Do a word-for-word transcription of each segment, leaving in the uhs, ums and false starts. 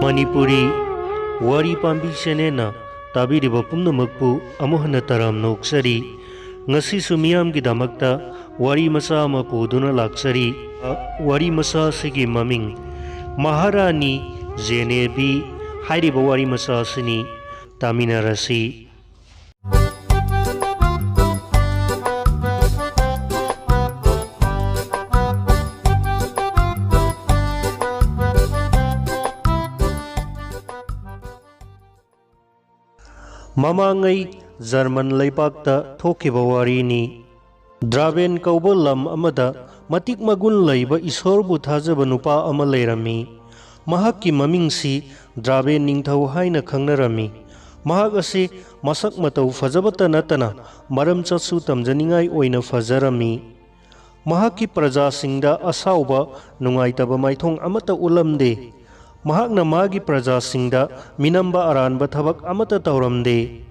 ꯃꯅꯤꯄꯨꯔꯤ ꯋꯥꯔꯤ ꯄꯥꯝꯕꯤ ꯆꯦꯅꯦꯜꯅ ꯇꯥꯕꯤꯔꯤꯕ ꯄꯨꯝꯅꯃꯛꯄꯨ ꯑꯃꯨꯛ ꯍꯟꯅ ꯇꯔꯥꯝꯅ ꯑꯣꯛꯆꯔꯤ꯫ ꯉꯁꯤꯁꯨ ꯃꯤꯌꯥꯝꯒꯤꯗꯃꯛꯇ ꯋꯥꯔꯤ ꯃꯆꯥ ꯑꯃ ꯄꯨꯗꯨꯅ ꯂꯥꯛꯆꯔꯤ꯫ ꯋꯥꯔꯤ ꯃꯆꯥ ꯑꯁꯤꯒꯤ ꯃꯃꯤꯡ ꯃꯍꯥꯔꯥꯅꯤ ꯖꯦꯅꯦꯕꯤ ꯍꯥꯏꯔꯤꯕ ꯋꯥꯔꯤ ꯃꯆꯥ ꯑꯁꯤꯅꯤ꯫ ꯇꯥꯃꯤꯟꯅꯔꯁꯤ꯫ ꯃꯃꯥꯡꯉꯩ ꯖꯔꯃꯟ ꯂꯩꯕꯥꯛꯇ ꯊꯣꯛꯈꯤꯕ ꯋꯥꯔꯤꯅꯤ꯫ ꯗ꯭ꯔꯥꯕꯦꯟ ꯀꯧꯕ ꯂꯝ ꯑꯃꯗ ꯃꯇꯤꯛ ꯃꯒꯨꯟ ꯂꯩꯕ ꯏꯁꯣꯔꯕꯨ ꯊꯥꯖꯕ ꯅꯨꯄꯥ ꯑꯃ ꯂꯩꯔꯝꯃꯤ꯫ ꯃꯍꯥꯛꯀꯤ ꯃꯃꯤꯡꯁꯤ ꯗ꯭ꯔꯥꯕꯦꯟ ꯅꯤꯡꯊꯧ ꯍꯥꯏꯅ ꯈꯪꯅꯔꯝꯃꯤ꯫ ꯃꯍꯥꯛ ꯑꯁꯤ ꯃꯁꯛ ꯃꯇꯧ ꯐꯖꯕꯇ ꯅꯠꯇꯅ ꯃꯔꯝ ꯆꯠꯁꯨ ꯇꯝꯖꯅꯤꯡꯉꯥꯏ ꯑꯣꯏꯅ ꯐꯖꯔꯝꯃꯤ꯫ ꯃꯍꯥꯛꯀꯤ ꯄ꯭ꯔꯖꯥꯁꯤꯡꯗ ꯑꯁꯥꯎꯕ, ꯅꯨꯡꯉꯥꯏꯇꯕ ꯃꯥꯏꯊꯣꯡ ꯑꯃꯠꯇ ꯎꯠꯂꯝꯗꯦ꯫ ꯃꯍꯥꯛꯅ ꯃꯥꯒꯤ ꯄ꯭ꯔꯖꯥꯁꯤꯡꯗ ꯃꯤꯅꯝꯕ ꯑꯔꯥꯟꯕ ꯊꯕꯛ ꯑꯃꯠꯇ ꯇꯧꯔꯝꯗꯦ꯫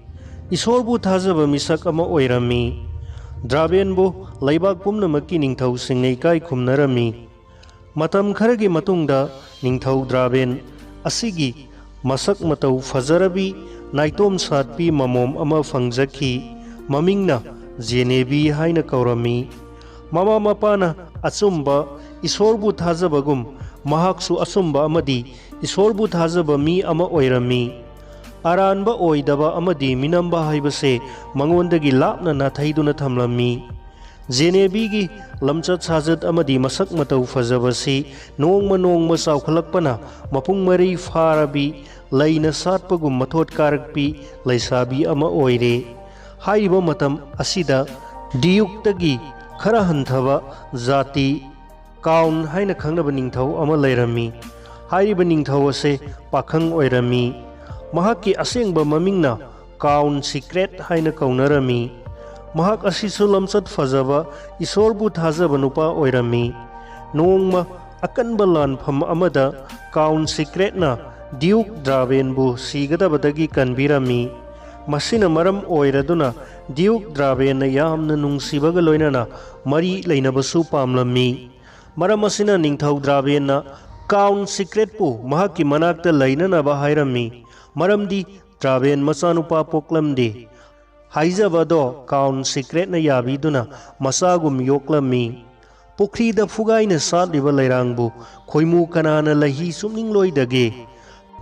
ꯏꯁꯣꯔꯕꯨ ꯊꯥꯖꯕ ꯃꯤꯁꯛ ꯑꯃ ꯑꯣꯏꯔꯝꯃꯤ꯫ ꯗ꯭ꯔꯥꯕꯦꯟꯕꯨ ꯂꯩꯕꯥꯛ ꯄꯨꯝꯅꯃꯛꯀꯤ ꯅꯤꯡꯊꯧꯁꯤꯡꯅ ꯏꯀꯥꯏ ꯈꯨꯝꯅꯔꯝꯃꯤ꯫ ꯃꯇꯝ ꯈꯔꯒꯤ ꯃꯇꯨꯡꯗ ꯅꯤꯡꯊꯧ ꯗ꯭ꯔꯥꯕꯦꯟ ꯑꯁꯤꯒꯤ ꯃꯁꯛ ꯃꯇꯧ ꯐꯖꯔꯕꯤ ꯅꯥꯏꯇꯣꯝ ꯁꯥꯠꯄꯤ ꯃꯃꯣꯝ ꯑꯃ ꯐꯪꯖꯈꯤ꯫ ꯃꯃꯤꯡꯅ ꯖꯦꯅꯦꯕꯤ ꯍꯥꯏꯅ ꯀꯧꯔꯝꯃꯤ꯫ ꯃꯃꯥ ꯃꯄꯥꯅ ꯑꯆꯨꯝꯕ ꯏꯁꯣꯔꯕꯨ ꯊꯥꯖꯕꯒꯨꯝ ꯃꯍꯥꯛꯁꯨ ꯑꯆꯨꯝꯕ ꯑꯃꯗꯤ ꯏꯁꯣꯔꯕꯨ ꯊꯥꯖꯕ ꯃꯤ ꯑꯃ ꯑꯣꯏꯔꯝꯃꯤ꯫ ꯑꯔꯥꯟꯕ ꯑꯣꯏꯗꯕ ꯑꯃꯗꯤ ꯃꯤꯅꯝꯕ ꯍꯥꯏꯕꯁꯦ ꯃꯉꯣꯟꯗꯒꯤ ꯂꯥꯞꯅ ꯅꯥꯊꯩꯗꯨꯅ ꯊꯝꯂꯝꯃꯤ꯫ ꯖꯦꯅꯦꯕꯤꯒꯤ ꯂꯝꯆꯠ ꯁꯥꯖꯠ ꯑꯃꯗꯤ ꯃꯁꯛ ꯃꯇꯧ ꯐꯖꯕꯁꯤ ꯅꯣꯡꯃ ꯅꯣꯡꯃ ꯆꯥꯎꯈꯠꯂꯛꯄꯅ ꯃꯄꯨꯡ ꯃꯔꯩ ꯐꯥꯔꯕꯤ, ꯂꯩꯅ ꯁꯥꯠꯄꯒꯨꯝ ꯃꯊꯣꯠ ꯀꯥꯔꯛꯄꯤ ꯂꯩꯁꯥꯕꯤ ꯑꯃ ꯑꯣꯏꯔꯦ꯫ ꯍꯥꯏꯔꯤꯕ ꯃꯇꯝ ꯑꯁꯤꯗ ꯗ꯭ꯌꯨꯛꯇꯒꯤ ꯈꯔ ꯍꯟꯊꯕ ꯖꯥꯇꯤ ꯀꯥꯎꯟ ꯍꯥꯏꯅ ꯈꯪꯅꯕ ꯅꯤꯡꯊꯧ ꯑꯃ ꯂꯩꯔꯝꯃꯤ꯫ ꯍꯥꯏꯔꯤꯕ ꯅꯤꯡꯊꯧ ꯑꯁꯦ ꯄꯥꯈꯪ ꯑꯣꯏꯔꯝꯃꯤ꯫ ꯃꯍꯥꯛꯀꯤ ꯑꯁꯦꯡꯕ ꯃꯃꯤꯡꯅ ꯀꯥꯎꯟ ꯁꯤꯀ꯭ꯔꯦꯠ ꯍꯥꯏꯅ ꯀꯧꯅꯔꯝꯃꯤ꯫ ꯃꯍꯥꯛ ꯑꯁꯤꯁꯨ ꯂꯝꯆꯠ ꯐꯖꯕ, ꯏꯁꯣꯔꯕꯨ ꯊꯥꯖꯕ ꯅꯨꯄꯥ ꯑꯣꯏꯔꯝꯃꯤ꯫ ꯅꯣꯡꯃ ꯑꯀꯟꯕ ꯂꯥꯟꯐꯝ ꯑꯃꯗ ꯀꯥꯎꯟ ꯁꯤꯀ꯭ꯔꯦꯠꯅ ꯗ꯭ꯌꯨꯛ ꯗ꯭ꯔꯥꯕꯦꯟꯕꯨ ꯁꯤꯒꯗꯕꯗꯒꯤ ꯀꯟꯕꯤꯔꯝꯃꯤ꯫ ꯃꯁꯤꯅ ꯃꯔꯝ ꯑꯣꯏꯔꯗꯨꯅ ꯗ꯭ꯌꯨꯛ ꯗ꯭ꯔꯥꯕꯦꯟꯅ ꯌꯥꯝꯅ ꯅꯨꯡꯁꯤꯕꯒ ꯂꯣꯏꯅꯅ ꯃꯔꯤ ꯂꯩꯅꯕꯁꯨ ꯄꯥꯝꯂꯝꯃꯤ꯫ ꯃꯔꯝ ꯑꯁꯤꯅ ꯅꯤꯡꯊꯧ ꯗ꯭ꯔꯥꯕꯦꯟꯅ ꯀꯥꯎꯟ ꯁꯤꯀ꯭ꯔꯦꯠꯄꯨ ꯃꯍꯥꯛꯀꯤ ꯃꯅꯥꯛꯇ ꯂꯩꯅꯅꯕ ꯍꯥꯏꯔꯝꯃꯤ, ꯃꯔꯝꯗꯤ ꯗ꯭ꯔꯥꯕꯦꯟ ꯃꯆꯥꯅꯨꯄꯥ ꯄꯣꯛꯂꯝꯗꯦ꯫ ꯍꯥꯏꯖꯕ ꯑꯗꯣ ꯀꯥꯎꯟ ꯁꯤꯀ꯭ꯔꯦꯠꯅ ꯌꯥꯕꯤꯗꯨꯅ ꯃꯆꯥꯒꯨꯝ ꯌꯣꯛꯂꯝꯃꯤ꯫ ꯄꯨꯈ꯭ꯔꯤꯗ ꯐꯨꯒꯥꯏꯅ ꯁꯥꯠꯂꯤꯕ ꯂꯩꯔꯥꯡꯕꯨ ꯈꯣꯏꯃꯨ ꯀꯅꯥꯅ ꯂꯩꯍꯤ ꯆꯨꯞꯅꯤꯡꯂꯣꯏꯗꯒꯦ?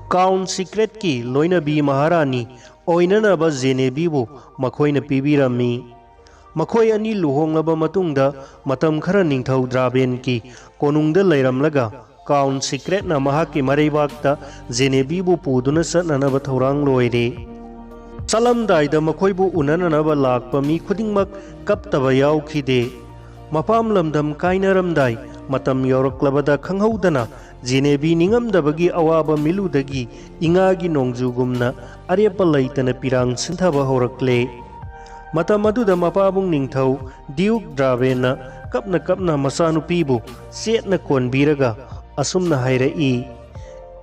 ꯀꯥꯎꯟ ꯁꯤꯀ꯭ꯔꯦꯠꯀꯤ ꯂꯣꯏꯅꯕꯤ ꯃꯍꯥꯔꯥꯅꯤ ꯑꯣꯏꯅꯅꯕ ꯖꯦꯅꯦꯕꯤꯕꯨ ꯃꯈꯣꯏꯅ ꯄꯤꯕꯤꯔꯝꯃꯤ꯫ ꯃꯈꯣꯏ ꯑꯅꯤ ꯂꯨꯍꯣꯡꯂꯕ ꯃꯇꯨꯡꯗ ꯃꯇꯝ ꯈꯔ ꯅꯤꯡꯊꯧ ꯗ꯭ꯔꯥꯕꯦꯟꯒꯤ ꯀꯣꯅꯨꯡꯗ ꯂꯩꯔꯝꯂꯒ ꯀꯥꯎꯟ ꯁꯤꯀ꯭ꯔꯦꯠꯅ ꯃꯍꯥꯛꯀꯤ ꯃꯔꯩꯕꯥꯛꯇ ꯖꯦꯅꯦꯕꯤꯕꯨ ꯄꯨꯗꯨꯅ ꯆꯠꯅꯅꯕ ꯊꯧꯔꯥꯡ ꯂꯣꯏꯔꯦ꯫ ꯆꯠꯂꯝꯗꯥꯏꯗ ꯃꯈꯣꯏꯕꯨ ꯎꯅꯅꯅꯕ ꯂꯥꯛꯄ ꯃꯤ ꯈꯨꯗꯤꯡꯃꯛ ꯀꯞꯇꯕ ꯌꯥꯎꯈꯤꯗꯦ꯫ ꯃꯄꯥꯝ ꯂꯝꯗꯝ ꯀꯥꯏꯅꯔꯝꯗꯥꯏ ꯃꯇꯝ ꯌꯧꯔꯛꯂꯕꯗ ꯈꯪꯍꯧꯗꯅ ꯖꯦꯅꯦꯕꯤ ꯅꯤꯡꯉꯝꯗꯕꯒꯤ ꯑꯋꯥꯕ ꯃꯤꯠꯂꯨꯗꯒꯤ ꯏꯉꯥꯒꯤ ꯅꯣꯡꯖꯨꯒꯨꯝꯅ ꯑꯔꯦꯞꯄ ꯂꯩꯇꯅ ꯄꯤꯔꯥꯡ ꯁꯤꯟꯊꯕ ꯍꯧꯔꯛꯂꯦ꯫ ꯃꯇꯝ ꯑꯗꯨꯗ ꯃꯄꯥꯕꯨꯡ ꯅꯤꯡꯊꯧ ꯗ꯭ꯌꯨꯛ ꯗ꯭ꯔꯥꯕꯦꯟꯅ ꯀꯞꯅ ꯀꯞꯅ ꯃꯆꯥꯅꯨꯄꯤꯕꯨ ꯆꯦꯠꯅ ꯀꯣꯟꯕꯤꯔꯒ ꯑꯁꯨꯝꯅ ꯍꯥꯏꯔꯛꯏ,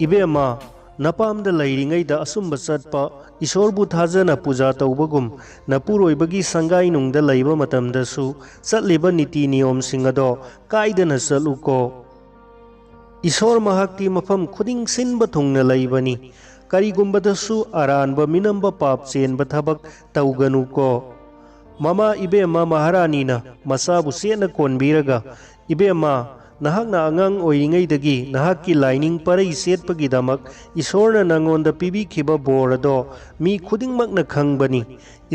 "ꯏꯕꯦꯝꯃ, ꯅꯄꯥꯝꯗ ꯂꯩꯔꯤꯉꯩꯗ ꯑꯆꯨꯝꯕ ꯆꯠꯄ, ꯏꯁꯣꯔꯕꯨ ꯊꯥꯖꯅ ꯄꯨꯖꯥ ꯇꯧꯕꯒꯨꯝ, ꯅꯄꯨꯔꯣꯏꯕꯒꯤ ꯁꯪꯒꯥꯏꯅꯨꯡꯗ ꯂꯩꯕ ꯃꯇꯝꯗꯁꯨ ꯆꯠꯂꯤꯕ ꯅꯤꯇꯤ ꯅꯤꯌꯣꯝꯁꯤꯡ ꯑꯗꯣ ꯀꯥꯏꯗꯅ ꯆꯠꯂꯨꯀꯣ꯫ ꯏꯁꯣꯔ ꯃꯍꯥꯛꯇꯤ ꯃꯐꯝ ꯈꯨꯗꯤꯡ ꯁꯤꯟꯕ ꯊꯨꯡꯅ ꯂꯩꯕꯅꯤ꯫ ꯀꯔꯤꯒꯨꯝꯕꯗꯁꯨ ꯑꯔꯥꯟꯕ ꯃꯤꯅꯝꯕ ꯄꯥꯞ ꯆꯦꯟꯕ ꯊꯕꯛ ꯇꯧꯒꯅꯨꯀꯣ꯫" ꯃꯃꯥ ꯏꯕꯦꯝꯃ ꯃꯍꯥꯔꯥꯅꯤꯅ ꯃꯆꯥꯕꯨ ꯆꯦꯠꯅ ꯀꯣꯟꯕꯤꯔꯒ, "ꯏꯕꯦꯝꯃ, ꯅꯍꯥꯛꯅ ꯑꯉꯥꯡ ꯑꯣꯏꯔꯤꯉꯩꯗꯒꯤ ꯅꯍꯥꯛꯀꯤ ꯂꯥꯏꯅꯤꯡ ꯄꯔꯩ ꯆꯦꯠꯄꯒꯤꯗꯃꯛ ꯏꯁꯣꯔꯅ ꯅꯉꯣꯟꯗ ꯄꯤꯕꯤꯈꯤꯕ ꯕꯣꯔ ꯑꯗꯣ ꯃꯤ ꯈꯨꯗꯤꯡꯃꯛꯅ ꯈꯪꯕꯅꯤ꯫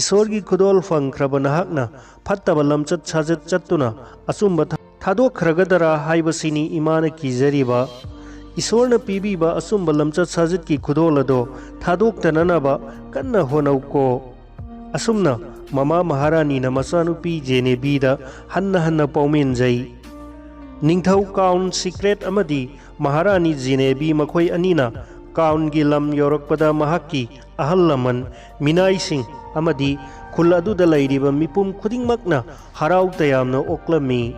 ꯏꯁꯣꯔꯒꯤ ꯈꯨꯗꯣꯜ ꯐꯪꯈ꯭ꯔꯕ ꯅꯍꯥꯛꯅ ꯐꯠꯇꯕ ꯂꯝꯆꯠ ꯁꯥꯖꯠ ꯆꯠꯇꯨꯅ ꯑꯆꯨꯝꯕ ꯊ-, ꯊꯥꯗꯣꯛꯈ꯭ꯔꯒꯗꯔꯥ ꯍꯥꯏꯕꯁꯤꯅꯤ ꯏꯃꯥꯅ ꯀꯤꯖꯔꯤꯕ꯫ ꯏꯁꯣꯔꯅ ꯄꯤꯕꯤꯕ ꯑꯆꯨꯝꯕ ꯂꯝꯆꯠ ꯁꯥꯖꯠꯀꯤ ꯈꯨꯗꯣꯜ ꯑꯗꯣ ꯊꯥꯗꯣꯛꯇꯅꯅꯕ ꯀꯟꯅ ꯍꯣꯠꯅꯧꯀꯣ꯫" ꯑꯁꯨꯝꯅ ꯃꯃꯥ ꯃꯍꯥꯔꯥꯅꯤꯅ ꯃꯆꯥꯅꯨꯄꯤ ꯖꯦꯅꯦꯕꯤꯗ ꯍꯟꯅ ꯍꯟꯅ ꯄꯥꯎꯃꯦꯟꯖꯩ꯫ ꯅꯤꯡꯊꯧ ꯀꯥꯎꯟ ꯁꯤꯀ꯭ꯔꯦꯠ ꯑꯃꯗꯤ ꯃꯍꯥꯔꯥꯅꯤ ꯖꯦꯅꯦꯕꯤ ꯃꯈꯣꯏ ꯑꯅꯤꯅ ꯀꯥꯎꯟꯒꯤ ꯂꯝ ꯌꯧꯔꯛꯄꯗ ꯃꯍꯥꯛꯀꯤ ꯑꯍꯜ ꯂꯃꯟ, ꯃꯤꯅꯥꯏꯁꯤꯡ ꯑꯃꯗꯤ ꯈꯨꯜ ꯑꯗꯨꯗ ꯂꯩꯔꯤꯕ ꯃꯤꯄꯨꯝ ꯈꯨꯗꯤꯡꯃꯛꯅ ꯍꯔꯥꯎ ꯇꯌꯥꯝꯅ ꯑꯣꯛꯂꯝꯃꯤ꯫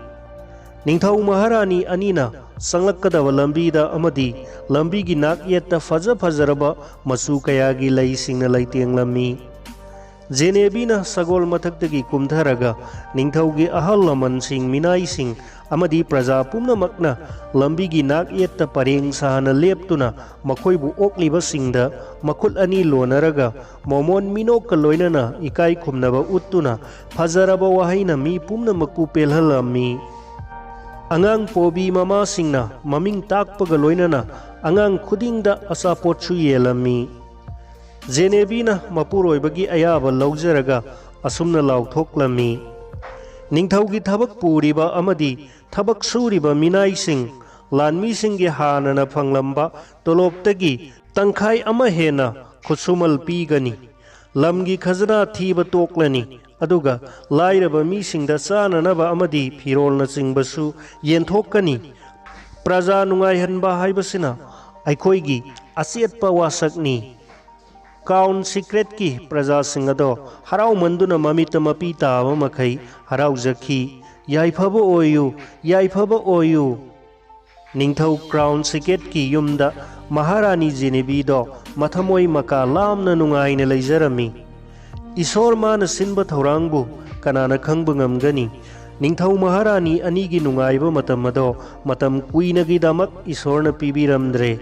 ꯅꯤꯡꯊꯧ ꯃꯍꯥꯔꯥꯅꯤ ꯑꯅꯤꯅ ꯆꯪꯂꯛꯀꯗꯕ ꯂꯝꯕꯤꯗ ꯑꯃꯗꯤ ꯂꯝꯕꯤꯒꯤ ꯅꯥꯛ ꯌꯦꯠꯇ ꯐꯖ ꯐꯖꯔꯕ ꯃꯆꯨ ꯀꯌꯥꯒꯤ ꯂꯩꯁꯤꯡꯅ ꯂꯩꯇꯦꯡꯂꯝꯃꯤ꯫ ꯖꯦꯅꯦꯕꯤꯅ ꯁꯒꯣꯜ ꯃꯊꯛꯇꯒꯤ ꯀꯨꯝꯊꯔꯒ ꯅꯤꯡꯊꯧꯒꯤ ꯑꯍꯜ ꯂꯃꯟꯁꯤꯡ, ꯃꯤꯅꯥꯏꯁꯤꯡ ꯑꯃꯗꯤ ꯄ꯭ꯔꯖꯥ ꯄꯨꯝꯅꯃꯛꯅ ꯂꯝꯕꯤꯒꯤ ꯅꯥꯛ ꯌꯦꯠꯇ ꯄꯔꯦꯡ ꯁꯥꯅ ꯂꯦꯞꯇꯨꯅ ꯃꯈꯣꯏꯕꯨ ꯑꯣꯛꯂꯤꯕꯁꯤꯡꯗ ꯃꯈꯨꯠ ꯑꯅꯤ ꯂꯣꯟꯅꯔꯒ ꯃꯣꯃꯣꯟ ꯃꯤꯅꯣꯛꯀ ꯂꯣꯏꯅꯅ ꯏꯀꯥꯏ ꯈꯨꯝꯅꯕ ꯎꯠꯇꯨꯅ ꯐꯖꯔꯕ ꯋꯥꯍꯩꯅ ꯃꯤ ꯄꯨꯝꯅꯃꯛꯄꯨ ꯄꯦꯜꯍꯜꯂꯝꯃꯤ꯫ ꯑꯉꯥꯡ ꯄꯣꯕꯤ ꯃꯃꯥꯁꯤꯡꯅ ꯃꯃꯤꯡ ꯇꯥꯛꯄꯒ ꯂꯣꯏꯅꯅ ꯑꯉꯥꯡ ꯈꯨꯗꯤꯡꯗ ꯑꯆꯥꯄꯣꯠꯁꯨ ꯌꯦꯜꯂꯝꯃꯤ꯫ ꯖꯦꯅꯦꯕꯤꯅ ꯃꯄꯨꯔꯣꯏꯕꯒꯤ ꯑꯌꯥꯕ ꯂꯧꯖꯔꯒ ꯑꯁꯨꯝꯅ ꯂꯥꯎꯊꯣꯛꯂꯝꯃꯤ, "ꯅꯤꯡꯊꯧꯒꯤ ꯊꯕꯛ ꯄꯨꯔꯤꯕ ꯑꯃꯗꯤ ꯊꯕꯛ ꯁꯨꯔꯤꯕ ꯃꯤꯅꯥꯏꯁꯤꯡ, ꯂꯥꯟꯃꯤꯁꯤꯡꯒꯤ ꯍꯥꯟꯅꯅ ꯐꯪꯂꯝꯕ ꯇꯣꯂꯣꯞꯇꯒꯤ ꯇꯪꯈꯥꯏ ꯑꯃ ꯍꯦꯟꯅ ꯈꯨꯠꯁꯨꯃꯜ ꯄꯤꯒꯅꯤ꯫ ꯂꯝꯒꯤ ꯈꯖꯅꯥ ꯊꯤꯕ ꯇꯣꯛꯂꯅꯤ, ꯑꯗꯨꯒ ꯂꯥꯏꯔꯕ ꯃꯤꯁꯤꯡꯗ ꯆꯥꯅꯅꯕ ꯑꯃꯗꯤ ꯐꯤꯔꯣꯜꯅꯆꯤꯡꯕꯁꯨ ꯌꯦꯟꯊꯣꯛꯀꯅꯤ꯫ ꯄ꯭ꯔꯖꯥ ꯅꯨꯡꯉꯥꯏꯍꯟꯕ ꯍꯥꯏꯕꯁꯤꯅ ꯑꯩꯈꯣꯏꯒꯤ ꯑꯆꯦꯠꯄ ꯋꯥꯁꯛꯅꯤ꯫" ꯀ꯭ꯔꯥꯎꯟ ꯁꯤꯀ꯭ꯔꯦꯠꯀꯤ ꯄ꯭ꯔꯖꯥꯁꯤꯡ ꯑꯗꯣ ꯍꯔꯥꯎꯃꯟꯗꯨꯅ ꯃꯃꯤꯠꯇ ꯃꯄꯤ ꯇꯥꯕ ꯃꯈꯩ ꯍꯔꯥꯎꯖꯈꯤ꯫ "ꯌꯥꯏꯐꯕ ꯑꯣꯏꯌꯨ, ꯌꯥꯏꯐꯕ ꯑꯣꯏꯌꯨ!" ꯅꯤꯡꯊꯧ ꯀ꯭ꯔꯥꯎꯟ ꯁꯤꯀ꯭ꯔꯦꯠꯀꯤ ꯌꯨꯝꯗ ꯃꯍꯥꯔꯥꯅꯤ ꯖꯦꯅꯦꯕꯤꯗꯣ ꯃꯊꯃꯣꯏ ꯃꯀꯥ ꯂꯥꯝꯅ ꯅꯨꯡꯉꯥꯏꯅ ꯂꯩꯖꯔꯝꯃꯤ꯫ ꯏꯁꯣꯔ ꯃꯥꯅ ꯁꯤꯟꯕ ꯊꯧꯔꯥꯡꯕꯨ ꯀꯅꯥꯅ ꯈꯪꯕ ꯉꯝꯒꯅꯤ? ꯅꯤꯡꯊꯧ ꯃꯍꯥꯔꯥꯅꯤ ꯑꯅꯤꯒꯤ ꯅꯨꯡꯉꯥꯏꯕ ꯃꯇꯝ ꯑꯗꯣ ꯃꯇꯝ ꯀꯨꯏꯅꯒꯤꯗꯃꯛ ꯏꯁꯣꯔꯅ ꯄꯤꯕꯤꯔꯝꯗ꯭ꯔꯦ꯫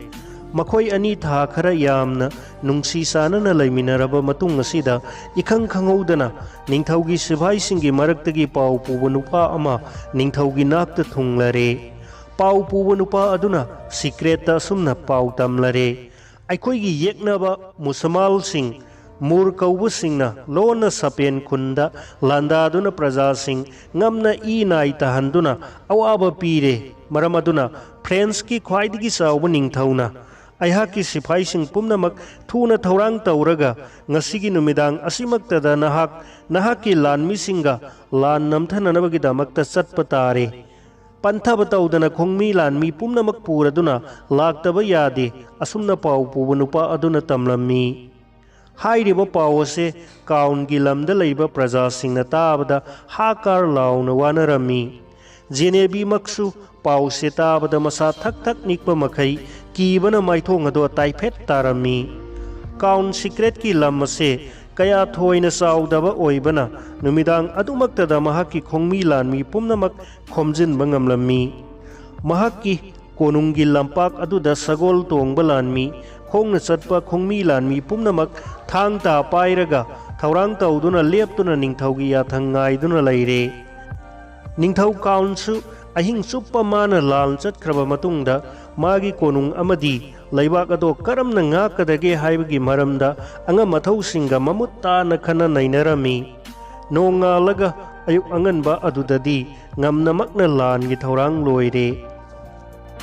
ꯃꯈꯣꯏ ꯑꯅꯤ ꯊꯥ ꯈꯔ ꯌꯥꯝꯅ ꯅꯨꯡꯁꯤ ꯆꯥꯟꯅꯅ ꯂꯩꯃꯤꯟꯅꯔꯕ ꯃꯇꯨꯡ ꯑꯁꯤꯗ, ꯏꯈꯪ ꯈꯪꯍꯧꯗꯅ ꯅꯤꯡꯊꯧꯒꯤ ꯁꯤꯐꯥꯏꯁꯤꯡꯒꯤ ꯃꯔꯛꯇꯒꯤ ꯄꯥꯎ ꯄꯨꯕ ꯅꯨꯄꯥ ꯑꯃ ꯅꯤꯡꯊꯧꯒꯤ ꯅꯥꯛꯇ ꯊꯨꯡꯂꯔꯦ꯫ ꯄꯥꯎ ꯄꯨꯕ ꯅꯨꯄꯥ ꯑꯗꯨꯅ ꯁꯤꯀ꯭ꯔꯦꯠꯇ ꯑꯁꯨꯝꯅ ꯄꯥꯎ ꯇꯝꯂꯔꯦ, "ꯑꯩꯈꯣꯏꯒꯤ ꯌꯦꯛꯅꯕ ꯃꯨꯁꯃꯥꯜꯁꯤꯡ, ꯃꯨꯔ ꯀꯧꯕꯁꯤꯡꯅ ꯂꯣꯟꯅ ꯁꯄꯦꯟ ꯈꯨꯟꯗ ꯂꯥꯟꯗꯥꯗꯨꯅ ꯄ꯭ꯔꯖꯥꯁꯤꯡ ꯉꯝꯅ ꯏ ꯅꯥꯏ ꯇꯥꯍꯟꯗꯨꯅ ꯑꯋꯥꯕ ꯄꯤꯔꯦ꯫ ꯃꯔꯝ ꯑꯗꯨꯅ ꯐ꯭ꯔꯦꯟꯁꯀꯤ ꯈ꯭ꯋꯥꯏꯗꯒꯤ ꯆꯥꯎꯕ ꯅꯤꯡꯊꯧꯅ ꯑꯩꯍꯥꯛꯀꯤ ꯁꯤꯐꯥꯏꯁꯤꯡ ꯄꯨꯝꯅꯃꯛ ꯊꯨꯅ ꯊꯧꯔꯥꯡ ꯇꯧꯔꯒ ꯉꯁꯤꯒꯤ ꯅꯨꯃꯤꯗꯥꯡ ꯑꯁꯤꯃꯛꯇꯗ ꯅꯍꯥꯛ ꯅꯍꯥꯛꯀꯤ ꯂꯥꯟꯃꯤꯁꯤꯡꯒ ꯂꯥꯟ ꯅꯝꯊꯅꯅꯕꯒꯤꯗꯃꯛꯇ ꯆꯠꯄ ꯇꯥꯔꯦ꯫ ꯄꯟꯊꯕ ꯇꯧꯗꯅ ꯈꯣꯡꯃꯤ ꯂꯥꯟꯃꯤ ꯄꯨꯝꯅꯃꯛ ꯄꯨꯔꯗꯨꯅ ꯂꯥꯛꯇꯕ ꯌꯥꯗꯦ," ꯑꯁꯨꯝꯅ ꯄꯥꯎ ꯄꯨꯕ ꯅꯨꯄꯥ ꯑꯗꯨꯅ ꯇꯝꯂꯝꯃꯤ꯫ ꯍꯥꯏꯔꯤꯕ ꯄꯥꯎ ꯑꯁꯦ ꯀꯥꯎꯟꯒꯤ ꯂꯝꯗ ꯂꯩꯕ ꯄ꯭ꯔꯖꯥꯁꯤꯡꯅ ꯇꯥꯕꯗ ꯍꯥꯀꯥꯔ ꯂꯥꯎꯅ ꯋꯥꯅꯔꯝꯃꯤ꯫ ꯖꯦꯅꯦꯕꯤꯃꯛꯁꯨ ꯄꯥꯎꯁꯦ ꯇꯥꯕꯗ ꯃꯁꯥ ꯊꯛ ꯊꯛ ꯅꯤꯛꯄ ꯃꯈꯩ ꯀꯤꯕꯅ ꯃꯥꯏꯊꯣꯡ ꯑꯗꯣ ꯇꯥꯏꯐꯦꯠ ꯇꯥꯔꯝꯃꯤ꯫ ꯀꯥꯎꯟ ꯁꯤꯀ꯭ꯔꯦꯠꯀꯤ ꯂꯝ ꯑꯁꯦ ꯀꯌꯥ ꯊꯣꯏꯅ ꯆꯥꯎꯗꯕ ꯑꯣꯏꯕꯅ ꯅꯨꯃꯤꯗꯥꯡ ꯑꯗꯨꯃꯛꯇꯗ ꯃꯍꯥꯛꯀꯤ ꯈꯣꯡꯃꯤ ꯂꯥꯟꯃꯤ ꯄꯨꯝꯅꯃꯛ ꯈꯣꯝꯖꯤꯟꯕ ꯉꯝꯂꯝꯃꯤ꯫ ꯃꯍꯥꯛꯀꯤ ꯀꯣꯅꯨꯡꯒꯤ ꯂꯝꯄꯥꯛ ꯑꯗꯨꯗ ꯁꯒꯣꯜ ꯇꯣꯡꯕ ꯂꯥꯟꯃꯤ, ꯈꯣꯡꯅ ꯆꯠꯄ ꯈꯣꯡꯃꯤ ꯂꯥꯟꯃꯤ ꯄꯨꯝꯅꯃꯛ ꯊꯥꯡ ꯇꯥ ꯄꯥꯏꯔꯒ ꯊꯧꯔꯥꯡ ꯇꯧꯗꯨꯅ ꯂꯦꯞꯇꯨꯅ ꯅꯤꯡꯊꯧꯒꯤ ꯌꯥꯊꯪ ꯉꯥꯏꯗꯨꯅ ꯂꯩꯔꯦ꯫ ꯅꯤꯡꯊꯧ ꯀꯥꯎꯟꯁꯨ ꯑꯍꯤꯡ ꯆꯨꯞꯄ ꯃꯥꯅ ꯂꯥꯜ ꯆꯠꯈ꯭ꯔꯕ ꯃꯇꯨꯡꯗ ꯃꯥꯒꯤ ꯀꯣꯅꯨꯡ ꯑꯃꯗꯤ ꯂꯩꯕꯥꯛ ꯑꯗꯣ ꯀꯔꯝꯅ ꯉꯥꯛꯀꯗꯒꯦ ꯍꯥꯏꯕꯒꯤ ꯃꯔꯝꯗ ꯑꯉꯝ ꯑꯊꯧꯁꯤꯡꯒ ꯃꯃꯨꯠ ꯇꯥꯅ ꯈꯟꯅ ꯅꯩꯅꯔꯝꯃꯤ꯫ ꯅꯣꯡꯉꯥꯜꯂꯒ ꯑꯌꯨꯛ ꯑꯉꯟꯕ ꯑꯗꯨꯗꯗꯤ ꯉꯝꯅꯃꯛꯅ ꯂꯥꯟꯒꯤ ꯊꯧꯔꯥꯡ ꯂꯣꯏꯔꯦ꯫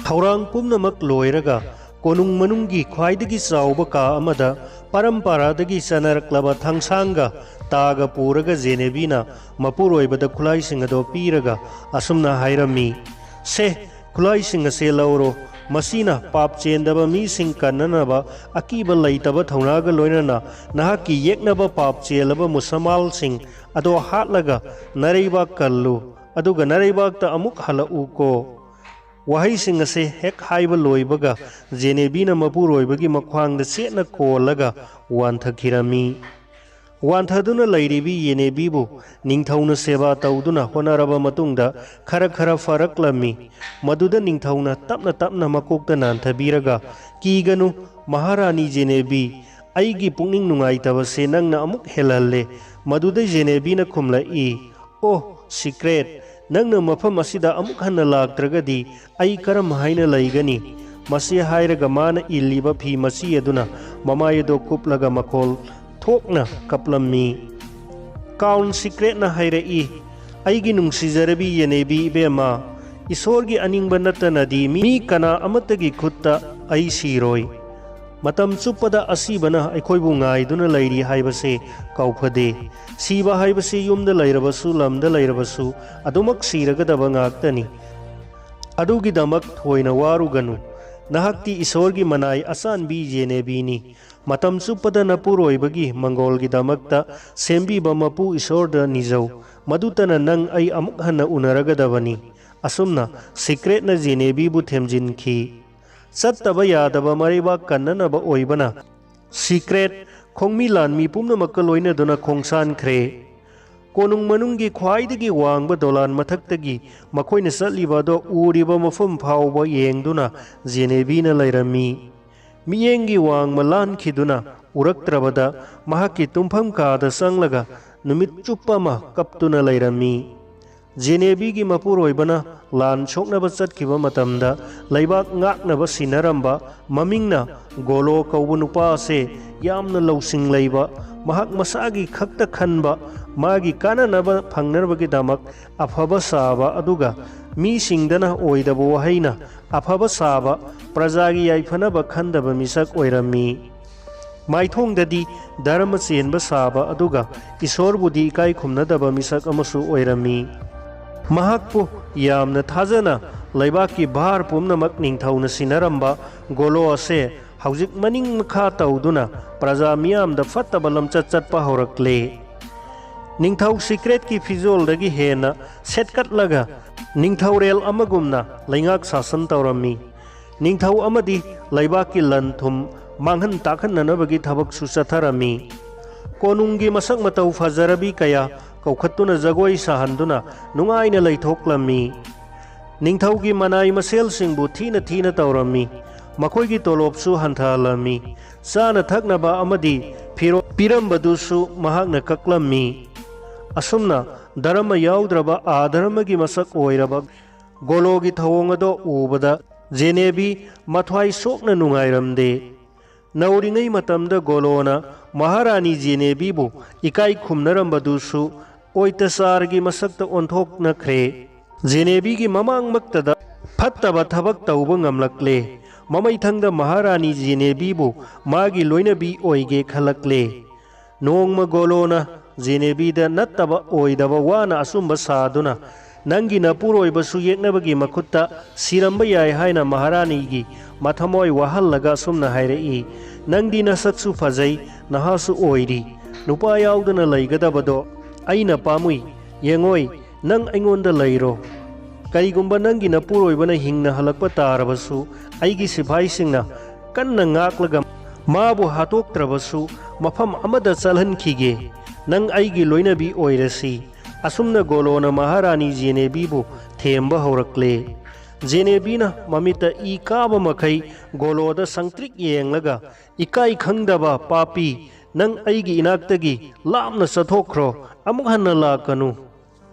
ꯊꯧꯔꯥꯡ ꯄꯨꯝꯅꯃꯛ ꯂꯣꯏꯔꯒ ꯀꯣꯅꯨꯡ ꯃꯅꯨꯡꯒꯤ ꯈ꯭ꯋꯥꯏꯗꯒꯤ ꯆꯥꯎꯕ ꯀꯥ ꯑꯃꯗ ꯄꯔꯝꯄꯔꯥꯗꯒꯤ ꯆꯠꯅꯔꯛꯂꯕ ꯊꯥꯡꯁꯥꯡꯒ ꯇꯥꯒ ꯄꯨꯔꯒ ꯖꯦꯅꯦꯕꯤꯅ ꯃꯄꯨꯔꯣꯏꯕꯗ ꯈꯨꯠꯂꯥꯏꯁꯤꯡ ꯑꯗꯣ ꯄꯤꯔꯒ ꯑꯁꯨꯝꯅ ꯍꯥꯏꯔꯝꯃꯤ, "ꯁꯦ, ꯈꯨꯠꯂꯥꯏꯁꯤꯡ ꯑꯁꯦ ꯂꯧꯔꯣ꯫ ꯃꯁꯤꯅ ꯄꯥꯞ ꯆꯦꯟꯗꯕ ꯃꯤꯁꯤꯡ ꯀꯟꯅꯅꯕ ꯑꯀꯤꯕ ꯂꯩꯇꯕ ꯊꯧꯅꯥꯒ ꯂꯣꯏꯅꯅ ꯅꯍꯥꯛꯀꯤ ꯌꯦꯛꯅꯕ ꯄꯥꯞ ꯆꯦꯜꯂꯕ ꯃꯨꯁꯃꯥꯜꯁꯤꯡ ꯑꯗꯣ ꯍꯥꯠꯂꯒ ꯅꯔꯩꯕꯥꯛ ꯀꯜꯂꯨ, ꯑꯗꯨꯒ ꯅꯔꯩꯕꯥꯛꯇ ꯑꯃꯨꯛ ꯍꯜꯂꯛꯎꯀꯣ"꯫ ꯋꯥꯍꯩꯁꯤꯡ ꯑꯁꯦ ꯍꯦꯛ ꯍꯥꯏꯕ ꯂꯣꯏꯕꯒ ꯖꯦꯅꯦꯕꯤꯅ ꯃꯄꯨꯔꯣꯏꯕꯒꯤ ꯃꯈ꯭ꯋꯥꯡꯗ ꯆꯦꯠꯅ ꯀꯣꯜꯂꯒ ꯋꯥꯟꯊꯈꯤꯔꯝꯃꯤ꯫ ꯋꯥꯟꯊꯗꯨꯅ ꯂꯩꯔꯤꯕꯤ ꯌꯦꯅꯦꯕꯤꯕꯨ ꯅꯤꯡꯊꯧꯅ ꯁꯦꯕꯥ ꯇꯧꯗꯨꯅ ꯍꯣꯠꯅꯔꯕ ꯃꯇꯨꯡꯗ ꯈꯔ ꯈꯔ ꯐꯔꯛꯂꯝꯃꯤ꯫ ꯃꯗꯨꯗ ꯅꯤꯡꯊꯧꯅ ꯇꯞꯅ ꯇꯞꯅ ꯃꯀꯣꯛꯇ ꯅꯥꯟꯊꯕꯤꯔꯒ, "ꯀꯤꯒꯅꯨ, ꯃꯍꯥꯔꯥꯅꯤ ꯖꯦꯅꯦꯕꯤ, ꯑꯩꯒꯤ ꯄꯨꯛꯅꯤꯡ ꯅꯨꯡꯉꯥꯏꯇꯕꯁꯦ ꯅꯪꯅ ꯑꯃꯨꯛ ꯍꯦꯜꯍꯜꯂꯦ"꯫ ꯃꯗꯨꯗ ꯖꯦꯅꯦꯕꯤꯅ ꯈꯨꯝꯂꯛꯏ, "ꯑꯣ, ꯁꯤꯀ꯭ꯔꯦꯠ, ꯅꯪꯅ ꯃꯐꯝ ꯑꯁꯤꯗ ꯑꯃꯨꯛ ꯍꯟꯅ ꯂꯥꯛꯇ꯭ꯔꯒꯗꯤ ꯑꯩ ꯀꯔꯝ ꯍꯥꯏꯅ ꯂꯩꯒꯅꯤ?" ꯃꯁꯤ ꯍꯥꯏꯔꯒ ꯃꯥꯅ ꯏꯜꯂꯤꯕ ꯐꯤ ꯃꯆꯤ ꯑꯗꯨꯅ ꯃꯃꯥꯏ ꯑꯗꯨ ꯀꯨꯞꯂꯒ ꯃꯈꯣꯜ ꯊꯣꯛꯅ ꯀꯞꯂꯝꯃꯤ꯫ ꯀꯥꯎꯟ ꯁꯤꯀ꯭ꯔꯦꯠꯅ ꯍꯥꯏꯔꯛꯏ, "ꯑꯩꯒꯤ ꯅꯨꯡꯁꯤꯖꯔꯕꯤ ꯌꯦꯅꯦꯕꯤ ꯏꯕꯦꯝꯃ, ꯏꯁꯣꯔꯒꯤ ꯑꯅꯤꯡꯕ ꯅꯠꯇꯅꯗꯤ ꯃꯤ ꯀꯅꯥ ꯑꯃꯠꯇꯒꯤ ꯈꯨꯠꯇ ꯑꯩ ꯁꯤꯔꯣꯏ꯫ ꯃꯇꯝ ꯆꯨꯞꯄꯗ ꯑꯁꯤꯕꯅ ꯑꯩꯈꯣꯏꯕꯨ ꯉꯥꯏꯗꯨꯅ ꯂꯩꯔꯤ ꯍꯥꯏꯕꯁꯦ ꯀꯥꯎꯐꯗꯦ꯫ ꯁꯤꯕ ꯍꯥꯏꯕꯁꯤ ꯌꯨꯝꯗ ꯂꯩꯔꯕꯁꯨ, ꯂꯝꯗ ꯂꯩꯔꯕꯁꯨ, ꯑꯗꯨꯃꯛ ꯁꯤꯔꯒꯗꯕ ꯉꯥꯛꯇꯅꯤ꯫ ꯑꯗꯨꯒꯤꯗꯃꯛ ꯊꯣꯏꯅ ꯋꯥꯔꯨꯒꯅꯨ꯫ ꯅꯍꯥꯛꯇꯤ ꯏꯁꯣꯔꯒꯤ ꯃꯅꯥꯏ ꯑꯆꯥꯟꯕꯤ ꯌꯦꯅꯦꯕꯤꯅꯤ꯫ ꯃꯇꯝ ꯆꯨꯞꯄꯗ ꯅꯄꯨꯔꯣꯏꯕꯒꯤ ꯃꯪꯒꯣꯜꯒꯤꯗꯃꯛꯇ ꯁꯦꯝꯕꯤꯕ ꯃꯄꯨ ꯏꯁꯣꯔꯗ ꯅꯤꯖꯧ꯫ ꯃꯗꯨꯇꯅ ꯅꯪ ꯑꯩ ꯑꯃꯨꯛ ꯍꯟꯅ ꯎꯅꯔꯒꯗꯕꯅꯤ"꯫ ꯑꯁꯨꯝꯅ ꯁꯤꯀ꯭ꯔꯦꯠꯅ ꯖꯦꯅꯦꯕꯤꯕꯨ ꯊꯦꯝꯖꯤꯟꯈꯤ꯫ ꯆꯠꯇꯕ ꯌꯥꯗꯕ ꯃꯔꯩꯕꯥꯛ ꯀꯟꯅꯅꯕ ꯑꯣꯏꯕꯅ ꯁꯤꯀ꯭ꯔꯦꯠ ꯈꯣꯡꯃꯤ ꯂꯥꯟꯃꯤ ꯄꯨꯝꯅꯃꯛꯀ ꯂꯣꯏꯅꯗꯨꯅ ꯈꯣꯡꯁꯥꯟꯈ꯭ꯔꯦ꯫ ꯀꯣꯅꯨꯡ ꯃꯅꯨꯡꯒꯤ ꯈ꯭ꯋꯥꯏꯗꯒꯤ ꯋꯥꯡꯕ ꯗꯣꯂꯥꯟ ꯃꯊꯛꯇꯒꯤ ꯃꯈꯣꯏꯅ ꯆꯠꯂꯤꯕ ꯑꯗꯣ ꯎꯔꯤꯕ ꯃꯐꯝ ꯐꯥꯎꯕ ꯌꯦꯡꯗꯨꯅ ꯖꯦꯅꯦꯕꯤꯅ ꯂꯩꯔꯝꯃꯤ꯫ ꯃꯤꯠꯌꯦꯡꯒꯤ ꯋꯥꯡꯃ ꯂꯥꯟꯈꯤꯗꯨꯅ ꯎꯔꯛꯇ꯭ꯔꯕꯗ ꯃꯍꯥꯛꯀꯤ ꯇꯨꯝꯐꯝ ꯀꯥꯗ ꯆꯪꯂꯒ ꯅꯨꯃꯤꯠ ꯆꯨꯞꯄ ꯑꯃ ꯀꯞꯇꯨꯅ ꯂꯩꯔꯝꯃꯤ꯫ ꯖꯦꯅꯦꯕꯤꯒꯤ ꯃꯄꯨꯔꯣꯏꯕꯅ ꯂꯥꯟ ꯁꯣꯛꯅꯕ ꯆꯠꯈꯤꯕ ꯃꯇꯝꯗ ꯂꯩꯕꯥꯛ ꯉꯥꯛꯅꯕ ꯁꯤꯟꯅꯔꯝꯕ ꯃꯃꯤꯡꯅ ꯒꯣꯂꯣ ꯀꯧꯕ ꯅꯨꯄꯥ ꯑꯁꯦ ꯌꯥꯝꯅ ꯂꯧꯁꯤꯡ ꯂꯩꯕ, ꯃꯍꯥꯛ ꯃꯁꯥꯒꯤ ꯈꯛꯇ ꯈꯟꯕ, ꯃꯥꯒꯤ ꯀꯥꯟꯅꯅꯕ ꯐꯪꯅꯕꯒꯤꯗꯃꯛ ꯑꯐꯕ ꯁꯥꯕ, ꯑꯗꯨꯒ ꯃꯤꯁꯤꯡꯗꯅ ꯑꯣꯏꯗꯕ ꯋꯥꯍꯩꯅ ꯑꯐꯕ ꯁꯥꯕ, ꯄ꯭ꯔꯖꯥꯒꯤ ꯌꯥꯏꯐꯅꯕ ꯈꯟꯗꯕ ꯃꯤꯁꯛ ꯑꯣꯏꯔꯝꯃꯤ꯫ ꯃꯥꯏꯊꯣꯡꯗꯗꯤ ꯙꯔꯃ ꯆꯦꯟꯕ ꯁꯥꯕ, ꯑꯗꯨꯒ ꯏꯁꯣꯔꯕꯨꯗꯤ ꯏꯀꯥꯏ ꯈꯨꯝꯅꯗꯕ ꯃꯤꯁꯛ ꯑꯃꯁꯨ ꯑꯣꯏꯔꯝꯃꯤ꯫ ꯃꯍꯥꯛꯄꯨ ꯌꯥꯝꯅ ꯊꯥꯖꯅ ꯂꯩꯕꯥꯛꯀꯤ ꯚꯥꯔ ꯄꯨꯝꯅꯃꯛ ꯅꯤꯡꯊꯧꯅ ꯁꯤꯟꯅꯔꯝꯕ ꯒꯣꯂꯣ ꯑꯁꯦ ꯍꯧꯖꯤꯛ ꯃꯅꯤꯡ ꯃꯈꯥ ꯇꯧꯗꯨꯅ ꯄ꯭ꯔꯖꯥ ꯃꯤꯌꯥꯝꯗ ꯐꯠꯇꯕ ꯂꯝꯆꯠ ꯆꯠꯄ ꯍꯧꯔꯛꯂꯦ꯫ ꯅꯤꯡꯊꯧ ꯁꯤꯀ꯭ꯔꯦꯠꯀꯤ ꯐꯤꯖꯣꯜꯗꯒꯤ ꯍꯦꯟꯅ ꯁꯦꯠꯀꯠꯂꯒ ꯅꯤꯡꯊꯧꯔꯦꯜ ꯑꯃꯒꯨꯝꯅ ꯂꯩꯉꯥꯛ ꯁꯥꯁꯟ ꯇꯧꯔꯝꯃꯤ꯫ ꯅꯤꯡꯊꯧ ꯑꯃꯗꯤ ꯂꯩꯕꯥꯛꯀꯤ ꯂꯟ ꯊꯨꯝ ꯃꯥꯡꯍꯟ ꯇꯥꯛꯍꯟꯅꯅꯕꯒꯤ ꯊꯕꯛꯁꯨ ꯆꯠꯊꯔꯝꯃꯤ꯫ ꯀꯣꯅꯨꯡꯒꯤ ꯃꯁꯛ ꯃꯇꯧ ꯐꯖꯔꯕꯤ ꯀꯌꯥ ꯀꯧꯈꯠꯇꯨꯅ ꯖꯒꯣꯏ ꯁꯥꯍꯟꯗꯨꯅ ꯅꯨꯡꯉꯥꯏꯅ ꯂꯩꯊꯣꯛꯂꯝꯃꯤ꯫ ꯅꯤꯡꯊꯧꯒꯤ ꯃꯅꯥꯏ ꯃꯁꯦꯜꯁꯤꯡꯕꯨ ꯊꯤꯅ ꯊꯤꯅ ꯇꯧꯔꯝꯃꯤ꯫ ꯃꯈꯣꯏꯒꯤ ꯇꯣꯂꯣꯞꯁꯨ ꯍꯟꯊꯍꯜꯂꯝꯃꯤ꯫ ꯆꯥꯅ ꯊꯛꯅꯕ ꯑꯃꯗꯤ ꯐꯤꯔꯣꯜ ꯄꯤꯔꯝꯕꯗꯨꯁꯨ ꯃꯍꯥꯛꯅ ꯀꯛꯂꯝꯃꯤ꯫ ꯑꯁꯨꯝꯅ ꯙꯔꯃ ꯌꯥꯎꯗ꯭ꯔꯕ ꯑꯙꯔꯃꯒꯤ ꯃꯁꯛ ꯑꯣꯏꯔꯕ ꯒꯣꯂꯣꯒꯤ ꯊꯧꯑꯣꯡ ꯑꯗꯣ ꯎꯕꯗ ꯖꯦꯅꯦꯕꯤ ꯃꯊ꯭ꯋꯥꯏ ꯁꯣꯛꯅ ꯅꯨꯡꯉꯥꯏꯔꯝꯗꯦ꯫ ꯅꯧꯔꯤꯉꯩ ꯃꯇꯝꯗ ꯒꯣꯂꯣꯅ ꯃꯍꯥꯔꯥꯅꯤ ꯖꯦꯅꯦꯕꯤꯕꯨ ꯏꯀꯥꯏ ꯈꯨꯝꯅꯔꯝꯕꯗꯨꯁꯨ ꯑꯣꯏꯇꯆꯥꯔꯒꯤ ꯃꯁꯛꯇ ꯑꯣꯟꯊꯣꯛꯅꯈ꯭ꯔꯦ꯫ ꯖꯦꯅꯦꯕꯤꯒꯤ ꯃꯃꯥꯡꯃꯛꯇꯗ ꯐꯠꯇꯕ ꯊꯕꯛ ꯇꯧꯕ ꯉꯝꯂꯛꯂꯦ꯫ ꯃꯃꯩꯊꯪꯗ ꯃꯍꯥꯔꯥꯅꯤ ꯖꯦꯅꯦꯕꯤꯕꯨ ꯃꯥꯒꯤ ꯂꯣꯏꯅꯕꯤ ꯑꯣꯏꯒꯦ ꯈꯜꯂꯛꯂꯦ꯫ ꯅꯣꯡꯃ ꯒꯣꯂꯣꯅ ꯖꯦꯅꯦꯕꯤꯗ ꯅꯠꯇꯕ ꯑꯣꯏꯗꯕ ꯋꯥꯅ ꯑꯆꯨꯝꯕ ꯁꯥꯗꯨꯅ, "ꯅꯪꯒꯤ ꯅꯄꯨꯔꯣꯏꯕꯁꯨ ꯌꯦꯛꯅꯕꯒꯤ ꯃꯈꯨꯠꯇ ꯁꯤꯔꯝꯕ ꯌꯥꯏ" ꯍꯥꯏꯅ ꯃꯍꯥꯔꯥꯅꯤꯒꯤ ꯃꯊꯃꯣꯏ ꯋꯥꯍꯜꯂꯒ ꯑꯁꯨꯝꯅ ꯍꯥꯏꯔꯛꯏ, "ꯅꯪꯗꯤ ꯅꯁꯛꯁꯨ ꯐꯖꯩ, ꯅꯍꯥꯁꯨ ꯑꯣꯏꯔꯤ꯫ ꯅꯨꯄꯥ ꯌꯥꯎꯗꯅ ꯂꯩꯒꯗꯕꯗꯣ ꯑꯩꯅ ꯄꯥꯝꯃꯨꯏ꯫ ꯌꯦꯡꯉꯣꯏ, ꯅꯪ ꯑꯩꯉꯣꯟꯗ ꯂꯩꯔꯣ꯫ ꯀꯔꯤꯒꯨꯝꯕ ꯅꯪꯒꯤ ꯅꯄꯨꯔꯣꯏꯕꯅ ꯍꯤꯡꯅ ꯍꯜꯂꯛꯄ ꯇꯥꯔꯕꯁꯨ, ꯑꯩꯒꯤ ꯁꯤꯐꯥꯏꯁꯤꯡꯅ ꯀꯟꯅ ꯉꯥꯛꯂꯒ ꯃꯥꯕꯨ ꯍꯥꯠꯇꯣꯛꯇ꯭ꯔꯕꯁꯨ ꯃꯐꯝ ꯑꯃꯗ ꯆꯠꯍꯟꯈꯤꯒꯦ꯫ ꯅꯪ ꯑꯩꯒꯤ ꯂꯣꯏꯅꯕꯤ ꯑꯣꯏꯔꯁꯤ꯫ ꯑꯁꯨꯝꯅ ꯒꯣꯂꯣꯅ ꯃꯍꯥꯔꯥꯅꯤ ꯖꯦꯅꯦꯕꯤꯕꯨ ꯊꯦꯝꯕ ꯍꯧꯔꯛꯂꯦ꯫ ꯖꯦꯅꯦꯕꯤꯅ ꯃꯃꯤꯠꯇ ꯏ ꯀꯥꯕ ꯃꯈꯩ ꯒꯣꯂꯣꯗ ꯁꯪꯇ꯭ꯔꯤꯛ ꯌꯦꯡꯂꯒ, "ꯏꯀꯥꯏ ꯈꯪꯗꯕ ꯄꯥꯄꯤ, ꯅꯪ ꯑꯩꯒꯤ ꯏꯅꯥꯛꯇꯒꯤ ꯂꯥꯞꯅ ꯆꯠꯊꯣꯛꯈ꯭ꯔꯣ, ꯑꯃꯨꯛ ꯍꯟꯅ ꯂꯥꯛꯀꯅꯨ"꯫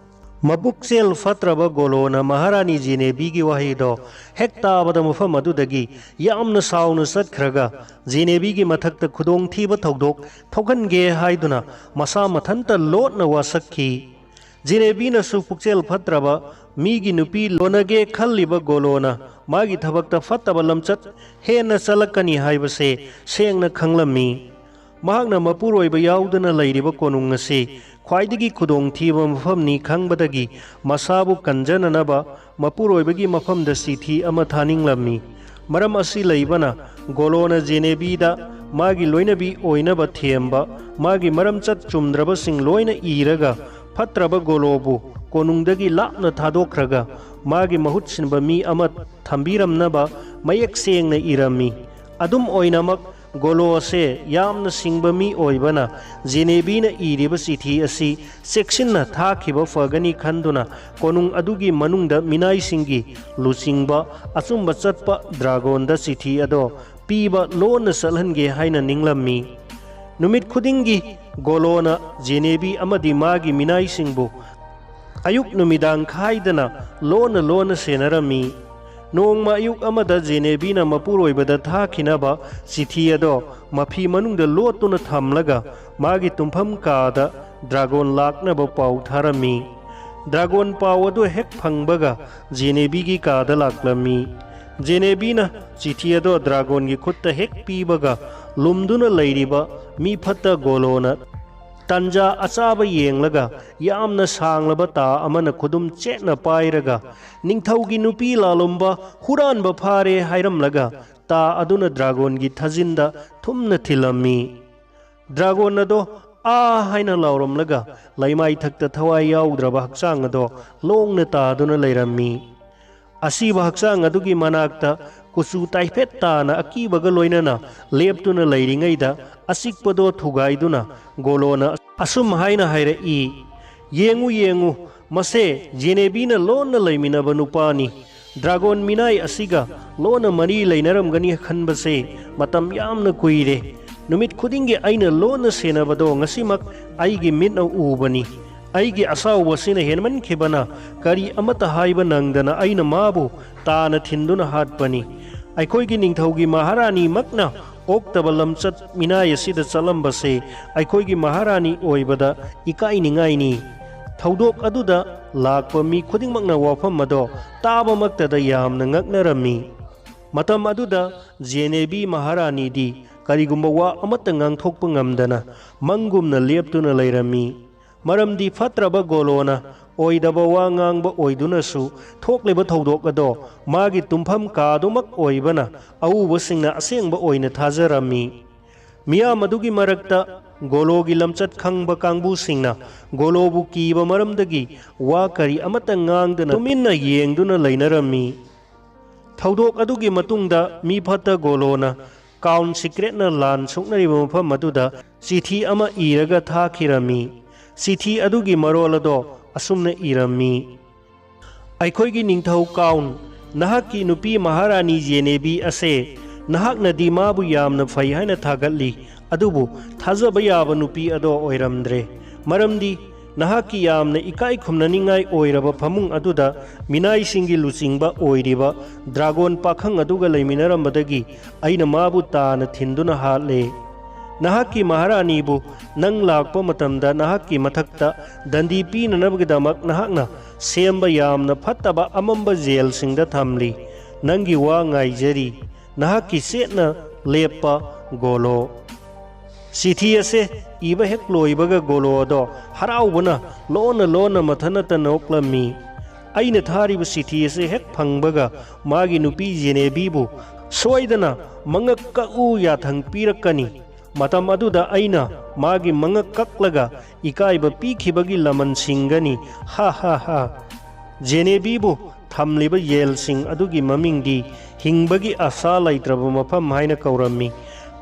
ꯃꯕꯨꯛꯆꯦꯜ ꯐꯠꯇ꯭ꯔꯕ ꯒꯣꯂꯣꯅ ꯃꯍꯥꯔꯥꯅꯤ ꯖꯦꯅꯦꯕꯤꯒꯤ ꯋꯥꯍꯩꯗꯣ ꯍꯦꯛ ꯇꯥꯕꯗ ꯃꯐꯝ ꯑꯗꯨꯗꯒꯤ ꯌꯥꯝꯅ ꯁꯥꯎꯅ ꯆꯠꯈ꯭ꯔꯒ, ꯖꯦꯅꯦꯕꯤꯒꯤ ꯃꯊꯛꯇ ꯈꯨꯗꯣꯡꯊꯤꯕ ꯊꯧꯗꯣꯛ ꯊꯣꯛꯍꯟꯒꯦ ꯍꯥꯏꯗꯨꯅ ꯃꯁꯥ ꯃꯊꯟꯇ ꯂꯣꯠꯅ ꯋꯥꯁꯛꯈꯤ꯫ ꯖꯦꯅꯦꯕꯤꯅꯁꯨ ꯄꯨꯛꯆꯦꯜ ꯐꯠꯇ꯭ꯔꯕ ꯃꯤꯒꯤ ꯅꯨꯄꯤ ꯂꯣꯟꯅꯒꯦ ꯈꯜꯂꯤꯕ ꯒꯣꯂꯣꯅ ꯃꯥꯒꯤ ꯊꯕꯛꯇ ꯐꯠꯇꯕ ꯂꯝꯆꯠ ꯍꯦꯟꯅ ꯆꯠꯂꯛꯀꯅꯤ ꯍꯥꯏꯕꯁꯦ ꯁꯦꯡꯅ ꯈꯪꯂꯝꯃꯤ꯫ ꯃꯍꯥꯛꯅ ꯃꯄꯨꯔꯣꯏꯕ ꯌꯥꯎꯗꯅ ꯂꯩꯔꯤꯕ ꯀꯣꯅꯨꯡ ꯑꯁꯤ ꯈ꯭ꯋꯥꯏꯗꯒꯤ ꯈꯨꯗꯣꯡꯊꯤꯕ ꯃꯐꯝꯅꯤ ꯈꯪꯕꯗꯒꯤ, ꯃꯁꯥꯕꯨ ꯀꯟꯖꯅꯅꯕ ꯃꯄꯨꯔꯣꯏꯕꯒꯤ ꯃꯐꯝꯗ ꯆꯤꯊꯤ ꯑꯃ ꯊꯥꯅꯤꯡꯂꯝꯃꯤ꯫ ꯃꯔꯝ ꯑꯁꯤ ꯂꯩꯕꯅ, ꯒꯣꯂꯣꯅ ꯖꯦꯅꯦꯕꯤꯗ ꯃꯥꯒꯤ ꯂꯣꯏꯅꯕꯤ ꯑꯣꯏꯅꯕ ꯊꯦꯝꯕ ꯃꯥꯒꯤ ꯃꯔꯝꯆꯠ ꯆꯨꯝꯗ꯭ꯔꯕꯁꯤꯡ ꯂꯣꯏꯅ ꯏꯔꯒ, ꯐꯠꯇ꯭ꯔꯕ ꯒꯣꯂꯣꯕꯨ ꯀꯣꯅꯨꯡꯗꯒꯤ ꯂꯥꯞꯅ ꯊꯥꯗꯣꯛꯈ꯭ꯔꯒ, ꯃꯥꯒꯤ ꯃꯍꯨꯠ ꯁꯤꯟꯕ ꯃꯤ ꯑꯃ ꯊꯝꯕꯤꯔꯝꯅꯕ ꯃꯌꯦꯛ ꯁꯦꯡꯅ ꯏꯔꯝꯃꯤ꯫ ꯑꯗꯨꯝ ꯑꯣꯏꯅꯃꯛ, ꯒꯣꯂꯣ ꯑꯁꯦ ꯌꯥꯝꯅ ꯁꯤꯡꯕ ꯃꯤ ꯑꯣꯏꯕꯅ, ꯖꯦꯅꯦꯕꯤꯅ ꯏꯔꯤꯕ ꯆꯤꯊꯤ ꯑꯁꯤ ꯆꯦꯛꯁꯤꯟꯅ ꯊꯥꯈꯤꯕ ꯐꯒꯅꯤ ꯈꯟꯗꯨꯅ, ꯀꯣꯅꯨꯡ ꯑꯗꯨꯒꯤ ꯃꯅꯨꯡꯗ ꯃꯤꯅꯥꯏꯁꯤꯡꯒꯤ ꯂꯨꯆꯤꯡꯕ ꯑꯆꯨꯝꯕ ꯆꯠꯄ ꯗ꯭ꯔꯥꯒꯣꯟꯗ ꯆꯤꯊꯤ ꯑꯗꯣ ꯄꯤꯕ ꯂꯣꯟꯅ ꯆꯠꯍꯟꯒꯦ ꯍꯥꯏꯅ ꯅꯤꯡꯂꯝꯃꯤ꯫ ꯅꯨꯃꯤꯠ ꯈꯨꯗꯤꯡꯒꯤ ꯒꯣꯂꯣꯅ ꯖꯦꯅꯦꯕꯤ ꯑꯃꯗꯤ ꯃꯥꯒꯤ ꯃꯤꯅꯥꯏꯁꯤꯡꯕꯨ ꯑꯌꯨꯛ ꯅꯨꯃꯤꯗꯥꯡ ꯈꯥꯏꯗꯅ ꯂꯣꯟꯅ ꯂꯣꯟꯅ ꯁꯦꯟꯅꯔꯝꯃꯤ꯫ ꯅꯣꯡꯃ ꯑꯌꯨꯛ ꯑꯃꯗ ꯖꯦꯅꯦꯕꯤꯅ ꯃꯄꯨꯔꯣꯏꯕꯗ ꯊꯥꯈꯤꯅꯕ ꯆꯤꯊꯤ ꯑꯗꯣ ꯃꯐꯤ ꯃꯅꯨꯡꯗ ꯂꯣꯠꯇꯨꯅ ꯊꯝꯂꯒ, ꯃꯥꯒꯤ ꯇꯨꯝꯐꯝ ꯀꯥꯗ ꯗ꯭ꯔꯥꯒꯣꯟ ꯂꯥꯛꯅꯕ ꯄꯥꯎ ꯊꯥꯔꯝꯃꯤ꯫ ꯗ꯭ꯔꯥꯒꯣꯟ ꯄꯥꯎ ꯑꯗꯨ ꯍꯦꯛ ꯐꯪꯕꯒ ꯖꯦꯅꯦꯕꯤꯒꯤ ꯀꯥꯗ ꯂꯥꯛꯂꯝꯃꯤ꯫ ꯖꯦꯅꯦꯕꯤꯅ ꯆꯤꯊꯤ ꯑꯗꯣ ꯗ꯭ꯔꯥꯒꯣꯟꯒꯤ ꯈꯨꯠꯇ ꯍꯦꯛ ꯄꯤꯕꯒ, ꯂꯨꯝꯗꯨꯅ ꯂꯩꯔꯤꯕ ꯃꯤ ꯐꯠꯇ ꯒꯣꯂꯣꯅ ꯇꯟꯖꯥ ꯑꯆꯥꯕ ꯌꯦꯡꯂꯒ, ꯌꯥꯝꯅ ꯁꯥꯡꯂꯕ ꯇꯥ ꯑꯃꯅ ꯈꯨꯗꯨꯝ ꯆꯦꯠꯅ ꯄꯥꯏꯔꯒ, "ꯅꯤꯡꯊꯧꯒꯤ ꯅꯨꯄꯤ ꯂꯥꯂꯣꯝꯕ ꯍꯨꯔꯥꯟꯕ ꯐꯥꯔꯦ" ꯍꯥꯏꯔꯝꯂꯒ, ꯇꯥ ꯑꯗꯨꯅ ꯗ꯭ꯔꯥꯒꯣꯟꯒꯤ ꯊꯥꯖꯤꯟꯗ ꯊꯨꯝꯅ ꯊꯤꯜꯂꯝꯃꯤ꯫ ꯗ꯭ꯔꯥꯒꯣꯟ ꯑꯗꯣ "ꯑꯥ" ꯍꯥꯏꯅ ꯂꯥꯎꯔꯝꯂꯒ, ꯂꯩꯃꯥꯏꯊꯛꯇ ꯊꯋꯥꯏ ꯌꯥꯎꯗ꯭ꯔꯕ ꯍꯛꯆꯥꯡ ꯑꯗꯣ ꯂꯣꯡꯅ ꯇꯥꯗꯨꯅ ꯂꯩꯔꯝꯃꯤ꯫ ꯑꯁꯤꯕ ꯍꯛꯆꯥꯡ ꯑꯗꯨꯒꯤ ꯃꯅꯥꯛꯇ ꯀꯨꯆꯨ ꯇꯥꯏꯐꯦꯠ ꯇꯥꯅ ꯑꯀꯤꯕꯒ ꯂꯣꯏꯅꯅ ꯂꯦꯞꯇꯨꯅ ꯂꯩꯔꯤꯉꯩꯗ, ꯑꯆꯤꯛꯄꯗꯣ ꯊꯨꯒꯥꯏꯗꯨꯅ ꯒꯣꯂꯣꯅ ꯑꯁꯨꯝ ꯍꯥꯏꯅ ꯍꯥꯏꯔꯛꯏ, "ꯌꯦꯡꯉꯨ, ꯌꯦꯡꯉꯨ, ꯃꯁꯦ ꯖꯦꯅꯦꯕꯤꯅ ꯂꯣꯟꯅ ꯂꯩꯃꯤꯟꯅꯕ ꯅꯨꯄꯥꯅꯤ꯫ ꯗ꯭ꯔꯥꯒꯣꯟ ꯃꯤꯅꯥꯏ ꯑꯁꯤꯒ ꯂꯣꯟꯅ ꯃꯔꯤ ꯂꯩꯅꯔꯝꯒꯅꯤ ꯈꯟꯕꯁꯦ ꯃꯇꯝ ꯌꯥꯝꯅ ꯀꯨꯏꯔꯦ꯫ ꯅꯨꯃꯤꯠ ꯈꯨꯗꯤꯡꯒꯤ ꯑꯩꯅ ꯂꯣꯟꯅ ꯁꯦꯟꯅꯕꯗꯣ ꯉꯁꯤꯃꯛ ꯑꯩꯒꯤ ꯃꯤꯠꯅ ꯎꯕꯅꯤ꯫ ꯑꯩꯒꯤ ꯑꯁꯥꯎꯕꯁꯤꯅ ꯍꯦꯟꯃꯟꯈꯤꯕꯅ ꯀꯔꯤ ꯑꯃꯠꯇ ꯍꯥꯏꯕ ꯅꯪꯗꯅ ꯑꯩꯅ ꯃꯥꯕꯨ ꯇꯥꯅ ꯊꯤꯟꯗꯨꯅ ꯍꯥꯠꯄꯅꯤ꯫ ꯑꯩꯈꯣꯏꯒꯤ ꯅꯤꯡꯊꯧꯒꯤ ꯃꯍꯥꯔꯥꯅꯤꯃꯛꯅ ꯑꯣꯛꯇꯕ ꯂꯝꯆꯠ ꯃꯤꯅꯥꯏ ꯑꯁꯤꯗ ꯆꯠꯂꯝꯕꯁꯦ ꯑꯩꯈꯣꯏꯒꯤ ꯃꯍꯥꯔꯥꯅꯤ ꯑꯣꯏꯕꯗ ꯏꯀꯥꯏꯅꯤꯡꯉꯥꯏꯅꯤ꯫" ꯊꯧꯗꯣꯛ ꯑꯗꯨꯗ ꯂꯥꯛꯄ ꯃꯤ ꯈꯨꯗꯤꯡꯃꯛꯅ ꯋꯥꯐꯝ ꯑꯗꯣ ꯇꯥꯕꯃꯛꯇꯗ ꯌꯥꯝꯅ ꯉꯛꯅꯔꯝꯃꯤ꯫ ꯃꯇꯝ ꯑꯗꯨꯗ ꯖꯦꯅꯦꯕꯤ ꯃꯍꯥꯔꯥꯅꯤꯗꯤ ꯀꯔꯤꯒꯨꯝꯕ ꯋꯥ ꯑꯃꯠꯇ ꯉꯥꯡꯊꯣꯛꯄ ꯉꯝꯗꯅ ꯃꯪꯒꯨꯝꯅ ꯂꯦꯞꯇꯨꯅ ꯂꯩꯔꯝꯃꯤ꯫ ꯃꯔꯝꯗꯤ ꯐꯠꯇ꯭ꯔꯕ ꯒꯣꯂꯣꯅ ꯑꯣꯏꯗꯕ ꯋꯥ ꯉꯥꯡꯕ ꯑꯣꯏꯗꯨꯅꯁꯨ ꯊꯣꯛꯂꯤꯕ ꯊꯧꯗꯣꯛ ꯑꯗꯣ ꯃꯥꯒꯤ ꯇꯨꯝꯐꯝ ꯀꯥꯗꯨꯃꯛ ꯑꯣꯏꯕꯅ ꯑꯎꯕꯁꯤꯡꯅ ꯑꯁꯦꯡꯕ ꯑꯣꯏꯅ ꯊꯥꯖꯔꯝꯃꯤ꯫ ꯃꯤꯌꯥꯝ ꯑꯗꯨꯒꯤ ꯃꯔꯛꯇ ꯒꯣꯂꯣꯒꯤ ꯂꯝꯆꯠ ꯈꯪꯕ ꯀꯥꯡꯕꯨꯁꯤꯡꯅ ꯒꯣꯂꯣꯕꯨ ꯀꯤꯕ ꯃꯔꯝꯗꯒꯤ ꯋꯥ ꯀꯔꯤ ꯑꯃꯠꯇ ꯉꯥꯡꯗꯅ ꯇꯨꯃꯤꯟꯅ ꯌꯦꯡꯗꯨꯅ ꯂꯩꯅꯔꯝꯃꯤ꯫ ꯊꯧꯗꯣꯛ ꯑꯗꯨꯒꯤ ꯃꯇꯨꯡꯗ ꯃꯤ ꯐꯠꯇ ꯒꯣꯂꯣꯅ ꯀꯥꯎꯟ ꯁꯤꯀ꯭ꯔꯦꯠꯅ ꯂꯥꯟ ꯁꯣꯛꯅꯔꯤꯕ ꯃꯐꯝ ꯑꯗꯨꯗ ꯆꯤꯊꯤ ꯑꯃ ꯏꯔꯒ ꯊꯥꯈꯤꯔꯝꯃꯤ꯫ ꯆꯤꯊꯤ ꯑꯗꯨꯒꯤ ꯃꯔꯣꯜ ꯑꯗꯣ ꯑꯁꯨꯝꯅ ꯏꯔꯝꯃꯤ, "ꯑꯩꯈꯣꯏꯒꯤ ꯅꯤꯡꯊꯧ ꯀꯥꯎꯟ, ꯅꯍꯥꯛꯀꯤ ꯅꯨꯄꯤ ꯃꯍꯥꯔꯥꯅꯤ ꯖꯦꯅꯦꯕꯤ ꯑꯁꯦ ꯅꯍꯥꯛꯅꯗꯤ ꯃꯥꯕꯨ ꯌꯥꯝꯅ ꯐꯩ ꯍꯥꯏꯅ ꯊꯥꯒꯠꯂꯤ, ꯑꯗꯨꯕꯨ ꯊꯥꯖꯕ ꯌꯥꯕ ꯅꯨꯄꯤ ꯑꯗꯣ ꯑꯣꯏꯔꯝꯗ꯭ꯔꯦ꯫ ꯃꯔꯝꯗꯤ ꯅꯍꯥꯛꯀꯤ ꯌꯥꯝꯅ ꯏꯀꯥꯏ ꯈꯨꯝꯅꯅꯤꯡꯉꯥꯏ ꯑꯣꯏꯔꯕ ꯐꯃꯨꯡ ꯑꯗꯨꯗ ꯃꯤꯅꯥꯏꯁꯤꯡꯒꯤ ꯂꯨꯆꯤꯡꯕ ꯑꯣꯏꯔꯤꯕ ꯗ꯭ꯔꯥꯒꯣꯟ ꯄꯥꯈꯪ ꯑꯗꯨꯒ ꯂꯩꯃꯤꯟꯅꯔꯝꯕꯗꯒꯤ ꯑꯩꯅ ꯃꯥꯕꯨ ꯇꯥꯅ ꯊꯤꯟꯗꯨꯅ ꯍꯥꯠꯂꯦ꯫ ꯅꯍꯥꯛꯀꯤ ꯃꯍꯥꯔꯥꯅꯤꯕꯨ ꯅꯪ ꯂꯥꯛꯄ ꯃꯇꯝꯗ ꯅꯍꯥꯛꯀꯤ ꯃꯊꯛꯇ ꯗꯟꯗꯤ ꯄꯤꯅꯅꯕꯒꯤꯗꯃꯛ ꯅꯍꯥꯛꯅ ꯁꯦꯝꯕ ꯌꯥꯝꯅ ꯐꯠꯇꯕ ꯑꯃꯝꯕ ꯖꯦꯜꯁꯤꯡꯗ ꯊꯝꯂꯤ꯫ ꯅꯪꯒꯤ ꯋꯥ ꯉꯥꯏꯖꯔꯤ꯫ ꯅꯍꯥꯛꯀꯤ ꯆꯦꯠꯅ ꯂꯦꯞꯄ ꯒꯣꯂꯣ꯫" ꯆꯤꯊꯤ ꯑꯁꯦ ꯏꯕ ꯍꯦꯛ ꯂꯣꯏꯕꯒ ꯒꯣꯂꯣ ꯑꯗꯣ ꯍꯔꯥꯎꯕꯅ ꯂꯣꯟꯅ ꯂꯣꯟꯅ ꯃꯊꯟꯅꯇ ꯅꯣꯛꯂꯝꯃꯤ꯫ ꯑꯩꯅ ꯊꯥꯔꯤꯕ ꯆꯤꯊꯤ ꯑꯁꯦ ꯍꯦꯛ ꯐꯪꯕꯒ ꯃꯥꯒꯤ ꯅꯨꯄꯤ ꯖꯦꯅꯦꯕꯤꯕꯨ ꯁꯣꯏꯗꯅ ꯃꯉꯛ ꯀꯛꯎ ꯌꯥꯊꯪ ꯄꯤꯔꯛꯀꯅꯤ꯫ ꯃꯇꯝ ꯑꯗꯨꯗ ꯑꯩꯅ ꯃꯥꯒꯤ ꯃꯉꯛ ꯀꯛꯂꯒ ꯏꯀꯥꯏꯕ ꯄꯤꯈꯤꯕꯒꯤ ꯂꯃꯟ ꯁꯤꯡꯒꯅꯤ꯫ ꯍꯥ ꯍꯥ ꯍꯥ꯫ ꯖꯦꯅꯦꯕꯤꯕꯨ ꯊꯝꯂꯤꯕ ꯖꯦꯜꯁꯤꯡ ꯑꯗꯨꯒꯤ ꯃꯃꯤꯡꯗꯤ ꯍꯤꯡꯕꯒꯤ ꯑꯁꯥ ꯂꯩꯇ꯭ꯔꯕ ꯃꯐꯝ ꯍꯥꯏꯅ ꯀꯧꯔꯝꯃꯤ꯫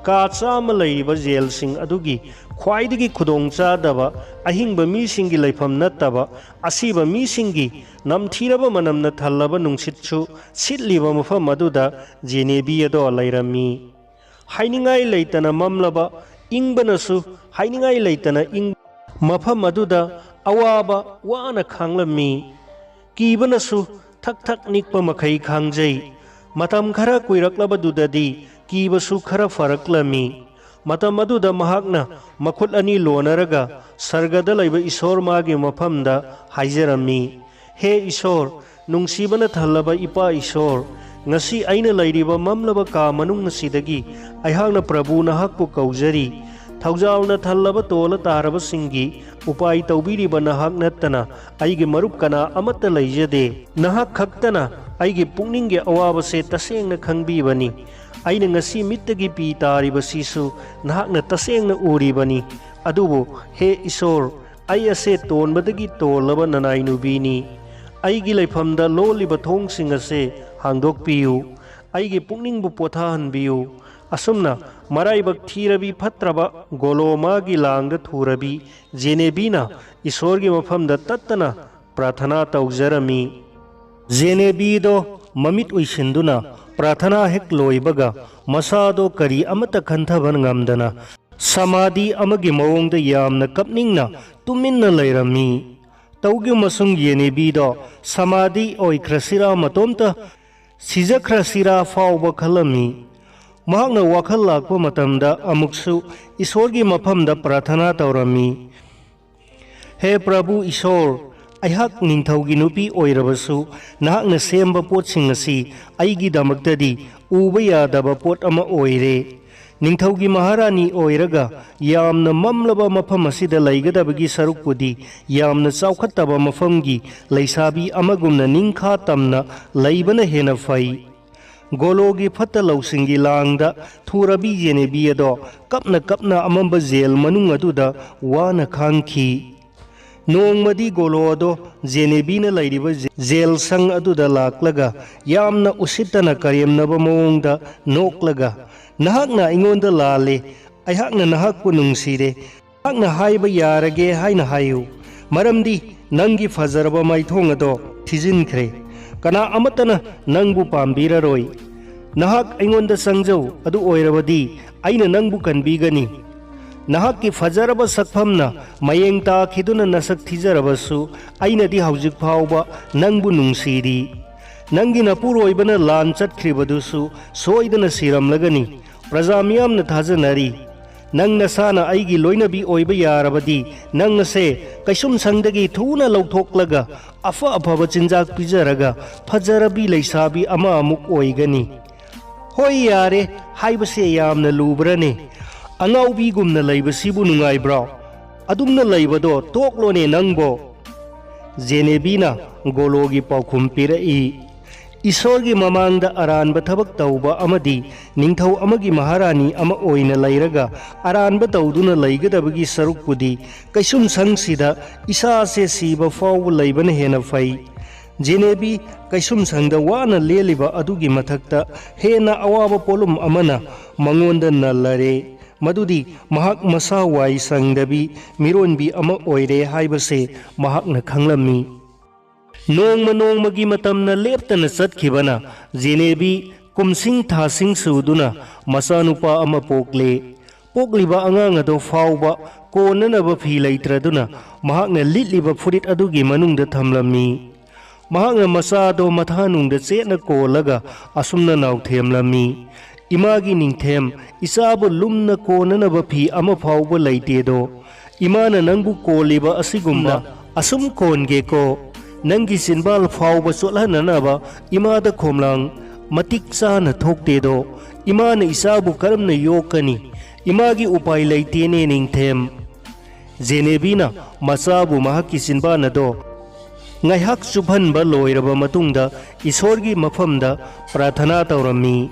ꯀꯥ ꯆꯥꯝꯃ ꯂꯩꯔꯤꯕ ꯖꯦꯜꯁꯤꯡ ꯑꯗꯨꯒꯤ ꯈ꯭ꯋꯥꯏꯗꯒꯤ ꯈꯨꯗꯣꯡꯆꯥꯗꯕ, ꯑꯍꯤꯡꯕ ꯃꯤꯁꯤꯡꯒꯤ ꯂꯩꯐꯝ ꯅꯠꯇꯕ, ꯑꯁꯤꯕ ꯃꯤꯁꯤꯡꯒꯤ ꯅꯝꯊꯤꯔꯕ ꯃꯅꯝꯅ ꯊꯜꯂꯕ ꯅꯨꯡꯁꯤꯠꯁꯨ ꯁꯤꯠꯂꯤꯕ ꯃꯐꯝ ꯑꯗꯨꯗ ꯖꯦꯅꯦꯕꯤ ꯑꯗꯣ ꯂꯩꯔꯝꯃꯤ꯫ ꯍꯥꯏꯅꯤꯡꯉꯥꯏ ꯂꯩꯇꯅ ꯃꯝꯂꯕ, ꯏꯪꯕꯅꯁꯨ ꯍꯥꯏꯅꯤꯡꯉꯥꯏ ꯂꯩꯇꯅ ꯏꯪ ꯃꯐꯝ ꯑꯗꯨꯗ ꯑꯋꯥꯕ ꯋꯥꯅ ꯈꯥꯡꯂꯝꯃꯤ꯫ ꯀꯤꯕꯅꯁꯨ ꯊꯛ ꯊꯛ ꯅꯤꯛꯄ ꯃꯈꯩ ꯈꯥꯡꯖꯩ꯫ ꯃꯇꯝ ꯈꯔ ꯀꯨꯏꯔꯛꯂꯕꯗꯨꯗꯗꯤ ꯀꯤꯕꯁꯨ ꯈꯔ ꯐꯔꯛꯂꯝꯃꯤ꯫ ꯃꯇꯝ ꯑꯗꯨꯗ ꯃꯍꯥꯛꯅ ꯃꯈꯨꯠ ꯑꯅꯤ ꯂꯣꯟꯅꯔꯒ ꯁꯔꯒꯗ ꯂꯩꯕ ꯏꯁꯣꯔ ꯃꯥꯒꯤ ꯃꯐꯝꯗ ꯍꯥꯏꯖꯔꯝꯃꯤ, "ꯍꯦ ꯏꯁꯣꯔ, ꯅꯨꯡꯁꯤꯕꯅ ꯊꯜꯂꯕ ꯏꯄꯥ ꯏꯁꯣꯔ, ꯉꯁꯤ ꯑꯩꯅ ꯂꯩꯔꯤꯕ ꯃꯝꯂꯕ ꯀꯥ ꯃꯅꯨꯡ ꯑꯁꯤꯗꯒꯤ ꯑꯩꯍꯥꯛꯅ ꯄ꯭ꯔꯚꯨ ꯅꯍꯥꯛꯄꯨ ꯀꯧꯖꯔꯤ꯫ ꯊꯧꯖꯥꯜꯅ ꯊꯜꯂꯕ ꯇꯣꯜꯂ ꯇꯥꯔꯕꯁꯤꯡꯒꯤ ꯎꯄꯥꯏ ꯇꯧꯕꯤꯔꯤꯕ ꯅꯍꯥꯛ ꯅꯠꯇꯅ ꯑꯩꯒꯤ ꯃꯔꯨꯞ ꯀꯅꯥ ꯑꯃꯠꯇ ꯂꯩꯖꯗꯦ꯫ ꯅꯍꯥꯛ ꯈꯛꯇꯅ ꯑꯩꯒꯤ ꯄꯨꯛꯅꯤꯡꯒꯤ ꯑꯋꯥꯕꯁꯦ ꯇꯁꯦꯡꯅ ꯈꯪꯕꯤꯕꯅꯤ꯫ ꯑꯩꯅ ꯉꯁꯤ ꯃꯤꯠꯇꯒꯤ ꯄꯤ ꯇꯥꯔꯤꯕꯁꯤꯁꯨ ꯅꯍꯥꯛꯅ ꯇꯁꯦꯡꯅ ꯎꯔꯤꯕꯅꯤ꯫ ꯑꯗꯨꯕꯨ ꯍꯦ ꯏꯁꯣꯔ, ꯑꯩ ꯑꯁꯦ ꯇꯣꯟꯕꯗꯒꯤ ꯇꯣꯜꯂꯕ ꯅꯅꯥꯏ ꯅꯨꯕꯤꯅꯤ꯫ ꯑꯩꯒꯤ ꯂꯩꯐꯝꯗ ꯂꯣꯜꯂꯤꯕ ꯊꯣꯡꯁꯤꯡ ꯑꯁꯦ ꯍꯥꯡꯗꯣꯛꯄꯤꯌꯨ꯫ ꯑꯩꯒꯤ ꯄꯨꯛꯅꯤꯡꯕꯨ ꯄꯣꯊꯥꯍꯟꯕꯤꯌꯨ꯫" ꯑꯁꯨꯝꯅ ꯃꯔꯥꯏꯕꯛ ꯊꯤꯔꯕꯤ ꯐꯠꯇ꯭ꯔꯕ ꯒꯣꯂꯣꯃꯥꯒꯤ ꯂꯥꯡꯗ ꯊꯨꯔꯕꯤ ꯖꯦꯅꯦꯕꯤꯅ ꯏꯁꯣꯔꯒꯤ ꯃꯐꯝꯗ ꯇꯠꯇꯅ ꯄ꯭ꯔꯥꯊꯅꯥ ꯇꯧꯖꯔꯝꯃꯤ꯫ ꯖꯦꯅꯦꯕꯤꯗꯣ ꯃꯃꯤꯠ ꯎꯏꯁꯤꯟꯗꯨꯅ ꯄ꯭ꯔꯥꯊꯅꯥ ꯍꯦꯛ ꯂꯣꯏꯕꯒ ꯃꯁꯥꯗꯣ ꯀꯔꯤ ꯑꯃꯠꯇ ꯈꯟꯊꯕ ꯉꯝꯗꯅ ꯁꯃꯥꯙꯤ ꯑꯃꯒꯤ ꯃꯑꯣꯡꯗ ꯌꯥꯝꯅ ꯀꯞꯅꯤꯡꯅ ꯇꯨꯃꯤꯟꯅ ꯂꯩꯔꯝꯃꯤ꯫ ꯇꯧꯒꯤꯃꯁꯨꯡ ꯖꯦꯅꯦꯕꯤꯗꯣ ꯁꯃꯥꯙꯤ ꯑꯣꯏꯈ꯭ꯔꯁꯤꯔꯥ, ꯃꯇꯣꯝꯇ ꯁꯤꯖꯈ꯭ꯔꯁꯤꯔꯥ ꯐꯥꯎꯕ ꯈꯜꯂꯝꯃꯤ꯫ ꯃꯍꯥꯛꯅ ꯋꯥꯈꯜ ꯂꯥꯛꯄ ꯃꯇꯝꯗ ꯑꯃꯨꯛꯁꯨ ꯏꯁꯣꯔꯒꯤ ꯃꯐꯝꯗ ꯄ꯭ꯔꯥꯊꯅꯥ ꯇꯧꯔꯝꯃꯤ꯫ "ꯍꯦ ꯄ꯭ꯔꯚꯨ ꯏꯁꯣꯔ, ꯑꯩꯍꯥꯛ ꯅꯤꯡꯊꯧꯒꯤ ꯅꯨꯄꯤ ꯑꯣꯏꯔꯕꯁꯨ ꯅꯍꯥꯛꯅ ꯁꯦꯝꯕ ꯄꯣꯠꯁꯤꯡ ꯑꯁꯤ ꯑꯩꯒꯤꯗꯃꯛꯇꯗꯤ ꯎꯕ ꯌꯥꯗꯕ ꯄꯣꯠ ꯑꯃ ꯑꯣꯏꯔꯦ꯫ ꯅꯤꯡꯊꯧꯒꯤ ꯃꯍꯥꯔꯥꯅꯤ ꯑꯣꯏꯔꯒ ꯌꯥꯝꯅ ꯃꯝꯂꯕ ꯃꯐꯝ ꯑꯁꯤꯗ ꯂꯩꯒꯗꯕꯒꯤ ꯁꯔꯨꯛꯄꯨꯗꯤ ꯌꯥꯝꯅ ꯆꯥꯎꯈꯠꯇꯕ ꯃꯐꯝꯒꯤ ꯂꯩꯁꯥꯕꯤ ꯑꯃꯒꯨꯝꯅ ꯅꯤꯡꯈꯥ ꯇꯝꯅ ꯂꯩꯕꯅ ꯍꯦꯟꯅ ꯐꯩ꯫" ꯒꯣꯂꯣꯒꯤ ꯐꯠꯇ ꯂꯧꯁꯤꯡꯒꯤ ꯂꯥꯡꯗ ꯊꯨꯔꯕꯤ ꯖꯦꯅꯦꯕꯤ ꯑꯗꯣ ꯀꯞꯅ ꯀꯞꯅ ꯑꯃꯝꯕ ꯖꯦꯜ ꯃꯅꯨꯡ ꯑꯗꯨꯗ ꯋꯥꯅ ꯈꯥꯡꯈꯤ꯫ ꯅꯣꯡꯃꯗꯤ ꯒꯣꯂꯣ ꯑꯗꯣ ꯖꯦꯅꯦꯕꯤꯅ ꯂꯩꯔꯤꯕ ꯖꯦ-, ꯖꯦꯜ ꯁꯪ ꯑꯗꯨꯗ ꯂꯥꯛꯂꯒ ꯌꯥꯝꯅ ꯎꯁꯤꯠꯇꯅ ꯀꯔꯦꯝꯅꯕ ꯃꯑꯣꯡꯗ ꯅꯣꯛꯂꯒ, "ꯅꯍꯥꯛꯅ ꯑꯩꯉꯣꯟꯗ ꯂꯥꯜꯂꯦ꯫ ꯑꯩꯍꯥꯛꯅ ꯅꯍꯥꯛꯄꯨ ꯅꯨꯡꯁꯤꯔꯦ꯫ ꯅꯍꯥꯛꯅ ꯍꯥꯏꯕ ꯌꯥꯔꯒꯦ ꯍꯥꯏꯅ ꯍꯥꯏꯌꯨ, ꯃꯔꯝꯗꯤ ꯅꯪꯒꯤ ꯐꯖꯔꯕ ꯃꯥꯏꯊꯣꯡ ꯑꯗꯣ ꯊꯤꯖꯤꯟꯈ꯭ꯔꯦ꯫ ꯀꯅꯥ ꯑꯃꯠꯇꯅ ꯅꯪꯕꯨ ꯄꯥꯝꯕꯤꯔꯔꯣꯏ꯫ ꯅꯍꯥꯛ ꯑꯩꯉꯣꯟꯗ ꯆꯪꯖꯧ, ꯑꯗꯨ ꯑꯣꯏꯔꯕꯗꯤ ꯑꯩꯅ ꯅꯪꯕꯨ ꯀꯟꯕꯤꯒꯅꯤ꯫ ꯅꯍꯥꯛꯀꯤ ꯐꯖꯔꯕ ꯁꯛꯐꯝꯅ ꯃꯌꯦꯡ ꯇꯥꯈꯤꯗꯨꯅ ꯅꯁꯛ ꯊꯤꯖꯔꯕꯁꯨ, ꯑꯩꯅꯗꯤ ꯍꯧꯖꯤꯛ ꯐꯥꯎꯕ ꯅꯪꯕꯨ ꯅꯨꯡꯁꯤꯔꯤ꯫ ꯅꯪꯒꯤ ꯅꯄꯨꯔꯣꯏꯕꯅ ꯂꯥꯟ ꯆꯠꯈ꯭ꯔꯤꯕꯗꯨꯁꯨ ꯁꯣꯏꯗꯅ ꯁꯤꯔꯝꯂꯒꯅꯤ꯫ ꯄ꯭ꯔꯖꯥ ꯃꯤꯌꯥꯝꯅ ꯊꯥꯖꯅꯔꯤ꯫ ꯅꯪ ꯅꯁꯥꯅ ꯑꯩꯒꯤ ꯂꯣꯏꯅꯕꯤ ꯑꯣꯏꯕ ꯌꯥꯔꯕꯗꯤ, ꯅꯪ ꯑꯁꯦ ꯀꯩꯁꯨꯝꯁꯪꯗꯒꯤ ꯊꯨꯅ ꯂꯧꯊꯣꯛꯂꯒ ꯑꯐ ꯑꯐꯕ ꯆꯤꯟꯖꯥꯛ ꯄꯤꯖꯔꯒ ꯐꯖꯔꯕꯤ ꯂꯩꯁꯥꯕꯤ ꯑꯃ ꯑꯃꯨꯛ ꯑꯣꯏꯒꯅꯤ꯫" "ꯍꯣꯏ, ꯌꯥꯔꯦ, ꯍꯥꯏꯕꯁꯦ ꯌꯥꯝꯅ ꯂꯨꯕ꯭ꯔꯅꯦ? ꯑꯉꯥꯎꯕꯤꯒꯨꯝꯅ ꯂꯩꯕꯁꯤꯕꯨ ꯅꯨꯡꯉꯥꯏꯕ꯭ꯔꯣ? ꯑꯗꯨꯝꯅ ꯂꯩꯕꯗꯣ ꯇꯣꯛꯂꯣꯅꯦ ꯅꯪꯕꯣ꯫" ꯖꯦꯅꯦꯕꯤꯅ ꯒꯣꯂꯣꯒꯤ ꯄꯥꯎꯈꯨꯝ ꯄꯤꯔꯛꯏ꯫ ꯏꯁꯣꯔꯒꯤ ꯃꯃꯥꯡꯗ ꯑꯔꯥꯟꯕ ꯊꯕꯛ ꯇꯧꯕ ꯑꯃꯗꯤ ꯅꯤꯡꯊꯧ ꯑꯃꯒꯤ ꯃꯍꯥꯔꯥꯅꯤ ꯑꯃ ꯑꯣꯏꯅ ꯂꯩꯔꯒ ꯑꯔꯥꯟꯕ ꯇꯧꯗꯨꯅ ꯂꯩꯒꯗꯕꯒꯤ ꯁꯔꯨꯛꯄꯨꯗꯤ, ꯀꯩꯁꯨꯝꯁꯪꯁꯤꯗ ꯏꯁꯥꯁꯦ ꯁꯤꯕ ꯐꯥꯎꯕ ꯂꯩꯕꯅ ꯍꯦꯟꯅ ꯐꯩ꯫ ꯖꯦꯅꯦꯕꯤ ꯀꯩꯁꯨꯝꯁꯪꯗ ꯋꯥꯅ ꯂꯦꯜꯂꯤꯕ ꯑꯗꯨꯒꯤ ꯃꯊꯛꯇ ꯍꯦꯟꯅ ꯑꯋꯥꯕ ꯄꯣꯠꯂꯨꯝ ꯑꯃꯅ ꯃꯉꯣꯟꯗ ꯅꯜꯂꯔꯦ꯫ ꯃꯗꯨꯗꯤ ꯃꯍꯥꯛ ꯃꯁꯥ ꯋꯥꯏ ꯁꯪꯗꯕꯤ ꯃꯤꯔꯣꯟꯕꯤ ꯑꯃ ꯑꯣꯏꯔꯦ ꯍꯥꯏꯕꯁꯦ ꯃꯍꯥꯛꯅ ꯈꯪꯂꯝꯃꯤ꯫ ꯅꯣꯡꯃ ꯅꯣꯡꯃꯒꯤ ꯃꯇꯝꯅ ꯂꯦꯞꯇꯅ ꯆꯠꯈꯤꯕꯅ ꯖꯦꯅꯦꯕꯤ ꯀꯨꯝꯁꯤꯡ ꯊꯥꯁꯤꯡ ꯁꯨꯗꯨꯅ ꯃꯆꯥꯅꯨꯄꯥ ꯑꯃ ꯄꯣꯛꯂꯦ꯫ ꯄꯣꯛꯂꯤꯕ ꯑꯉꯥꯡ ꯑꯗꯨ ꯐꯥꯎꯕ ꯀꯣꯟꯅꯅꯕ ꯐꯤ ꯂꯩꯇ꯭ꯔꯗꯨꯅ ꯃꯍꯥꯛꯅ ꯂꯤꯠꯂꯤꯕ ꯐꯨꯔꯤꯠ ꯑꯗꯨꯒꯤ ꯃꯅꯨꯡꯗ ꯊꯝꯂꯝꯃꯤ꯫ ꯃꯍꯥꯛꯅ ꯃꯆꯥꯗꯣ ꯃꯊꯥꯅꯨꯡꯗ ꯆꯦꯠꯅ ꯀꯣꯜꯂꯒ ꯑꯁꯨꯝꯅ ꯅꯥꯎꯊꯦꯝꯂꯝꯃꯤ, "ꯏꯃꯥꯒꯤ ꯅꯤꯡꯊꯦꯝ, ꯏꯆꯥꯕꯨ ꯂꯨꯝꯅ ꯀꯣꯟꯅꯅꯕ ꯐꯤ ꯑꯃ ꯐꯥꯎꯕ ꯂꯩꯇꯦꯗꯣ꯫ ꯏꯃꯥꯅ ꯅꯪꯕꯨ ꯀꯣꯜꯂꯤꯕ ꯑꯁꯤꯒꯨꯝꯅ ꯑꯁꯨꯝ ꯀꯣꯟꯒꯦꯀꯣ? ꯅꯪꯒꯤ ꯆꯤꯟꯕꯥꯜ ꯐꯥꯎꯕ ꯆꯣꯠꯍꯟꯅꯅꯕ ꯏꯃꯥꯗ ꯈꯣꯝꯂꯥꯡ ꯃꯇꯤꯛ ꯆꯥꯅ ꯊꯣꯛꯇꯦꯗꯣ꯫ ꯏꯃꯥꯅ ꯏꯆꯥꯕꯨ ꯀꯔꯝꯅ ꯌꯣꯛꯀꯅꯤ? ꯏꯃꯥꯒꯤ ꯎꯄꯥꯏ ꯂꯩꯇꯦꯅꯦ ꯅꯤꯡꯊꯦꯝ꯫" ꯖꯦꯅꯦꯕꯤꯅ ꯃꯆꯥꯕꯨ ꯃꯍꯥꯛꯀꯤ ꯆꯤꯟꯕꯥꯟ ꯑꯗꯣ ꯉꯥꯏꯍꯥꯛ ꯆꯨꯞꯍꯟꯕ ꯂꯣꯏꯔꯕ ꯃꯇꯨꯡꯗ ꯏꯁꯣꯔꯒꯤ ꯃꯐꯝꯗ ꯄ꯭ꯔꯥꯊꯅꯥ ꯇꯧꯔꯝꯃꯤ꯫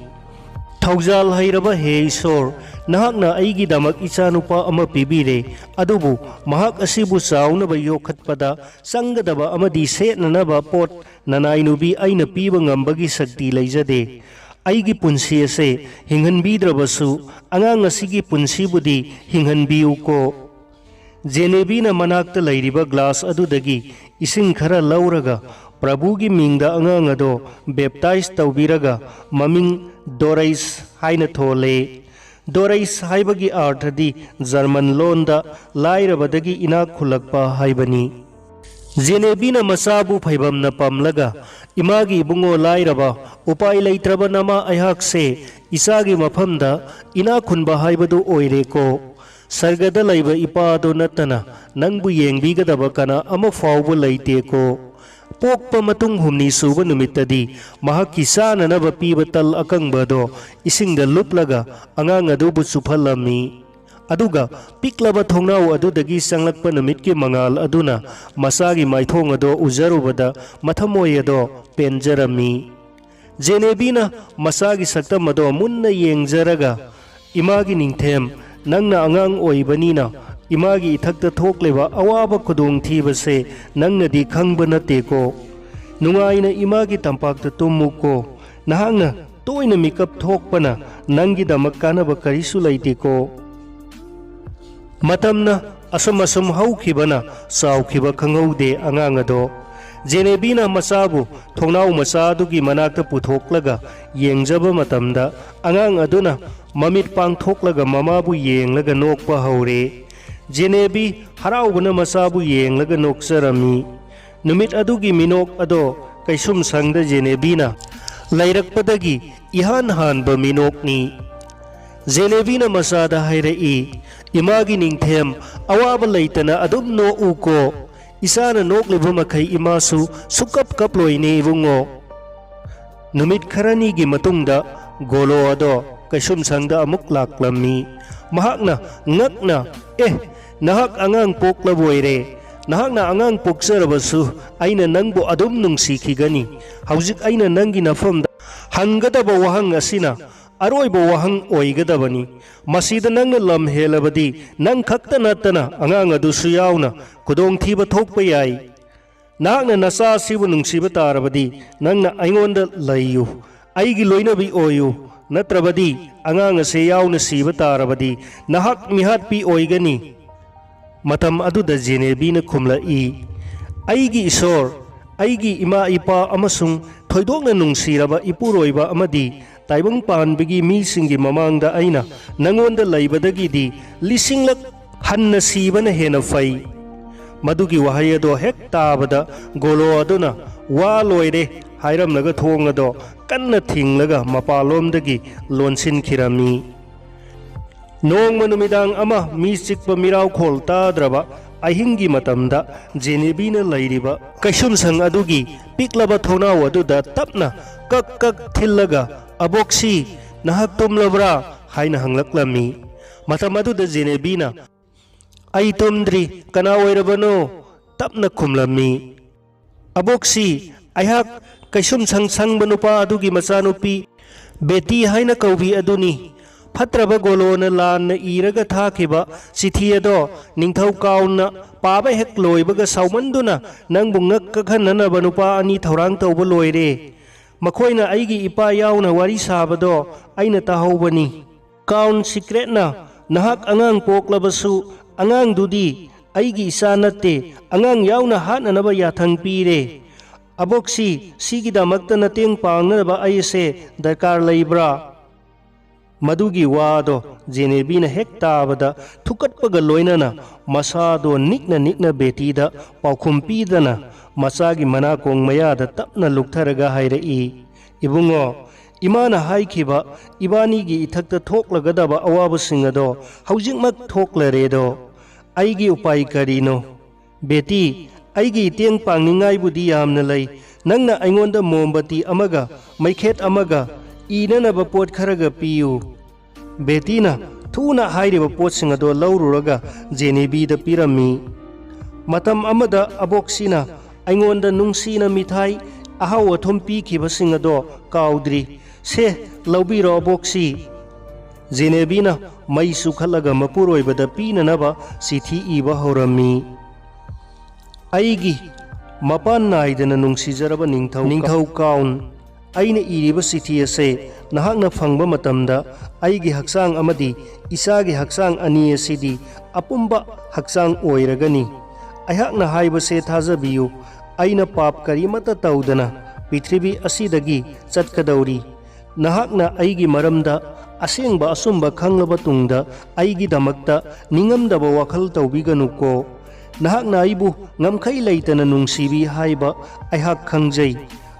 "ꯊꯧꯖꯥꯜ ꯍꯩꯔꯕ ꯍꯦ ꯏꯁꯣꯔ, "ꯅꯍꯥꯛꯅ ꯑꯩꯒꯤꯗꯃꯛ ꯏꯆꯥꯅꯨꯄꯥ ꯑꯃ ꯄꯤꯕꯤꯔꯦ, ꯑꯗꯨꯕꯨ ꯃꯍꯥꯛ ꯑꯁꯤꯕꯨ ꯆꯥꯎꯅꯕ ꯌꯣꯛꯈꯠꯄꯗ ꯆꯪꯒꯗꯕ ꯑꯃꯗꯤ ꯁꯦꯠꯅꯅꯕ ꯄꯣꯠ ꯅꯅꯥꯏꯅꯨꯕꯤ ꯑꯩꯅ ꯄꯤꯕ ꯉꯝꯕꯒꯤ ꯁꯛꯇꯤ ꯂꯩꯖꯗꯦ꯫ ꯑꯩꯒꯤ ꯄꯨꯟꯁꯤ ꯑꯁꯦ ꯍꯤꯡꯍꯟꯕꯤꯗ꯭ꯔꯕꯁꯨ, ꯑꯉꯥꯡ ꯑꯁꯤꯒꯤ ꯄꯨꯟꯁꯤꯕꯨꯗꯤ ꯍꯤꯡꯍꯟꯕꯤꯌꯨꯀꯣ꯫" ꯖꯦꯅꯦꯕꯤꯅ ꯃꯅꯥꯛꯇ ꯂꯩꯔꯤꯕ ꯒ꯭ꯂꯥꯁ ꯑꯗꯨꯗꯒꯤ ꯏꯁꯤꯡ ꯈꯔ ꯂꯧꯔꯒ, ꯄ꯭ꯔꯚꯨꯒꯤ ꯃꯤꯡꯗ ꯑꯉꯥꯡ ꯑꯗꯣ ꯕꯦꯞꯇꯥꯏꯖ ꯇꯧꯕꯤꯔꯒ, ꯃꯃꯤꯡ ꯗꯣꯔꯩꯁ ꯍꯥꯏꯅ ꯊꯣꯜꯂꯦ꯫ ꯗꯣꯔꯩꯁ ꯍꯥꯏꯕꯒꯤ ꯑꯥꯔꯊꯗꯤ ꯖꯔꯃꯟ ꯂꯣꯟꯗ ꯂꯥꯏꯔꯕꯗꯒꯤ ꯏꯅꯥꯛ ꯈꯨꯜꯂꯛꯄ ꯍꯥꯏꯕꯅꯤ꯫ ꯖꯦꯅꯦꯕꯤꯅ ꯃꯆꯥꯕꯨ ꯐꯩꯕꯝꯅ ꯄꯝꯂꯒ, "ꯏꯃꯥꯒꯤ ꯏꯕꯨꯡꯉꯣ ꯂꯥꯏꯔꯕ, ꯎꯄꯥꯏ ꯂꯩꯇ꯭ꯔꯕ ꯅꯃꯥ ꯑꯩꯍꯥꯛꯁꯦ ꯏꯆꯥꯒꯤ ꯃꯐꯝꯗ ꯏꯅꯥꯛ ꯈꯨꯟꯕ ꯍꯥꯏꯕꯗꯨ ꯑꯣꯏꯔꯦꯀꯣ꯫ ꯁꯔꯒꯗ ꯂꯩꯕ ꯏꯄꯥꯗꯣ ꯅꯠꯇꯅ ꯅꯪꯕꯨ ꯌꯦꯡꯕꯤꯒꯗꯕ ꯀꯅꯥ ꯑꯃ ꯐꯥꯎꯕ ꯂꯩꯇꯦꯀꯣ꯫" ꯄꯣꯛꯄ ꯃꯇꯨꯡ ꯍꯨꯝꯅꯤ ꯁꯨꯕ ꯅꯨꯃꯤꯠꯇꯗꯤ ꯃꯍꯥꯛꯀꯤ ꯆꯥꯅꯅꯕ ꯄꯤꯕ ꯇꯜ ꯑꯀꯪꯕ ꯑꯗꯣ ꯏꯁꯤꯡꯗ ꯂꯨꯞꯂꯒ ꯑꯉꯥꯡ ꯑꯗꯨꯕꯨ ꯆꯨꯞꯍꯜꯂꯝꯃꯤ꯫ ꯑꯗꯨꯒ ꯄꯤꯛꯂꯕ ꯊꯣꯡꯅꯥꯎ ꯑꯗꯨꯗꯒꯤ ꯆꯪꯂꯛꯄ ꯅꯨꯃꯤꯠꯀꯤ ꯃꯉꯥꯜ ꯑꯗꯨꯅ ꯃꯆꯥꯒꯤ ꯃꯥꯏꯊꯣꯡ ꯑꯗꯣ ꯎꯖꯔꯨꯕꯗ ꯃꯊꯃꯣꯏ ꯑꯗꯣ ꯄꯦꯟꯖꯔꯝꯃꯤ꯫ ꯖꯦꯅꯦꯕꯤꯅ ꯃꯆꯥꯒꯤ ꯁꯛꯇꯝ ꯑꯗꯣ ꯃꯨꯟꯅ ꯌꯦꯡꯖꯔꯒ, "ꯏꯃꯥꯒꯤ ꯅꯤꯡꯊꯦꯝ, ꯅꯪꯅ ꯑꯉꯥꯡ ꯑꯣꯏꯕꯅꯤꯅ ꯏꯃꯥꯒꯤ ꯏꯊꯛꯇ ꯊꯣꯛꯂꯤꯕ ꯑꯋꯥꯕ ꯈꯨꯗꯣꯡꯊꯤꯕꯁꯦ ꯅꯪꯅꯗꯤ ꯈꯪꯕ ꯅꯠꯇꯦꯀꯣ꯫ ꯅꯨꯡꯉꯥꯏꯅ ꯏꯃꯥꯒꯤ ꯇꯝꯄꯥꯛꯇ ꯇꯨꯝꯃꯨꯀꯣ꯫ ꯅꯍꯥꯛꯅ ꯇꯣꯏꯅ ꯃꯤꯀꯞ ꯊꯣꯛꯄꯅ ꯅꯪꯒꯤꯗꯃꯛ ꯀꯥꯟꯅꯕ ꯀꯔꯤꯁꯨ ꯂꯩꯇꯦꯀꯣ꯫" ꯃꯇꯝꯅ ꯑꯁꯨꯝ ꯑꯁꯨꯝ ꯍꯧꯈꯤꯕꯅ ꯆꯥꯎꯈꯤꯕ ꯈꯪꯍꯧꯗꯦ ꯑꯉꯥꯡ ꯑꯗꯣ꯫ ꯖꯦꯅꯦꯕꯤꯅ ꯃꯆꯥꯕꯨ ꯊꯣꯡꯅꯥꯎ ꯃꯆꯥ ꯑꯗꯨꯒꯤ ꯃꯅꯥꯛꯇ ꯄꯨꯊꯣꯛꯂꯒ ꯌꯦꯡꯖꯕ ꯃꯇꯝꯗ, ꯑꯉꯥꯡ ꯑꯗꯨꯅ ꯃꯃꯤꯠ ꯄꯥꯡꯊꯣꯛꯂꯒ ꯃꯃꯥꯕꯨ ꯌꯦꯡꯂꯒ ꯅꯣꯛꯄ ꯍꯧꯔꯦ꯫ ꯖꯦꯅꯦꯕꯤ ꯍꯔꯥꯎꯕꯅ ꯃꯆꯥꯕꯨ ꯌꯦꯡꯂꯒ ꯅꯣꯛꯆꯔꯝꯃꯤ꯫ ꯅꯨꯃꯤꯠ ꯑꯗꯨꯒꯤ ꯃꯤꯅꯣꯛ ꯑꯗꯣ ꯀꯩꯁꯨꯝꯁꯪꯗ ꯖꯦꯅꯦꯕꯤꯅ ꯂꯩꯔꯛꯄꯗꯒꯤ ꯏꯍꯥꯟ ꯍꯥꯟꯕ ꯃꯤꯅꯣꯛꯅꯤ꯫ ꯖꯦꯅꯦꯕꯤꯅ ꯃꯆꯥꯗ ꯍꯥꯏꯔꯛꯏ, "ꯏꯃꯥꯒꯤ ꯅꯤꯡꯊꯦꯝ, ꯑꯋꯥꯕ ꯂꯩꯇꯅ ꯑꯗꯨꯝ ꯅꯣꯛꯎꯀꯣ꯫ ꯏꯆꯥꯅ ꯅꯣꯛꯂꯤꯕ ꯃꯈꯩ ꯏꯃꯥꯁꯨ ꯁꯨꯛꯀꯞ ꯀꯞꯂꯣꯏꯅꯦ ꯏꯕꯨꯡꯉꯣ꯫" ꯅꯨꯃꯤꯠ ꯈꯔꯅꯤꯒꯤ ꯃꯇꯨꯡꯗ ꯒꯣꯂꯣ ꯑꯗꯣ ꯀꯩꯁꯨꯝꯁꯪꯗ ꯑꯃꯨꯛ ꯂꯥꯛꯂꯝꯃꯤ꯫ ꯃꯍꯥꯛꯅ ꯉꯛꯅ, "ꯑꯦ, ꯅꯍꯥꯛ ꯑꯉꯥꯡ ꯄꯣꯛꯂꯕꯣꯏꯔꯦ꯫ ꯅꯍꯥꯛꯅ ꯑꯉꯥꯡ ꯄꯣꯛꯆꯔꯕꯁꯨ ꯑꯩꯅ ꯅꯪꯕꯨ ꯑꯗꯨꯝ ꯅꯨꯡꯁꯤꯈꯤꯒꯅꯤ꯫ ꯍꯧꯖꯤꯛ ꯑꯩꯅ ꯅꯪꯒꯤ ꯅꯐꯝꯗ ꯍꯪꯒꯗꯕ ꯋꯥꯍꯪ ꯑꯁꯤꯅ ꯑꯔꯣꯏꯕ ꯋꯥꯍꯪ ꯑꯣꯏꯒꯗꯕꯅꯤ꯫ ꯃꯁꯤꯗ ꯅꯪꯅ ꯂꯝ ꯍꯦꯜꯂꯕꯗꯤ, ꯅꯪ ꯈꯛꯇ ꯅꯠꯇꯅ ꯑꯉꯥꯡ ꯑꯗꯨꯁꯨ ꯌꯥꯎꯅ ꯈꯨꯗꯣꯡꯊꯤꯕ ꯊꯣꯛꯄ ꯌꯥꯏ꯫ ꯅꯍꯥꯛꯅ ꯅꯆꯥ ꯑꯁꯤꯕꯨ ꯅꯨꯡꯁꯤꯕ ꯇꯥꯔꯕꯗꯤ, ꯅꯪꯅ ꯑꯩꯉꯣꯟꯗ ꯂꯩꯌꯨ, ꯑꯩꯒꯤ ꯂꯣꯏꯅꯕꯤ ꯑꯣꯏꯌꯨ, ꯅꯠꯇ꯭ꯔꯕꯗꯤ ꯑꯉꯥꯡ ꯑꯁꯦ ꯌꯥꯎꯅ ꯁꯤꯕ ꯇꯥꯔꯕꯗꯤ, ꯅꯍꯥꯛ ꯃꯤꯍꯥꯠꯄꯤ ꯑꯣꯏꯒꯅꯤ꯫ ꯃꯇꯝ ꯑꯗꯨꯗ ꯖꯦꯅꯦꯕꯤꯅ ꯈꯨꯝꯂꯛꯏ, "ꯑꯩꯒꯤ ꯏꯁꯣꯔ, ꯑꯩꯒꯤ ꯏꯃꯥ ꯏꯄꯥ ꯑꯃꯁꯨꯡ ꯊꯣꯏꯗꯣꯛꯅ ꯅꯨꯡꯁꯤꯔꯕ ꯏꯄꯨꯔꯣꯏꯕ ꯑꯃꯗꯤ ꯇꯥꯏꯕꯪ ꯄꯥꯟꯕꯒꯤ ꯃꯤꯁꯤꯡꯒꯤ ꯃꯃꯥꯡꯗ ꯑꯩꯅ ꯅꯉꯣꯟꯗ ꯂꯩꯕꯗꯒꯤꯗꯤ ꯂꯤꯁꯤꯡꯂꯛ ꯍꯟꯅ ꯁꯤꯕꯅ ꯍꯦꯟꯅ ꯐꯩ꯫" ꯃꯗꯨꯒꯤ ꯋꯥꯍꯩ ꯑꯗꯣ ꯍꯦꯛ ꯇꯥꯕꯗ ꯒꯣꯂꯣ ꯑꯗꯨꯅ "ꯋꯥ ꯂꯣꯏꯔꯦ" ꯍꯥꯏꯔꯝꯂꯒ ꯊꯣꯡ ꯑꯗꯣ ꯀꯟꯅ ꯊꯤꯡꯂꯒ ꯃꯄꯥꯟꯂꯣꯝꯗꯒꯤ ꯂꯣꯟꯁꯤꯟꯈꯤꯔꯝꯃꯤ꯫ ꯅꯣꯡꯃ ꯅꯨꯃꯤꯗꯥꯡ ꯑꯃ ꯃꯤ ꯆꯤꯛꯄ ꯃꯤꯔꯥꯎꯈꯣꯜ ꯇꯥꯗ꯭ꯔꯕ ꯑꯍꯤꯡꯒꯤ ꯃꯇꯝꯗ, ꯖꯦꯅꯦꯕꯤꯅ ꯂꯩꯔꯤꯕ ꯀꯩꯁꯨꯝꯁꯪ ꯑꯗꯨꯒꯤ ꯄꯤꯛꯂꯕ ꯊꯣꯡꯅꯥꯎ ꯑꯗꯨꯗ ꯇꯞꯅ ꯀꯛ ꯀꯛ ꯊꯤꯜꯂꯒ, "ꯑꯕꯣꯛꯁꯤ, ꯅꯍꯥꯛ ꯇꯨꯝꯂꯕ꯭ꯔꯥ?" ꯍꯥꯏꯅ ꯍꯪꯂꯛꯂꯝꯃꯤ꯫ ꯃꯇꯝ ꯑꯗꯨꯗ ꯖꯦꯅꯦꯕꯤꯅ, "ꯑꯩ ꯇꯨꯝꯗ꯭ꯔꯤ, ꯀꯅꯥ ꯑꯣꯏꯔꯕꯅꯣ?" ꯇꯞꯅ ꯈꯨꯝꯂꯝꯃꯤ꯫ "ꯑꯕꯣꯛꯁꯤ, ꯑꯩꯍꯥꯛ ꯀꯩꯁꯨꯝꯁꯪ ꯁꯪꯕ ꯅꯨꯄꯥ ꯑꯗꯨꯒꯤ ꯃꯆꯥꯅꯨꯄꯤ ꯕꯦꯇꯤ ꯍꯥꯏꯅ ꯀꯧꯕꯤ ꯑꯗꯨꯅꯤ꯫ ꯐꯠꯇ꯭ꯔꯕ ꯒꯣꯂꯣꯅ ꯂꯥꯟꯅ ꯏꯔꯒ ꯊꯥꯈꯤꯕ ꯆꯤꯊꯤ ꯑꯗꯣ ꯅꯤꯡꯊꯧ ꯀꯥꯎꯟꯅ ꯄꯥꯕ ꯍꯦꯛ ꯂꯣꯏꯕꯒ ꯁꯥꯎꯃꯟꯗꯨꯅ ꯅꯪꯕꯨ ꯉꯛ ꯀꯛꯍꯟꯅꯅꯕ ꯅꯨꯄꯥ ꯑꯅꯤ ꯊꯧꯔꯥꯡ ꯇꯧꯕ ꯂꯣꯏꯔꯦ꯫ ꯃꯈꯣꯏꯅ ꯑꯩꯒꯤ ꯏꯄꯥ ꯌꯥꯎꯅ ꯋꯥꯔꯤ ꯁꯥꯕꯗꯣ ꯑꯩꯅ ꯇꯥꯍꯧꯕꯅꯤ꯫ ꯀꯥꯎꯟ ꯁꯤꯀ꯭ꯔꯦꯠꯅ ꯅꯍꯥꯛ ꯑꯉꯥꯡ ꯄꯣꯛꯂꯕꯁꯨ, ꯑꯉꯥꯡꯗꯨꯗꯤ ꯑꯩꯒꯤ ꯏꯆꯥ ꯅꯠꯇꯦ, ꯑꯉꯥꯡ ꯌꯥꯎꯅ ꯍꯥꯠꯅꯅꯕ ꯌꯥꯊꯪ ꯄꯤꯔꯦ꯫ ꯑꯕꯣꯛꯁꯤ, ꯁꯤꯒꯤꯗꯃꯛꯇ ꯃꯇꯦꯡ ꯄꯥꯡꯅꯅꯕ ꯑꯩꯁꯦ ꯗꯔꯀꯥꯔ ꯂꯩꯕ꯭ꯔꯥ?" ꯃꯗꯨꯒꯤ ꯋꯥꯗꯣ ꯖꯦꯅꯦꯕꯤꯅ ꯍꯦꯛ ꯇꯥꯕꯗ ꯊꯨꯀꯠꯄꯒ ꯂꯣꯏꯅꯅ ꯃꯁꯥꯗꯣ ꯅꯤꯛꯅ ꯅꯤꯛꯅ ꯕꯦꯇꯤꯗ ꯄꯥꯎꯈꯨꯝ ꯄꯤꯗꯅ ꯃꯆꯥꯒꯤ ꯃꯅꯥꯀꯣꯡ ꯃꯌꯥꯗ ꯇꯞꯅ ꯂꯨꯞꯊꯔꯒ ꯍꯥꯏꯔꯛꯏ, "ꯏꯕꯨꯡꯉꯣ, ꯏꯃꯥꯅ ꯍꯥꯏꯈꯤꯕ ꯏꯕꯥꯅꯤꯒꯤ ꯏꯊꯛꯇ ꯊꯣꯛꯂꯒꯗꯕ ꯑꯋꯥꯕꯁꯤꯡ ꯑꯗꯣ ꯍꯧꯖꯤꯛꯃꯛ ꯊꯣꯛꯂꯔꯦꯗꯣ꯫ ꯑꯩꯒꯤ ꯎꯄꯥꯏ ꯀꯔꯤꯅꯣ? ꯕꯦꯇꯤ, ꯑꯩꯒꯤ ꯏꯇꯦꯡ ꯄꯥꯡꯅꯤꯡꯉꯥꯏꯕꯨꯗꯤ ꯌꯥꯝꯅ ꯂꯩ꯫ ꯅꯪꯅ ꯑꯩꯉꯣꯟꯗ ꯃꯣꯝꯕꯇꯤ ꯑꯃꯒ ꯃꯩꯈꯦꯠ ꯑꯃꯒ ꯏꯅꯅꯕ ꯄꯣꯠ ꯈꯔꯒ ꯄꯤꯌꯨ꯫" ꯕꯦꯇꯤꯅ ꯊꯨꯅ ꯍꯥꯏꯔꯤꯕ ꯄꯣꯠꯁꯤꯡ ꯑꯗꯣ ꯂꯧꯔꯨꯔꯒ ꯖꯦꯅꯦꯕꯤꯗ ꯄꯤꯔꯝꯃꯤ꯫ ꯃꯇꯝ ꯑꯃꯗ ꯑꯕꯣꯛꯁꯤꯅ ꯑꯩꯉꯣꯟꯗ ꯅꯨꯡꯁꯤꯅ ꯃꯤꯊꯥꯏ, ꯑꯍꯥꯎ ꯑꯊꯨꯝ ꯄꯤꯈꯤꯕꯁꯤꯡ ꯑꯗꯣ ꯀꯥꯎꯗ꯭ꯔꯤ꯫ "ꯁꯦ, ꯂꯧꯕꯤꯔꯣ ꯑꯕꯣꯛꯁꯤ꯫" ꯖꯦꯅꯦꯕꯤꯅ ꯃꯩ ꯆꯨꯈꯠꯂꯒ ꯃꯄꯨꯔꯣꯏꯕꯗ ꯄꯤꯅꯅꯕ ꯆꯤꯊꯤ ꯏꯕ ꯍꯧꯔꯝꯃꯤ꯫ "ꯑꯩꯒꯤ ꯃꯄꯥꯟ ꯅꯥꯏꯗꯅ ꯅꯨꯡꯁꯤꯖꯔꯕ ꯅꯤꯡꯊꯧ, ꯅꯤꯡꯊꯧ ꯀꯥꯎꯟ, ꯑꯩꯅ ꯏꯔꯤꯕ ꯆꯤꯊꯤ ꯑꯁꯦ ꯅꯍꯥꯛꯅ ꯐꯪꯕ ꯃꯇꯝꯗ ꯑꯩꯒꯤ ꯍꯛꯆꯥꯡ ꯑꯃꯗꯤ ꯏꯆꯥꯒꯤ ꯍꯛꯆꯥꯡ ꯑꯅꯤ ꯑꯁꯤꯗꯤ ꯑꯄꯨꯝꯕ ꯍꯛꯆꯥꯡ ꯑꯣꯏꯔꯒꯅꯤ꯫ ꯑꯩꯍꯥꯛꯅ ꯍꯥꯏꯕꯁꯦ ꯊꯥꯖꯕꯤꯌꯨ, ꯑꯩꯅ ꯄꯥꯞ ꯀꯔꯤꯃꯠꯇ ꯇꯧꯗꯅ ꯄ꯭ꯔꯤꯊꯤꯕꯤ ꯑꯁꯤꯗꯒꯤ ꯆꯠꯀꯗꯧꯔꯤ꯫ ꯅꯍꯥꯛꯅ ꯑꯩꯒꯤ ꯃꯔꯝꯗ ꯑꯁꯦꯡꯕ ꯑꯆꯨꯝꯕ ꯈꯪꯂꯕ ꯇꯨꯡꯗ ꯑꯩꯒꯤꯗꯃꯛꯇ ꯅꯤꯡꯉꯝꯗꯕ ꯋꯥꯈꯜ ꯇꯧꯕꯤꯒꯅꯨꯀꯣ꯫ ꯅꯍꯥꯛꯅ ꯑꯩꯕꯨ ꯉꯝꯈꯩ ꯂꯩꯇꯅ ꯅꯨꯡꯁꯤꯕꯤ ꯍꯥꯏꯕ ꯑꯩꯍꯥꯛ ꯈꯪꯖꯩ꯫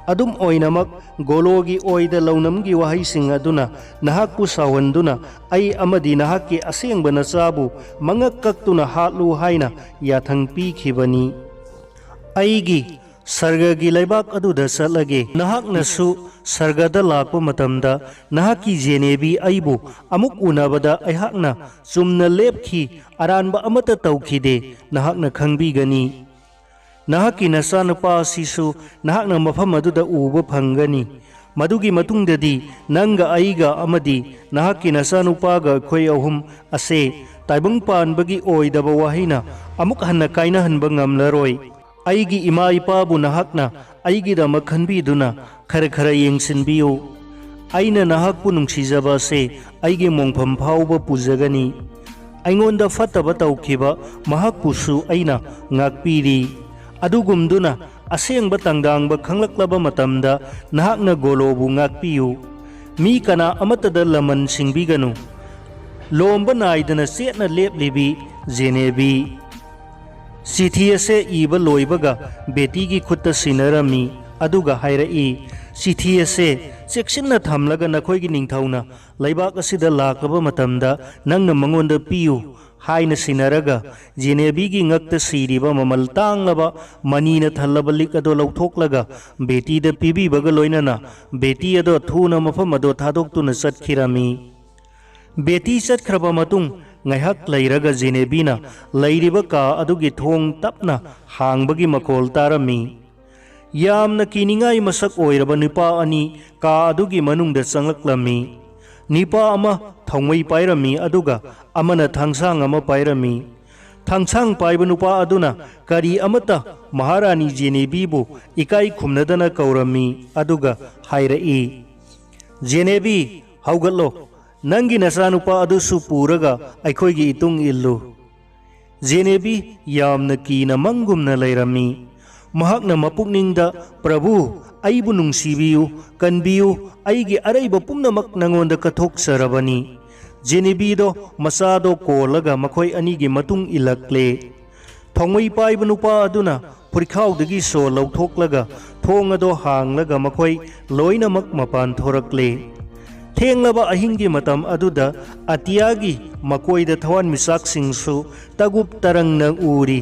ꯑꯗꯨꯝ ꯑꯣꯏꯅꯃꯛ, ꯒꯣꯂꯣꯒꯤ ꯑꯣꯏꯗ ꯂꯧꯅꯝꯒꯤ ꯋꯥꯍꯩꯁꯤꯡ ꯑꯗꯨꯅ ꯅꯍꯥꯛꯄꯨ ꯁꯥꯎꯍꯟꯗꯨꯅ ꯑꯩ ꯑꯃꯗꯤ ꯅꯍꯥꯛꯀꯤ ꯑꯁꯦꯡꯕ ꯅꯆꯥꯕꯨ ꯃꯉꯛ ꯀꯛꯇꯨꯅ ꯍꯥꯠꯂꯨ ꯍꯥꯏꯅ ꯌꯥꯊꯪ ꯄꯤꯈꯤꯕꯅꯤ꯫ ꯑꯩꯒꯤ ꯁꯔꯒꯒꯤ ꯂꯩꯕꯥꯛ ꯑꯗꯨꯗ ꯆꯠꯂꯒꯦ꯫ ꯅꯍꯥꯛꯅꯁꯨ ꯁꯔꯒꯗ ꯂꯥꯛꯄ ꯃꯇꯝꯗ ꯅꯍꯥꯛꯀꯤ ꯖꯦꯅꯦꯕꯤ ꯑꯩꯕꯨ ꯑꯃꯨꯛ ꯎꯅꯕꯗ ꯑꯩꯍꯥꯛꯅ ꯆꯨꯝꯅ ꯂꯦꯞꯈꯤ, ꯑꯔꯥꯟꯕ ꯑꯃꯠꯇ ꯇꯧꯈꯤꯗꯦ, ꯅꯍꯥꯛꯅ ꯈꯪꯕꯤꯒꯅꯤ꯫ ꯅꯍꯥꯛꯀꯤ ꯅꯆꯥꯅꯨꯄꯥ ꯑꯁꯤꯁꯨ ꯅꯍꯥꯛꯅ ꯃꯐꯝ ꯑꯗꯨꯗ ꯎꯕ ꯐꯪꯒꯅꯤ꯫ ꯃꯗꯨꯒꯤ ꯃꯇꯨꯡꯗꯗꯤ ꯅꯪꯒ ꯑꯩꯒ ꯑꯃꯗꯤ ꯅꯍꯥꯛꯀꯤ ꯅꯆꯥꯅꯨꯄꯥꯒ ꯑꯩꯈꯣꯏ ꯑꯍꯨꯝ ꯑꯁꯦ ꯇꯥꯏꯕꯪ ꯄꯥꯟꯕꯒꯤ ꯑꯣꯏꯗꯕ ꯋꯥꯍꯩꯅ ꯑꯃꯨꯛ ꯍꯟꯅ ꯀꯥꯏꯅꯍꯟꯕ ꯉꯝꯂꯔꯣꯏ꯫ ꯑꯩꯒꯤ ꯏꯃꯥ ꯏꯄꯥꯕꯨ ꯅꯍꯥꯛꯅ ꯑꯩꯒꯤꯗꯃꯛ ꯈꯟꯕꯤꯗꯨꯅ ꯈꯔ ꯈꯔ ꯌꯦꯡꯁꯤꯟꯕꯤꯌꯨ꯫ ꯑꯩꯅ ꯅꯍꯥꯛꯄꯨ ꯅꯨꯡꯁꯤꯖꯕ ꯑꯁꯦ ꯑꯩꯒꯤ ꯃꯣꯡꯐꯝ ꯐꯥꯎꯕ ꯄꯨꯖꯒꯅꯤ꯫ ꯑꯩꯉꯣꯟꯗ ꯐꯠꯇꯕ ꯇꯧꯈꯤꯕ ꯃꯍꯥꯛꯄꯨꯁꯨ ꯑꯩꯅ ꯉꯥꯛꯄꯤꯔꯤ꯫ ꯑꯗꯨꯒꯨꯝꯗꯨꯅ ꯑꯁꯦꯡꯕ ꯇꯪꯗꯥꯡꯕ ꯈꯪꯂꯛꯂꯕ ꯃꯇꯝꯗ ꯅꯍꯥꯛꯅ ꯒꯣꯂꯣꯕꯨ ꯉꯥꯛꯄꯤꯌꯨ꯫ ꯃꯤ ꯀꯅꯥ ꯑꯃꯠꯇꯗ ꯂꯃꯟ ꯁꯤꯡꯕꯤꯒꯅꯨ꯫ ꯂꯣꯝꯕ ꯅꯥꯏꯗꯅ ꯆꯦꯠꯅ ꯂꯦꯞꯂꯤꯕꯤ ꯖꯦꯅꯦꯕꯤ꯫ ꯆꯤꯊꯤ ꯑꯁꯦ ꯏꯕ ꯂꯣꯏꯕꯒ ꯕꯦꯇꯤꯒꯤ ꯈꯨꯠꯇ ꯁꯤꯟꯅꯔꯝꯃꯤ, ꯑꯗꯨꯒ ꯍꯥꯏꯔꯛꯏ, "ꯆꯤꯊꯤ ꯑꯁꯦ ꯆꯦꯛꯁꯤꯟꯅ ꯊꯝꯂꯒ ꯅꯈꯣꯏꯒꯤ ꯅꯤꯡꯊꯧꯅ ꯂꯩꯕꯥꯛ ꯑꯁꯤꯗ ꯂꯥꯛꯂꯕ ꯃꯇꯝꯗ ꯅꯪꯅ ꯃꯉꯣꯟꯗ ꯄꯤꯌꯨ" ꯍꯥꯏꯅ ꯁꯤꯟꯅꯔꯒ, ꯖꯦꯅꯦꯕꯤꯒꯤ ꯉꯛꯇ ꯁꯤꯔꯤꯕ ꯃꯃꯜ ꯇꯥꯡꯂꯕ ꯃꯅꯤꯅ ꯊꯜꯂꯕ ꯂꯤꯛ ꯑꯗꯨ ꯂꯧꯊꯣꯛꯂꯒ ꯕꯦꯇꯤꯗ ꯄꯤꯕꯤꯕꯒ ꯂꯣꯏꯅꯅ ꯕꯦꯇꯤ ꯑꯗꯨ ꯊꯨꯅ ꯃꯐꯝ ꯑꯗꯨ ꯊꯥꯗꯣꯛꯇꯨꯅ ꯆꯠꯈꯤꯔꯝꯃꯤ꯫ ꯕꯦꯇꯤ ꯆꯠꯈ꯭ꯔꯕ ꯃꯇꯨꯡ ꯉꯥꯏꯍꯥꯛ ꯂꯩꯔꯒ ꯖꯦꯅꯦꯕꯤꯅ ꯂꯩꯔꯤꯕ ꯀꯥ ꯑꯗꯨꯒꯤ ꯊꯣꯡ ꯇꯞꯅ ꯍꯥꯡꯕꯒꯤ ꯃꯈꯣꯜ ꯇꯥꯔꯝꯃꯤ꯫ ꯌꯥꯝꯅ ꯀꯤꯅꯤꯡꯉꯥꯏ ꯃꯁꯛ ꯑꯣꯏꯔꯕ ꯅꯨꯄꯥ ꯑꯅꯤ ꯀꯥ ꯑꯗꯨꯒꯤ ꯃꯅꯨꯡꯗ ꯆꯪꯂꯛꯂꯝꯃꯤ꯫ ꯅꯨꯄꯥ ꯑꯃ ꯊꯥꯎꯃꯩ ꯄꯥꯏꯔꯝꯃꯤ, ꯑꯗꯨꯒ ꯑꯃꯅ ꯊꯥꯡꯁꯥꯡ ꯑꯃ ꯄꯥꯏꯔꯝꯃꯤ꯫ ꯊꯥꯡꯁꯥꯡ ꯄꯥꯏꯕ ꯅꯨꯄꯥ ꯑꯗꯨꯅ ꯀꯔꯤ ꯑꯃꯠꯇ ꯃꯍꯥꯔꯥꯅꯤ ꯖꯦꯅꯦꯕꯤꯕꯨ ꯏꯀꯥꯏ ꯈꯨꯝꯅꯗꯅ ꯀꯧꯔꯝꯃꯤ, ꯑꯗꯨꯒ ꯍꯥꯏꯔꯛꯏ, "ꯖꯦꯅꯦꯕꯤ, ꯍꯧꯒꯠꯂꯣ, ꯅꯪꯒꯤ ꯅꯆꯥꯅꯨꯄꯥ ꯑꯗꯨꯁꯨ ꯄꯨꯔꯒ ꯑꯩꯈꯣꯏꯒꯤ ꯏꯇꯨꯡ ꯏꯜꯂꯨ꯫" ꯖꯦꯅꯦꯕꯤ ꯌꯥꯝꯅ ꯀꯤꯅ ꯃꯪꯒꯨꯝꯅ ꯂꯩꯔꯝꯃꯤ꯫ ꯃꯍꯥꯛꯅ ꯃꯄꯨꯛꯅꯤꯡꯗ, "ꯄ꯭ꯔꯚꯨ, ꯑꯩꯕꯨ ꯅꯨꯡꯁꯤꯕꯤꯌꯨ, ꯀꯟꯕꯤꯌꯨ, ꯑꯩꯒꯤ ꯑꯔꯩꯕ ꯄꯨꯝꯅꯃꯛ ꯅꯉꯣꯟꯗ ꯀꯠꯊꯣꯛꯆꯔꯕꯅꯤ꯫" ꯖꯦꯅꯦꯕꯤꯗꯣ ꯃꯆꯥꯗꯣ ꯀꯣꯜꯂꯒ ꯃꯈꯣꯏ ꯑꯅꯤꯒꯤ ꯃꯇꯨꯡ ꯏꯜꯂꯛꯂꯦ꯫ ꯊꯥꯎꯃꯩ ꯄꯥꯏꯕ ꯅꯨꯄꯥ ꯑꯗꯨꯅ ꯐꯨꯔꯤꯈꯥꯎꯗꯒꯤ ꯁꯣ ꯂꯧꯊꯣꯛꯂꯒ ꯊꯣꯡ ꯑꯗꯣ ꯍꯥꯡꯂꯒ ꯃꯈꯣꯏ ꯂꯣꯏꯅꯃꯛ ꯃꯄꯥꯟ ꯊꯣꯔꯛꯂꯦ꯫ ꯊꯦꯡꯂꯕ ꯑꯍꯤꯡꯒꯤ ꯃꯇꯝ ꯑꯗꯨꯗ ꯑꯇꯤꯌꯥꯒꯤ ꯃꯀꯣꯏꯗ ꯊꯋꯥꯟꯃꯤꯆꯥꯛꯁꯤꯡꯁꯨ ꯇꯒꯨꯞ ꯇꯔꯪꯅ ꯎꯔꯤ꯫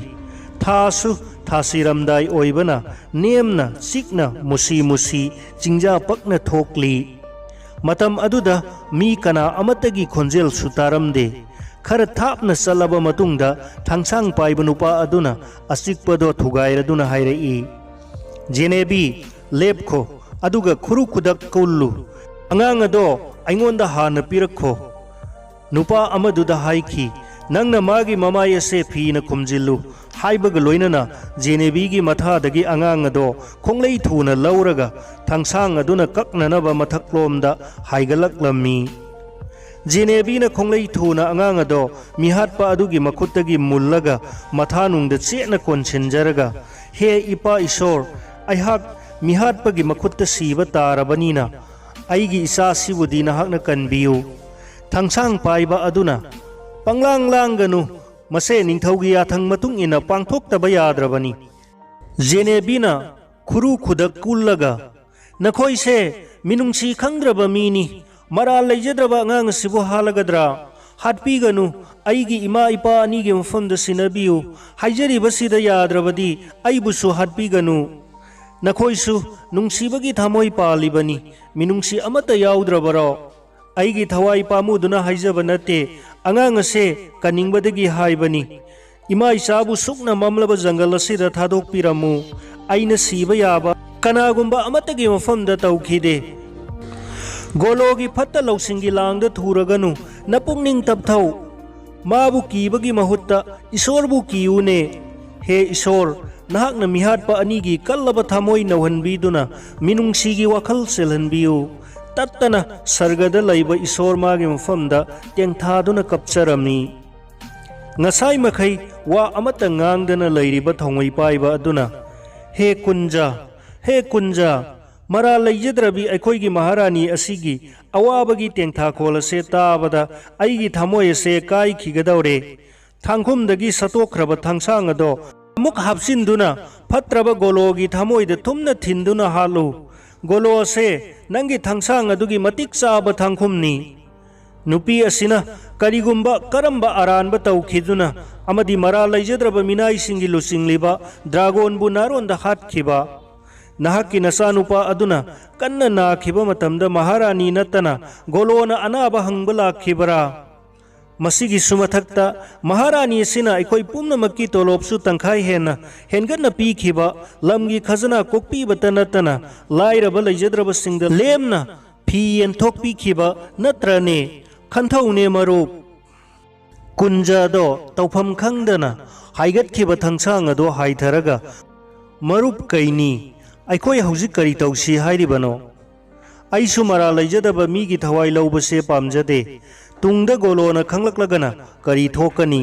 ꯊꯥꯁꯨ ꯊꯥꯁꯤꯔꯝꯗꯥꯏ ꯑꯣꯏꯕꯅ ꯅꯦꯝꯅ ꯆꯤꯛꯅ ꯃꯨꯁꯤ ꯃꯨꯁꯤ ꯆꯤꯡꯖꯥ ꯄꯛꯅ ꯊꯣꯛꯂꯤ꯫ ꯃꯇꯝ ꯑꯗꯨꯗ ꯃꯤ ꯀꯅꯥ ꯑꯃꯠꯇꯒꯤ ꯈꯣꯟꯖꯦꯜꯁꯨ ꯇꯥꯔꯝꯗꯦ꯫ ꯈꯔ ꯊꯥꯞꯅ ꯆꯠꯂꯕ ꯃꯇꯨꯡꯗ ꯊꯥꯡꯁꯥꯡ ꯄꯥꯏꯕ ꯅꯨꯄꯥ ꯑꯗꯨꯅ ꯑꯆꯤꯛꯄꯗꯣ ꯊꯨꯒꯥꯏꯔꯗꯨꯅ ꯍꯥꯏꯔꯛꯏ, "ꯖꯦꯅꯦꯕꯤ, ꯂꯦꯞꯈꯣ, ꯑꯗꯨꯒ ꯈꯨꯔꯨ ꯈꯨꯗꯛ ꯀꯨꯜꯂꯨ꯫ ꯑꯉꯥꯡ ꯑꯗꯣ ꯑꯩꯉꯣꯟꯗ ꯍꯥꯟꯅ ꯄꯤꯔꯛꯈꯣ꯫" ꯅꯨꯄꯥ ꯑꯃꯗꯨꯗ ꯍꯥꯏꯈꯤ, "ꯅꯪꯅ ꯃꯥꯒꯤ ꯃꯃꯥꯏ ꯑꯁꯦ ꯐꯤꯅ ꯈꯨꯝꯖꯤꯜꯂꯨ" ꯍꯥꯏꯕꯒ ꯂꯣꯏꯅꯅ ꯖꯦꯅꯦꯕꯤꯒꯤ ꯃꯊꯥꯗꯒꯤ ꯑꯉꯥꯡ ꯑꯗꯣ ꯈꯣꯡꯂꯩ ꯊꯨꯅ ꯂꯧꯔꯒ ꯊꯥꯡꯁꯥꯡ ꯑꯗꯨꯅ ꯀꯛꯅꯅꯕ ꯃꯊꯛꯂꯣꯝꯗ ꯍꯥꯏꯒꯠꯂꯛꯂꯝꯃꯤ꯫ ꯖꯦꯅꯦꯕꯤꯅ ꯈꯣꯡꯂꯩ ꯊꯨꯅ ꯑꯉꯥꯡ ꯑꯗꯣ ꯃꯤꯍꯥꯠꯄ ꯑꯗꯨꯒꯤ ꯃꯈꯨꯠꯇꯒꯤ ꯃꯨꯜꯂꯒ ꯃꯊꯥꯅꯨꯡꯗ ꯆꯦꯠꯅ ꯀꯣꯟꯁꯤꯟꯖꯔꯒ, "ꯍꯦ ꯏꯄꯥ ꯏꯁꯣꯔ, ꯑꯩꯍꯥꯛ ꯃꯤꯍꯥꯠꯄꯒꯤ ꯃꯈꯨꯠꯇ ꯁꯤꯕ ꯇꯥꯔꯕꯅꯤꯅ, ꯑꯩꯒꯤ ꯏꯆꯥꯁꯤꯕꯨꯗꯤ ꯅꯍꯥꯛꯅ ꯀꯟꯕꯤꯌꯨ꯫" ꯊꯥꯡꯁꯥꯡ ꯄꯥꯏꯕ ꯑꯗꯨꯅ, "ꯄꯪꯂꯥꯡ ꯂꯥꯡꯒꯅꯨ, ꯃꯁꯦ ꯅꯤꯡꯊꯧꯒꯤ ꯌꯥꯊꯪ ꯃꯇꯨꯡ ꯏꯟꯅ ꯄꯥꯡꯊꯣꯛꯇꯕ ꯌꯥꯗ꯭ꯔꯕꯅꯤ꯫" ꯖꯦꯅꯦꯕꯤꯅ ꯈꯨꯔꯨ ꯈꯨꯗꯛ ꯀꯨꯜꯂꯒ, "ꯅꯈꯣꯏꯁꯦ ꯃꯤꯅꯨꯡꯁꯤ ꯈꯪꯗ꯭ꯔꯕ ꯃꯤꯅꯤ꯫ ꯃꯔꯥꯜ ꯂꯩꯖꯗ꯭ꯔꯕ ꯑꯉꯥꯡ ꯑꯁꯤꯕꯨ ꯍꯥꯠꯂꯒꯗ꯭ꯔꯥ? ꯍꯥꯠꯄꯤꯒꯅꯨ꯫ ꯑꯩꯒꯤ ꯏꯃꯥ ꯏꯄꯥ ꯑꯅꯤꯒꯤ ꯃꯐꯝꯗ ꯁꯤꯟꯅꯕꯤꯌꯨ꯫ ꯍꯥꯏꯖꯔꯤꯕꯁꯤꯗ ꯌꯥꯗ꯭ꯔꯕꯗꯤ ꯑꯩꯕꯨꯁꯨ ꯍꯥꯠꯄꯤꯒꯅꯨ꯫ ꯅꯈꯣꯏꯁꯨ ꯅꯨꯡꯁꯤꯕꯒꯤ ꯊꯃꯣꯏ ꯄꯥꯜꯂꯤꯕꯅꯤ꯫ ꯃꯤꯅꯨꯡꯁꯤ ꯑꯃꯠꯇ ꯌꯥꯎꯗ꯭ꯔꯕꯔꯣ? ꯑꯩꯒꯤ ꯊꯋꯥꯏ ꯄꯥꯝꯃꯨꯗꯨꯅ ꯍꯥꯏꯖꯕ ꯅꯠꯇꯦ꯫ ꯑꯉꯥꯡ ꯑꯁꯦ ꯀꯟꯅꯤꯡꯕꯗꯒꯤ ꯍꯥꯏꯕꯅꯤ꯫" ꯏꯃꯥ ꯏꯆꯥꯕꯨ ꯁꯨꯛꯅ ꯃꯝꯂꯕ ꯖꯪꯒꯜ ꯑꯁꯤꯗ ꯊꯥꯗꯣꯛꯄꯤꯔꯝꯃꯨ꯫ ꯑꯩꯅ ꯁꯤꯕ ꯌꯥꯕ ꯀꯅꯥꯒꯨꯝꯕ ꯑꯃꯠꯇꯒꯤ ꯃꯐꯝꯗ ꯇꯧꯈꯤꯗꯦ꯫ ꯒꯣꯂꯣꯒꯤ ꯐꯠꯇ ꯂꯧꯁꯤꯡꯒꯤ ꯂꯥꯡꯗ ꯊꯨꯔꯒꯅꯨ꯫ ꯅꯄꯨꯛꯅꯤꯡ ꯇꯞꯊꯧ꯫ ꯃꯥꯕꯨ ꯀꯤꯕꯒꯤ ꯃꯍꯨꯠꯇ ꯏꯁꯣꯔꯕꯨ ꯀꯤꯌꯨꯅꯦ꯫ ꯍꯦ ꯏꯁꯣꯔ, ꯅꯍꯥꯛꯅ ꯃꯤꯍꯥꯠꯄ ꯑꯅꯤꯒꯤ ꯀꯜꯂꯕ ꯊꯃꯣꯏ ꯅꯧꯍꯟꯕꯤꯗꯨꯅ ꯃꯤꯅꯨꯡꯁꯤꯒꯤ ꯋꯥꯈꯜ ꯆꯦꯜꯍꯟꯕꯤꯌꯨ꯫ ꯇꯠꯇꯅ ꯁꯔꯒꯗ ꯂꯩꯕ ꯏꯁꯣꯔ ꯃꯥꯒꯤ ꯃꯐꯝꯗ ꯇꯦꯡꯊꯥꯗꯨꯅ ꯀꯞꯆꯔꯝꯃꯤ꯫ ꯉꯁꯥꯏ ꯃꯈꯩ ꯋꯥ ꯑꯃꯠꯇ ꯉꯥꯡꯗꯅ ꯂꯩꯔꯤꯕ ꯊꯣꯡꯉꯩ ꯄꯥꯏꯕ ꯑꯗꯨꯅ, "ꯍꯦ ꯀꯨꯟꯖꯥ, ꯍꯦ ꯀꯨꯟꯖꯥ, ꯃꯔꯥꯜ ꯂꯩꯖꯗ꯭ꯔꯕꯤ ꯑꯩꯈꯣꯏꯒꯤ ꯃꯍꯥꯔꯥꯅꯤ ꯑꯁꯤꯒꯤ ꯑꯋꯥꯕꯒꯤ ꯇꯦꯡꯊꯥꯈꯣꯜ ꯑꯁꯦ ꯇꯥꯕꯗ ꯑꯩꯒꯤ ꯊꯃꯣꯏ ꯑꯁꯦ ꯀꯥꯏꯈꯤꯒꯗꯧꯔꯦ꯫ ꯊꯥꯡꯈꯨꯝꯗꯒꯤ ꯁꯠꯇꯣꯛꯈ꯭ꯔꯕ ꯊꯥꯡꯁꯥꯡ ꯑꯗꯣ ꯑꯃꯨꯛ ꯍꯥꯞꯆꯤꯟꯗꯨꯅ ꯐꯠꯇ꯭ꯔꯕ ꯒꯣꯂꯣꯒꯤ ꯊꯃꯣꯏꯗ ꯊꯨꯝꯅ ꯊꯤꯟꯗꯨꯅ ꯍꯥꯠꯂꯨ꯫ ꯒꯣꯂꯣ ꯑꯁꯦ ꯅꯪꯒꯤ ꯊꯥꯡꯁꯥꯡ ꯑꯗꯨꯒꯤ ꯃꯇꯤꯛ ꯆꯥꯕ ꯊꯥꯡꯈꯨꯝꯅꯤ꯫ ꯅꯨꯄꯤ ꯑꯁꯤꯅ ꯀꯔꯤꯒꯨꯝꯕ ꯀꯔꯝꯕ ꯑꯔꯥꯟꯕ ꯇꯧꯈꯤꯗꯨꯅ ꯑꯃꯗꯤ ꯃꯔꯥꯜ ꯂꯩꯖꯗ꯭ꯔꯕ ꯃꯤꯅꯥꯏꯁꯤꯡꯒꯤ ꯂꯨꯆꯤꯡꯂꯤꯕ ꯗ꯭ꯔꯥꯒꯣꯟꯕꯨ ꯅꯥꯔꯣꯟꯗ ꯍꯥꯠꯈꯤꯕ? ꯅꯍꯥꯛꯀꯤ ꯅꯆꯥꯅꯨꯄꯥ ꯑꯗꯨꯅ ꯀꯟꯅ ꯅꯥꯈꯤꯕ ꯃꯇꯝꯗ ꯃꯍꯥꯔꯥꯅꯤ ꯅꯠꯇꯅ ꯒꯣꯂꯣꯅ ꯑꯅꯥꯕ ꯍꯪꯕ ꯂꯥꯛꯈꯤꯕꯔꯥ? ꯃꯁꯤꯒꯤꯁꯨ ꯃꯊꯛꯇ, ꯃꯍꯥꯔꯥꯅꯤ ꯑꯁꯤꯅ ꯑꯩꯈꯣꯏ ꯄꯨꯝꯅꯃꯛꯀꯤ ꯇꯣꯂꯣꯞꯁꯨ ꯇꯪꯈꯥꯏ ꯍꯦꯟꯅ ꯍꯦꯟꯒꯠꯅ ꯄꯤꯈꯤꯕ, ꯂꯝꯒꯤ ꯈꯖꯅꯥ ꯀꯣꯛꯄꯤꯕꯇ ꯅꯠꯇꯅ ꯂꯥꯏꯔꯕ ꯂꯩꯖꯗ꯭ꯔꯕꯁꯤꯡꯗ ꯂꯦꯝꯅ ꯐꯤ ꯌꯦꯟꯊꯣꯛꯄꯤꯈꯤꯕ ꯅꯠꯇ꯭ꯔꯅꯦ? ꯈꯟꯊꯧꯅꯦ ꯃꯔꯨꯞ꯫ ꯀꯨꯟꯖꯥꯗꯣ ꯇꯧꯐꯝ ꯈꯪꯗꯅ ꯍꯥꯏꯒꯠꯈꯤꯕ ꯊꯥꯡꯁꯥꯡ ꯑꯗꯣ ꯍꯥꯏꯊꯔꯒ, "ꯃꯔꯨꯞ ꯀꯩꯅꯤ, ꯑꯩꯈꯣꯏ ꯍꯧꯖꯤꯛ ꯀꯔꯤ ꯇꯧꯁꯤ ꯍꯥꯏꯔꯤꯕꯅꯣ? ꯑꯩꯁꯨ ꯃꯔꯥꯜ ꯂꯩꯖꯗꯕ ꯃꯤꯒꯤ ꯊꯋꯥꯏ ꯂꯧꯕꯁꯦ ꯄꯥꯝꯖꯗꯦ꯫ ꯇꯨꯡꯗ ꯒꯣꯂꯣꯅ ꯈꯪꯂꯛꯂꯒꯅ ꯀꯔꯤ ꯊꯣꯛꯀꯅꯤ?"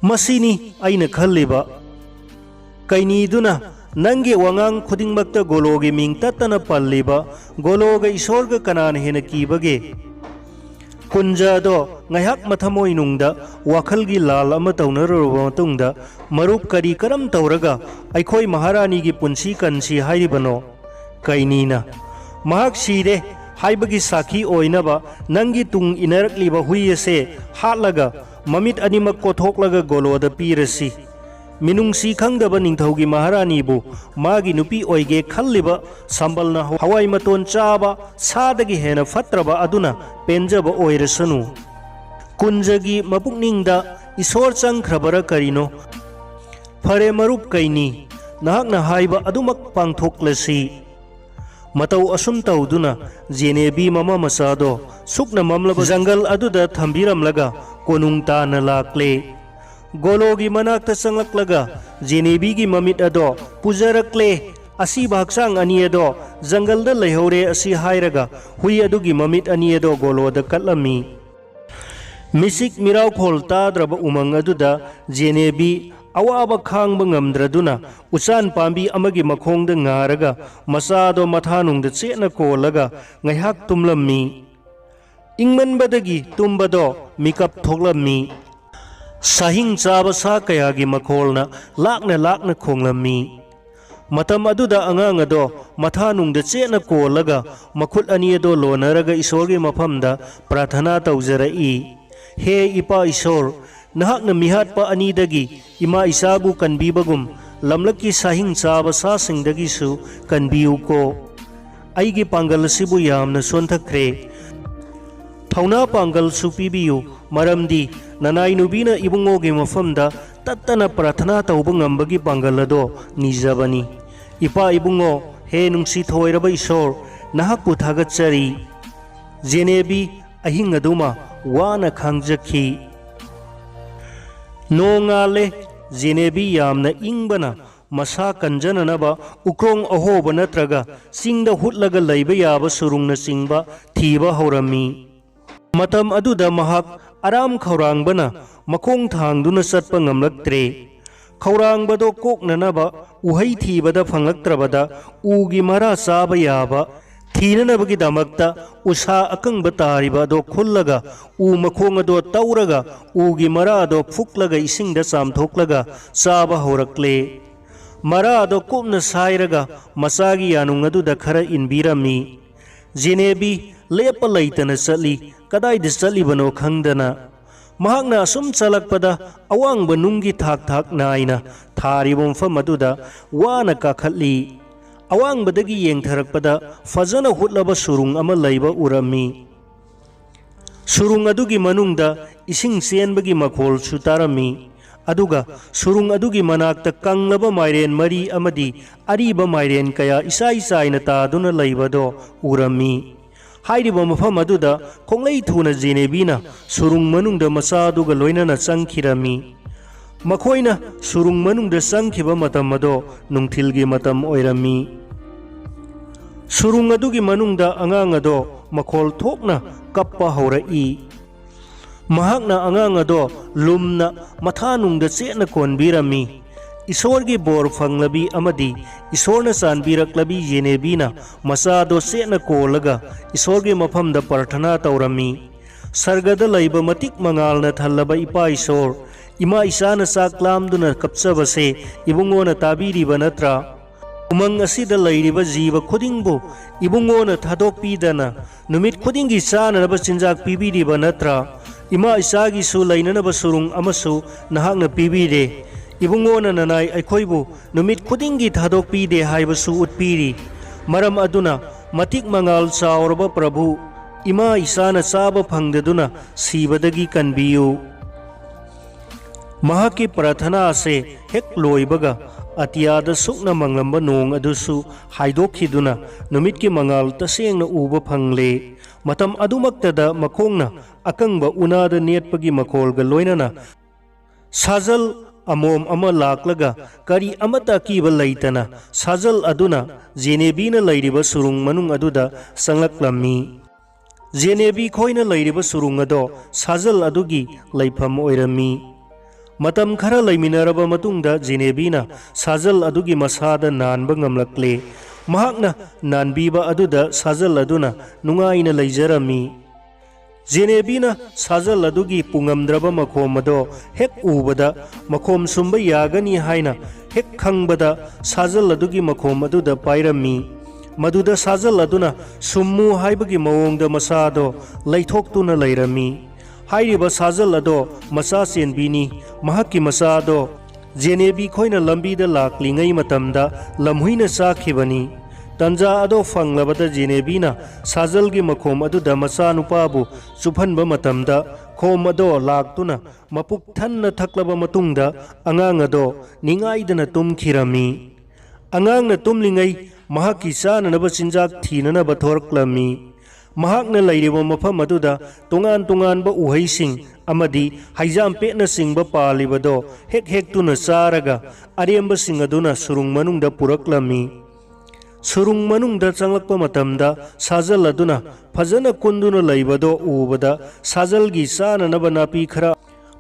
ꯃꯁꯤꯅꯤ ꯑꯩꯅ ꯈꯜꯂꯤꯕ꯫ ꯀꯩꯅꯤꯗꯨꯅ ꯅꯪꯒꯤ ꯋꯥꯉꯥꯡ ꯈꯨꯗꯤꯡꯃꯛꯇ ꯒꯣꯂꯣꯒꯤ ꯃꯤꯡ ꯇꯠꯇꯅ ꯄꯜꯂꯤꯕ, ꯒꯣꯂꯣꯒ ꯏꯁꯣꯔꯒ ꯀꯅꯥꯅ ꯍꯦꯟꯅ ꯀꯤꯕꯒꯦ? ꯀꯨꯟꯖꯥꯗꯣ ꯉꯥꯏꯍꯥꯛ ꯃꯊꯃꯣꯏꯅꯨꯡꯗ ꯋꯥꯈꯜꯒꯤ ꯂꯥꯜ ꯑꯃ ꯇꯧꯅꯔꯨꯔꯕ ꯃꯇꯨꯡꯗ, "ꯃꯔꯨꯞ, ꯀꯔꯤ ꯀꯔꯝ ꯇꯧꯔꯒ ꯑꯩꯈꯣꯏ ꯃꯍꯥꯔꯥꯅꯤꯒꯤ ꯄꯨꯟꯁꯤ ꯀꯟꯁꯤ ꯍꯥꯏꯔꯤꯕꯅꯣ?" ꯀꯩꯅꯤꯅ, "ꯃꯍꯥꯛ ꯁꯤꯔꯦ ꯍꯥꯏꯕꯒꯤ ꯁꯥꯈꯤ ꯑꯣꯏꯅꯕ ꯅꯪꯒꯤ ꯇꯨꯡ ꯏꯟꯅꯔꯛꯂꯤꯕ ꯍꯨꯏ ꯑꯁꯦ ꯍꯥꯠꯂꯒ ꯃꯃꯤꯠ ꯑꯅꯤꯃꯛ ꯀꯣꯊꯣꯛꯂꯒ ꯒꯣꯂꯣꯗ ꯄꯤꯔꯁꯤ꯫ ꯃꯤꯅꯨꯡꯁꯤ ꯈꯪꯗꯕ ꯅꯤꯡꯊꯧꯒꯤ ꯃꯍꯥꯔꯥꯅꯤꯕꯨ ꯃꯥꯒꯤ ꯅꯨꯄꯤ ꯑꯣꯏꯒꯦ ꯈꯜꯂꯤꯕ ꯁꯝꯕꯜꯅ ꯍꯋꯥꯏ ꯃꯇꯣꯟ ꯆꯥꯕ ꯁꯥꯗꯒꯤ ꯍꯦꯟꯅ ꯐꯠꯇ꯭ꯔꯕ ꯑꯗꯨꯅ ꯄꯦꯟꯖꯕ ꯑꯣꯏꯔꯁꯅꯨ꯫" ꯀꯨꯟꯖꯒꯤ ꯃꯄꯨꯛꯅꯤꯡꯗ "ꯏꯁꯣꯔ ꯆꯪꯈ꯭ꯔꯕꯔꯥ ꯀꯔꯤꯅꯣ? ꯐꯔꯦ ꯃꯔꯨꯞ ꯀꯩꯅꯤ, ꯅꯍꯥꯛꯅ ꯍꯥꯏꯕ ꯑꯗꯨꯃꯛ ꯄꯥꯡꯊꯣꯛꯂꯁꯤ"꯫ ꯃꯇꯧ ꯑꯁꯨꯝ ꯇꯧꯗꯨꯅ ꯖꯦꯅꯦꯕꯤ ꯃꯃꯥ ꯃꯆꯥꯗꯣ ꯁꯨꯛꯅ ꯃꯝꯂꯕ ꯖꯪꯒꯜ ꯑꯗꯨꯗ ꯊꯝꯕꯤꯔꯝꯂꯒ ꯀꯣꯅꯨꯡ ꯇꯥꯟꯅ ꯂꯥꯛꯂꯦ꯫ ꯒꯣꯂꯣꯒꯤ ꯃꯅꯥꯛꯇ ꯆꯪꯂꯛꯂꯒ ꯖꯦꯅꯦꯕꯤꯒꯤ ꯃꯃꯤꯠ ꯑꯗꯣ ꯄꯨꯖꯔꯛꯂꯦ꯫ "ꯑꯁꯤꯕ ꯍꯛꯆꯥꯡ ꯑꯅꯤ ꯑꯗꯣ ꯖꯪꯒꯜꯗ ꯂꯩꯍꯧꯔꯦ" ꯑꯁꯤ ꯍꯥꯏꯔꯒ ꯍꯨꯏ ꯑꯗꯨꯒꯤ ꯃꯃꯤꯠ ꯑꯅꯤ ꯑꯗꯣ ꯒꯣꯂꯣꯗ ꯀꯠꯂꯝꯃꯤ꯫ ꯃꯤꯁꯤꯛ ꯃꯤꯔꯥꯎꯈꯣꯜ ꯇꯥꯗ꯭ꯔꯕ ꯎꯃꯪ ꯑꯗꯨꯗ ꯖꯦꯅꯦꯕꯤ ꯑꯋꯥꯕ ꯈꯥꯡꯕ ꯉꯝꯗ꯭ꯔꯗꯨꯅ ꯎꯆꯥꯟ ꯄꯥꯝꯕꯤ ꯑꯃꯒꯤ ꯃꯈꯣꯡꯗ ꯉꯥꯔꯒ ꯃꯆꯥꯗꯣ ꯃꯊꯥꯅꯨꯡꯗ ꯆꯦꯠꯅ ꯀꯣꯜꯂꯒ ꯉꯥꯏꯍꯥꯛ ꯇꯨꯝꯂꯝꯃꯤ꯫ ꯏꯪꯃꯟꯕꯗꯒꯤ ꯇꯨꯝꯕꯗꯣ ꯃꯤꯀꯞ ꯊꯣꯛꯂꯝꯃꯤ꯫ ꯁꯥꯍꯤꯡ ꯆꯥꯕ ꯁꯥ ꯀꯌꯥꯒꯤ ꯃꯈꯣꯜꯅ ꯂꯥꯛꯅ ꯂꯥꯛꯅ ꯈꯣꯡꯂꯝꯃꯤ꯫ ꯃꯇꯝ ꯑꯗꯨꯗ ꯑꯉꯥꯡ ꯑꯗꯣ ꯃꯊꯥꯅꯨꯡꯗ ꯆꯦꯠꯅ ꯀꯣꯜꯂꯒ ꯃꯈꯨꯠ ꯑꯅꯤ ꯑꯗꯣ ꯂꯣꯟꯅꯔꯒ ꯏꯁꯣꯔꯒꯤ ꯃꯐꯝꯗ ꯄ꯭ꯔꯥꯊꯅꯥ ꯇꯧꯖꯔꯛꯏ, "ꯍꯦ ꯏꯄꯥ ꯏꯁꯣꯔ, ꯅꯍꯥꯛꯅ ꯃꯤꯍꯥꯠꯄ ꯑꯅꯤꯗꯒꯤ ꯏꯃꯥ ꯏꯆꯥꯕꯨ ꯀꯟꯕꯤꯕꯒꯨꯝ ꯂꯝꯂꯛꯀꯤ ꯁꯥꯍꯤꯡ ꯆꯥꯕ ꯁꯥꯁꯤꯡꯗꯒꯤꯁꯨ ꯀꯟꯕꯤꯌꯨꯀꯣ꯫ ꯑꯩꯒꯤ ꯄꯥꯡꯒꯜ ꯑꯁꯤꯕꯨ ꯌꯥꯝꯅ ꯁꯣꯟꯊꯈ꯭ꯔꯦ꯫ ꯊꯧꯅꯥ ꯄꯥꯡꯒꯜꯁꯨ ꯄꯤꯕꯤꯌꯨ, ꯃꯔꯝꯗꯤ ꯅꯅꯥꯏ ꯅꯨꯕꯤꯅ ꯏꯕꯨꯡꯉꯣꯒꯤ ꯃꯐꯝꯗ ꯇꯠꯇꯅ ꯄ꯭ꯔꯥꯊꯅꯥ ꯇꯧꯕ ꯉꯝꯕꯒꯤ ꯄꯥꯡꯒꯜ ꯑꯗꯣ ꯅꯤꯖꯕꯅꯤ꯫ ꯏꯄꯥ ꯏꯕꯨꯡꯉꯣ, ꯍꯦ ꯅꯨꯡꯁꯤ ꯊꯣꯏꯔꯕ ꯏꯁꯣꯔ, ꯅꯍꯥꯛꯄꯨ ꯊꯥꯒꯠꯆꯔꯤ"꯫ ꯖꯦꯅꯦꯕꯤ ꯑꯍꯤꯡ ꯑꯗꯨꯃ ꯋꯥꯅ ꯈꯥꯡꯖꯈꯤ꯫ ꯅꯣꯡꯉꯥꯜꯂꯦ꯫ ꯖꯦꯅꯦꯕꯤ ꯌꯥꯝꯅ ꯏꯪꯕꯅ ꯃꯁꯥ ꯀꯟꯖꯅꯅꯕ ꯎꯀ꯭ꯔꯣꯡ ꯑꯍꯣꯕ ꯅꯠꯇ꯭ꯔꯒ ꯆꯤꯡꯗ ꯍꯨꯠꯂꯒ ꯂꯩꯕ ꯌꯥꯕ ꯁꯨꯔꯨꯡꯅꯆꯤꯡꯕ ꯊꯤꯕ ꯍꯧꯔꯝꯃꯤ꯫ ꯃꯇꯝ ꯑꯗꯨꯗ ꯃꯍꯥꯛ ꯑꯔꯥꯝ ꯈꯧꯔꯥꯡꯕꯅ ꯃꯈꯣꯡ ꯊꯥꯡꯗꯨꯅ ꯆꯠꯄ ꯉꯝꯂꯛꯇ꯭ꯔꯦ꯫ ꯈꯧꯔꯥꯡꯕꯗꯣ ꯀꯣꯛꯅꯅꯕ ꯎꯍꯩ ꯊꯤꯕꯗ ꯐꯪꯂꯛꯇ꯭ꯔꯕꯗ ꯎꯒꯤ ꯃꯔꯥ ꯆꯥꯕ ꯌꯥꯕ ꯊꯤꯅꯅꯕꯒꯤꯗꯃꯛꯇ ꯎꯁꯥ ꯑꯀꯪꯕ ꯇꯥꯔꯤꯕ ꯑꯗꯣ ꯈꯨꯜꯂꯒ ꯎ ꯃꯈꯣꯡ ꯑꯗꯣ ꯇꯧꯔꯒ ꯎꯒꯤ ꯃꯔꯥ ꯑꯗꯣ ꯐꯨꯛꯂꯒ ꯏꯁꯤꯡꯗ ꯆꯥꯝꯊꯣꯛꯂꯒ ꯆꯥꯕ ꯍꯧꯔꯛꯂꯦ꯫ ꯃꯔꯥ ꯑꯗꯣ ꯀꯨꯞꯅ ꯁꯥꯏꯔꯒ ꯃꯆꯥꯒꯤ ꯌꯥꯅꯨꯡ ꯑꯗꯨꯗ ꯈꯔ ꯏꯟꯕꯤꯔꯝꯃꯤ꯫ ꯖꯦꯅꯦꯕꯤ ꯂꯦꯞꯄ ꯂꯩꯇꯅ ꯆꯠꯂꯤ, ꯀꯗꯥꯏꯗ ꯆꯠꯂꯤꯕꯅꯣ ꯈꯪꯗꯅ꯫ ꯃꯍꯥꯛꯅ ꯑꯁꯨꯝ ꯆꯠꯂꯛꯄꯗ ꯑꯋꯥꯡꯕ ꯅꯨꯡꯒꯤ ꯊꯥꯛ ꯊꯥꯛ ꯅꯥꯏꯅ ꯊꯥꯔꯤꯕ ꯃꯐꯝ ꯑꯗꯨꯗ ꯋꯥꯅ ꯀꯥꯈꯠꯂꯤ꯫ ꯑꯋꯥꯡꯕꯗꯒꯤ ꯌꯦꯡꯊꯔꯛꯄꯗ ꯐꯖꯅ ꯍꯨꯠꯂꯕ ꯁꯨꯔꯨꯡ ꯑꯃ ꯂꯩꯕ ꯎꯔꯝꯃꯤ꯫ ꯁꯨꯔꯨꯡ ꯑꯗꯨꯒꯤ ꯃꯅꯨꯡꯗ ꯏꯁꯤꯡ ꯆꯦꯟꯕꯒꯤ ꯃꯈꯣꯜꯁꯨ ꯇꯥꯔꯝꯃꯤ꯫ ꯑꯗꯨꯒ ꯁꯨꯔꯨꯡ ꯑꯗꯨꯒꯤ ꯃꯅꯥꯛꯇ ꯀꯪꯂꯕ ꯃꯥꯏꯔꯦꯟ ꯃꯔꯤ ꯑꯃꯗꯤ ꯑꯔꯤꯕ ꯃꯥꯏꯔꯦꯟ ꯀꯌꯥ ꯏꯆꯥꯏ ꯆꯥꯏꯅ ꯇꯥꯗꯨꯅ ꯂꯩꯕꯗꯣ ꯎꯔꯝꯃꯤ꯫ ꯍꯥꯏꯔꯤꯕ ꯃꯐꯝ ꯑꯗꯨꯗ ꯈꯣꯡꯂꯩ ꯊꯨꯅ ꯖꯦꯅꯦꯕꯤꯅ ꯁꯨꯔꯨꯡ ꯃꯅꯨꯡꯗ ꯃꯆꯥꯗꯨꯒ ꯂꯣꯏꯅꯅ ꯆꯪꯈꯤꯔꯝꯃꯤ꯫ ꯃꯈꯣꯏꯅ ꯁꯨꯔꯨꯡ ꯃꯅꯨꯡꯗ ꯆꯪꯈꯤꯕ ꯃꯇꯝ ꯑꯗꯣ ꯅꯨꯡꯊꯤꯜꯒꯤ ꯃꯇꯝ ꯑꯣꯏꯔꯝꯃꯤ꯫ ꯁꯨꯔꯨꯡ ꯑꯗꯨꯒꯤ ꯃꯅꯨꯡꯗ ꯑꯉꯥꯡ ꯑꯗꯣ ꯃꯈꯣꯜ ꯊꯣꯛꯅ ꯀꯞꯄ ꯍꯧꯔꯛꯏ꯫ ꯃꯍꯥꯛꯅ ꯑꯉꯥꯡ ꯑꯗꯣ ꯂꯨꯝꯅ ꯃꯊꯥꯅꯨꯡꯗ ꯆꯦꯠꯅ ꯀꯣꯟꯕꯤꯔꯝꯃꯤ꯫ ꯏꯁꯣꯔꯒꯤ ꯕꯣꯔ ꯐꯪꯂꯕꯤ ꯑꯃꯗꯤ ꯏꯁꯣꯔꯅ ꯆꯥꯟꯕꯤꯔꯛꯂꯕꯤ ꯖꯦꯅꯦꯕꯤꯅ ꯃꯆꯥꯗꯣ ꯆꯦꯠꯅ ꯀꯣꯜꯂꯒ ꯏꯁꯣꯔꯒꯤ ꯃꯐꯝꯗ ꯄ꯭ꯔꯥꯔꯊꯅꯥ ꯇꯧꯔꯝꯃꯤ꯫ ꯁꯔꯒꯗ ꯂꯩꯕ ꯃꯇꯤꯛ ꯃꯉꯥꯜꯅ ꯊꯜꯂꯕ ꯏꯄꯥ ꯏꯁꯣꯔ, ꯏꯃꯥ ꯏꯆꯥꯅ ꯆꯥꯛ ꯂꯥꯝꯗꯨꯅ ꯀꯞꯆꯕꯁꯦ ꯏꯕꯨꯡꯉꯣꯅ ꯇꯥꯕꯤꯔꯤꯕ ꯅꯠꯇ꯭ꯔꯥ? ꯎꯃꯪ ꯑꯁꯤꯗ ꯂꯩꯔꯤꯕ ꯖꯤꯕ ꯈꯨꯗꯤꯡꯕꯨ ꯏꯕꯨꯡꯉꯣꯅ ꯊꯥꯗꯣꯛꯄꯤꯗꯅ ꯅꯨꯃꯤꯠ ꯈꯨꯗꯤꯡꯒꯤ ꯆꯥꯅꯅꯕ ꯆꯤꯟꯖꯥꯛ ꯄꯤꯕꯤꯔꯤꯕ ꯅꯠꯇ꯭ꯔꯥ? ꯏꯃꯥ ꯏꯆꯥꯒꯤꯁꯨ ꯂꯩꯅꯅꯕ ꯁꯨꯔꯨꯡ ꯑꯃꯁꯨ ꯅꯍꯥꯛꯅ ꯄꯤꯕꯤꯔꯦ꯫ ꯏꯕꯨꯡꯉꯣꯅ ꯅꯅꯥꯏ ꯑꯩꯈꯣꯏꯕꯨ ꯅꯨꯃꯤꯠ ꯈꯨꯗꯤꯡꯒꯤ ꯊꯥꯗꯣꯛꯄꯤꯗꯦ ꯍꯥꯏꯕꯁꯨ ꯎꯠꯄꯤꯔꯤ꯫ ꯃꯔꯝ ꯑꯗꯨꯅ ꯃꯇꯤꯛ ꯃꯉꯥꯜ ꯆꯥꯎꯔꯕ ꯄ꯭ꯔꯚꯨ, ꯏꯃꯥ ꯏꯆꯥꯅ ꯆꯥꯕ ꯐꯪꯗꯗꯨꯅ ꯁꯤꯕꯗꯒꯤ ꯀꯟꯕꯤꯌꯨ꯫ ꯃꯍꯥꯛꯀꯤ ꯄ꯭ꯔꯥꯔꯊꯅꯥ ꯑꯁꯦ ꯍꯦꯛ ꯂꯣꯏꯕꯒ ꯑꯇꯤꯌꯥꯗ ꯁꯨꯛꯅ ꯃꯪꯂꯝꯕ ꯅꯣꯡ ꯑꯗꯨꯁꯨ ꯍꯥꯏꯗꯣꯛꯈꯤꯗꯨꯅ ꯅꯨꯃꯤꯠꯀꯤ ꯃꯉꯥꯜ ꯇꯁꯦꯡꯅ ꯎꯕ ꯐꯪꯂꯦ꯫ ꯃꯇꯝ ꯑꯗꯨꯃꯛꯇꯗ ꯃꯈꯣꯡꯅ ꯑꯀꯪꯕ ꯎꯅꯥꯗ ꯅꯦꯠꯄꯒꯤ ꯃꯈꯣꯜꯒ ꯂꯣꯏꯅꯅ ꯁꯥꯖꯜ ꯑꯃꯣꯝ ꯑꯃ ꯂꯥꯛꯂꯒ ꯀꯔꯤ ꯑꯃꯠꯇ ꯑꯀꯤꯕ ꯂꯩꯇꯅ ꯁꯥꯖꯜ ꯑꯗꯨꯅ ꯖꯦꯅꯦꯕꯤꯅ ꯂꯩꯔꯤꯕ ꯁꯨꯔꯨꯡ ꯃꯅꯨꯡ ꯑꯗꯨꯗ ꯆꯪꯂꯛꯂꯝꯃꯤ꯫ ꯖꯦꯅꯦꯕꯤ ꯈꯣꯏꯅ ꯂꯩꯔꯤꯕ ꯁꯨꯔꯨꯡ ꯑꯗꯣ ꯁꯥꯖꯜ ꯑꯗꯨꯒꯤ ꯂꯩꯐꯝ ꯑꯣꯏꯔꯝꯃꯤ꯫ ꯃꯇꯝ ꯈꯔ ꯂꯩꯃꯤꯟꯅꯔꯕ ꯃꯇꯨꯡꯗ ꯖꯦꯅꯦꯕꯤꯅ ꯁꯥꯖꯜ ꯑꯗꯨꯒꯤ ꯃꯁꯥꯗ ꯅꯥꯟꯕ ꯉꯝꯂꯛꯂꯦ꯫ ꯃꯍꯥꯛꯅ ꯅꯥꯟꯕꯤꯕ ꯑꯗꯨꯗ ꯁꯥꯖꯜ ꯑꯗꯨꯅ ꯅꯨꯡꯉꯥꯏꯅ ꯂꯩꯖꯔꯝꯃꯤ꯫ ꯖꯦꯅꯦꯕꯤꯅ ꯁꯥꯖꯜ ꯑꯗꯨꯒꯤ ꯄꯨꯉꯝꯗ꯭ꯔꯕ ꯃꯈꯣꯝ ꯑꯗꯣ ꯍꯦꯛ ꯎꯕꯗ ꯃꯈꯣꯝ ꯁꯨꯝꯕ ꯌꯥꯒꯅꯤ ꯍꯥꯏꯅ ꯍꯦꯛ ꯈꯪꯕꯗ ꯁꯥꯖꯜ ꯑꯗꯨꯒꯤ ꯃꯈꯣꯝ ꯑꯗꯨꯗ ꯄꯥꯏꯔꯝꯃꯤ꯫ ꯃꯗꯨꯗ ꯁꯥꯖꯜ ꯑꯗꯨꯅ ꯁꯨꯝꯃꯨ ꯍꯥꯏꯕꯒꯤ ꯃꯑꯣꯡꯗ ꯃꯁꯥꯗꯣ ꯂꯩꯊꯣꯛꯇꯨꯅ ꯂꯩꯔꯝꯃꯤ꯫ ꯍꯥꯏꯔꯤꯕ ꯁꯥꯖꯜ ꯑꯗꯣ ꯃꯆꯥ ꯆꯦꯟꯕꯤꯅꯤ꯫ ꯃꯍꯥꯛꯀꯤ ꯃꯆꯥ ꯑꯗꯣ ꯖꯦꯅꯦꯕꯤ ꯈꯣꯏꯅ ꯂꯝꯕꯤꯗ ꯂꯥꯛꯂꯤꯉꯩ ꯃꯇꯝꯗ ꯂꯝꯍꯨꯏꯅ ꯆꯥꯈꯤꯕꯅꯤ꯫ ꯇꯟꯖꯥ ꯑꯗꯣ ꯐꯪꯂꯕꯗ ꯖꯦꯅꯦꯕꯤꯅ ꯁꯥꯖꯜꯒꯤ ꯃꯈꯣꯝ ꯑꯗꯨꯗ ꯃꯆꯥꯅꯨꯄꯥꯕꯨ ꯆꯨꯞꯍꯟꯕ ꯃꯇꯝꯗ, ꯈꯣꯝ ꯑꯗꯣ ꯂꯥꯛꯇꯨꯅ ꯃꯄꯨꯛ ꯊꯟꯅ ꯊꯛꯂꯕ ꯃꯇꯨꯡꯗ, ꯑꯉꯥꯡ ꯑꯗꯣ ꯅꯤꯡꯉꯥꯏꯗꯅ ꯇꯨꯝꯈꯤꯔꯝꯃꯤ꯫ ꯑꯉꯥꯡꯅ ꯇꯨꯝꯂꯤꯉꯩ ꯃꯍꯥꯛꯀꯤ ꯆꯥꯅꯅꯕ ꯆꯤꯟꯖꯥꯛ ꯊꯤꯅꯅꯕ ꯊꯣꯔꯛꯂꯝꯃꯤ꯫ ꯃꯍꯥꯛꯅ ꯂꯩꯔꯤꯕ ꯃꯐꯝ ꯑꯗꯨꯗ ꯇꯣꯉꯥꯟ ꯇꯣꯉꯥꯟꯕ ꯎꯍꯩꯁꯤꯡ ꯑꯃꯗꯤ ꯍꯩꯖꯥꯝꯄꯦꯠꯅꯆꯤꯡꯕ ꯄꯥꯜꯂꯤꯕꯗꯣ ꯍꯦꯛ ꯍꯦꯛꯇꯨꯅ ꯆꯥꯔꯒ, ꯑꯔꯦꯝꯕꯁꯤꯡ ꯑꯗꯨꯅ ꯁꯨꯔꯨꯡ ꯃꯅꯨꯡꯗ ꯄꯨꯔꯛꯂꯝꯃꯤ꯫ ꯁꯨꯔꯨꯡ ꯃꯅꯨꯡꯗ ꯆꯪꯂꯛꯄ ꯃꯇꯝꯗ, ꯁꯥꯖꯜ ꯑꯗꯨꯅ ꯐꯖꯅ ꯀꯨꯟꯗꯨꯅ ꯂꯩꯕꯗꯣ ꯎꯕꯗ, ꯁꯥꯖꯜꯒꯤ ꯆꯥꯅꯅꯕ ꯅꯥꯄꯤ ꯈꯔ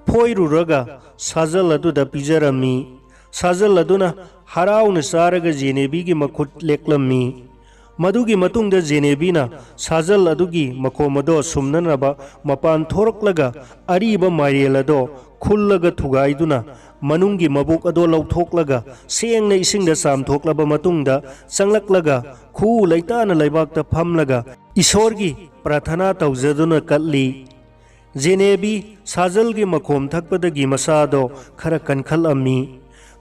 ꯐꯣꯏꯔꯨꯔꯒ ꯁꯥꯖꯜ ꯑꯗꯨꯗ ꯄꯤꯖꯔꯝꯃꯤ꯫ ꯁꯥꯖꯜ ꯑꯗꯨꯅ ꯍꯔꯥꯎꯅ ꯆꯥꯔꯒ ꯖꯦꯅꯦꯕꯤꯒꯤ ꯃꯈꯨꯠ ꯂꯦꯛꯂꯝꯃꯤ꯫ ꯃꯗꯨꯒꯤ ꯃꯇꯨꯡꯗ ꯖꯦꯅꯦꯕꯤꯅ ꯁꯥꯖꯜ ꯑꯗꯨꯒꯤ ꯃꯈꯣꯝ ꯑꯗꯣ ꯁꯨꯝꯅꯅꯕ ꯃꯄꯥꯟ ꯊꯣꯔꯛꯂꯒ, ꯑꯔꯤꯕ ꯃꯥꯏꯔꯦꯜ ꯑꯗꯣ ꯈꯨꯜꯂꯒ ꯊꯨꯒꯥꯏꯗꯨꯅ, ꯃꯅꯨꯡꯒꯤ ꯃꯕꯨꯛ ꯑꯗꯣ ꯂꯧꯊꯣꯛꯂꯒ, ꯁꯦꯡꯅ ꯏꯁꯤꯡꯗ ꯆꯥꯝꯊꯣꯛꯂꯕ ꯃꯇꯨꯡꯗ, ꯆꯪꯂꯛꯂꯒ ꯈꯨꯎ ꯂꯩꯇꯥꯅ ꯂꯩꯕꯥꯛꯇ ꯐꯝꯂꯒ ꯏꯁꯣꯔꯒꯤ ꯄ꯭ꯔꯥꯊꯅꯥ ꯇꯧꯖꯗꯨꯅ ꯀꯠꯂꯤ꯫ ꯖꯦꯅꯦꯕꯤ ꯁꯥꯖꯜꯒꯤ ꯃꯈꯣꯝ ꯊꯛꯄꯗꯒꯤ ꯃꯁꯥꯗꯣ ꯈꯔ ꯀꯟꯈꯠꯂꯝꯃꯤ꯫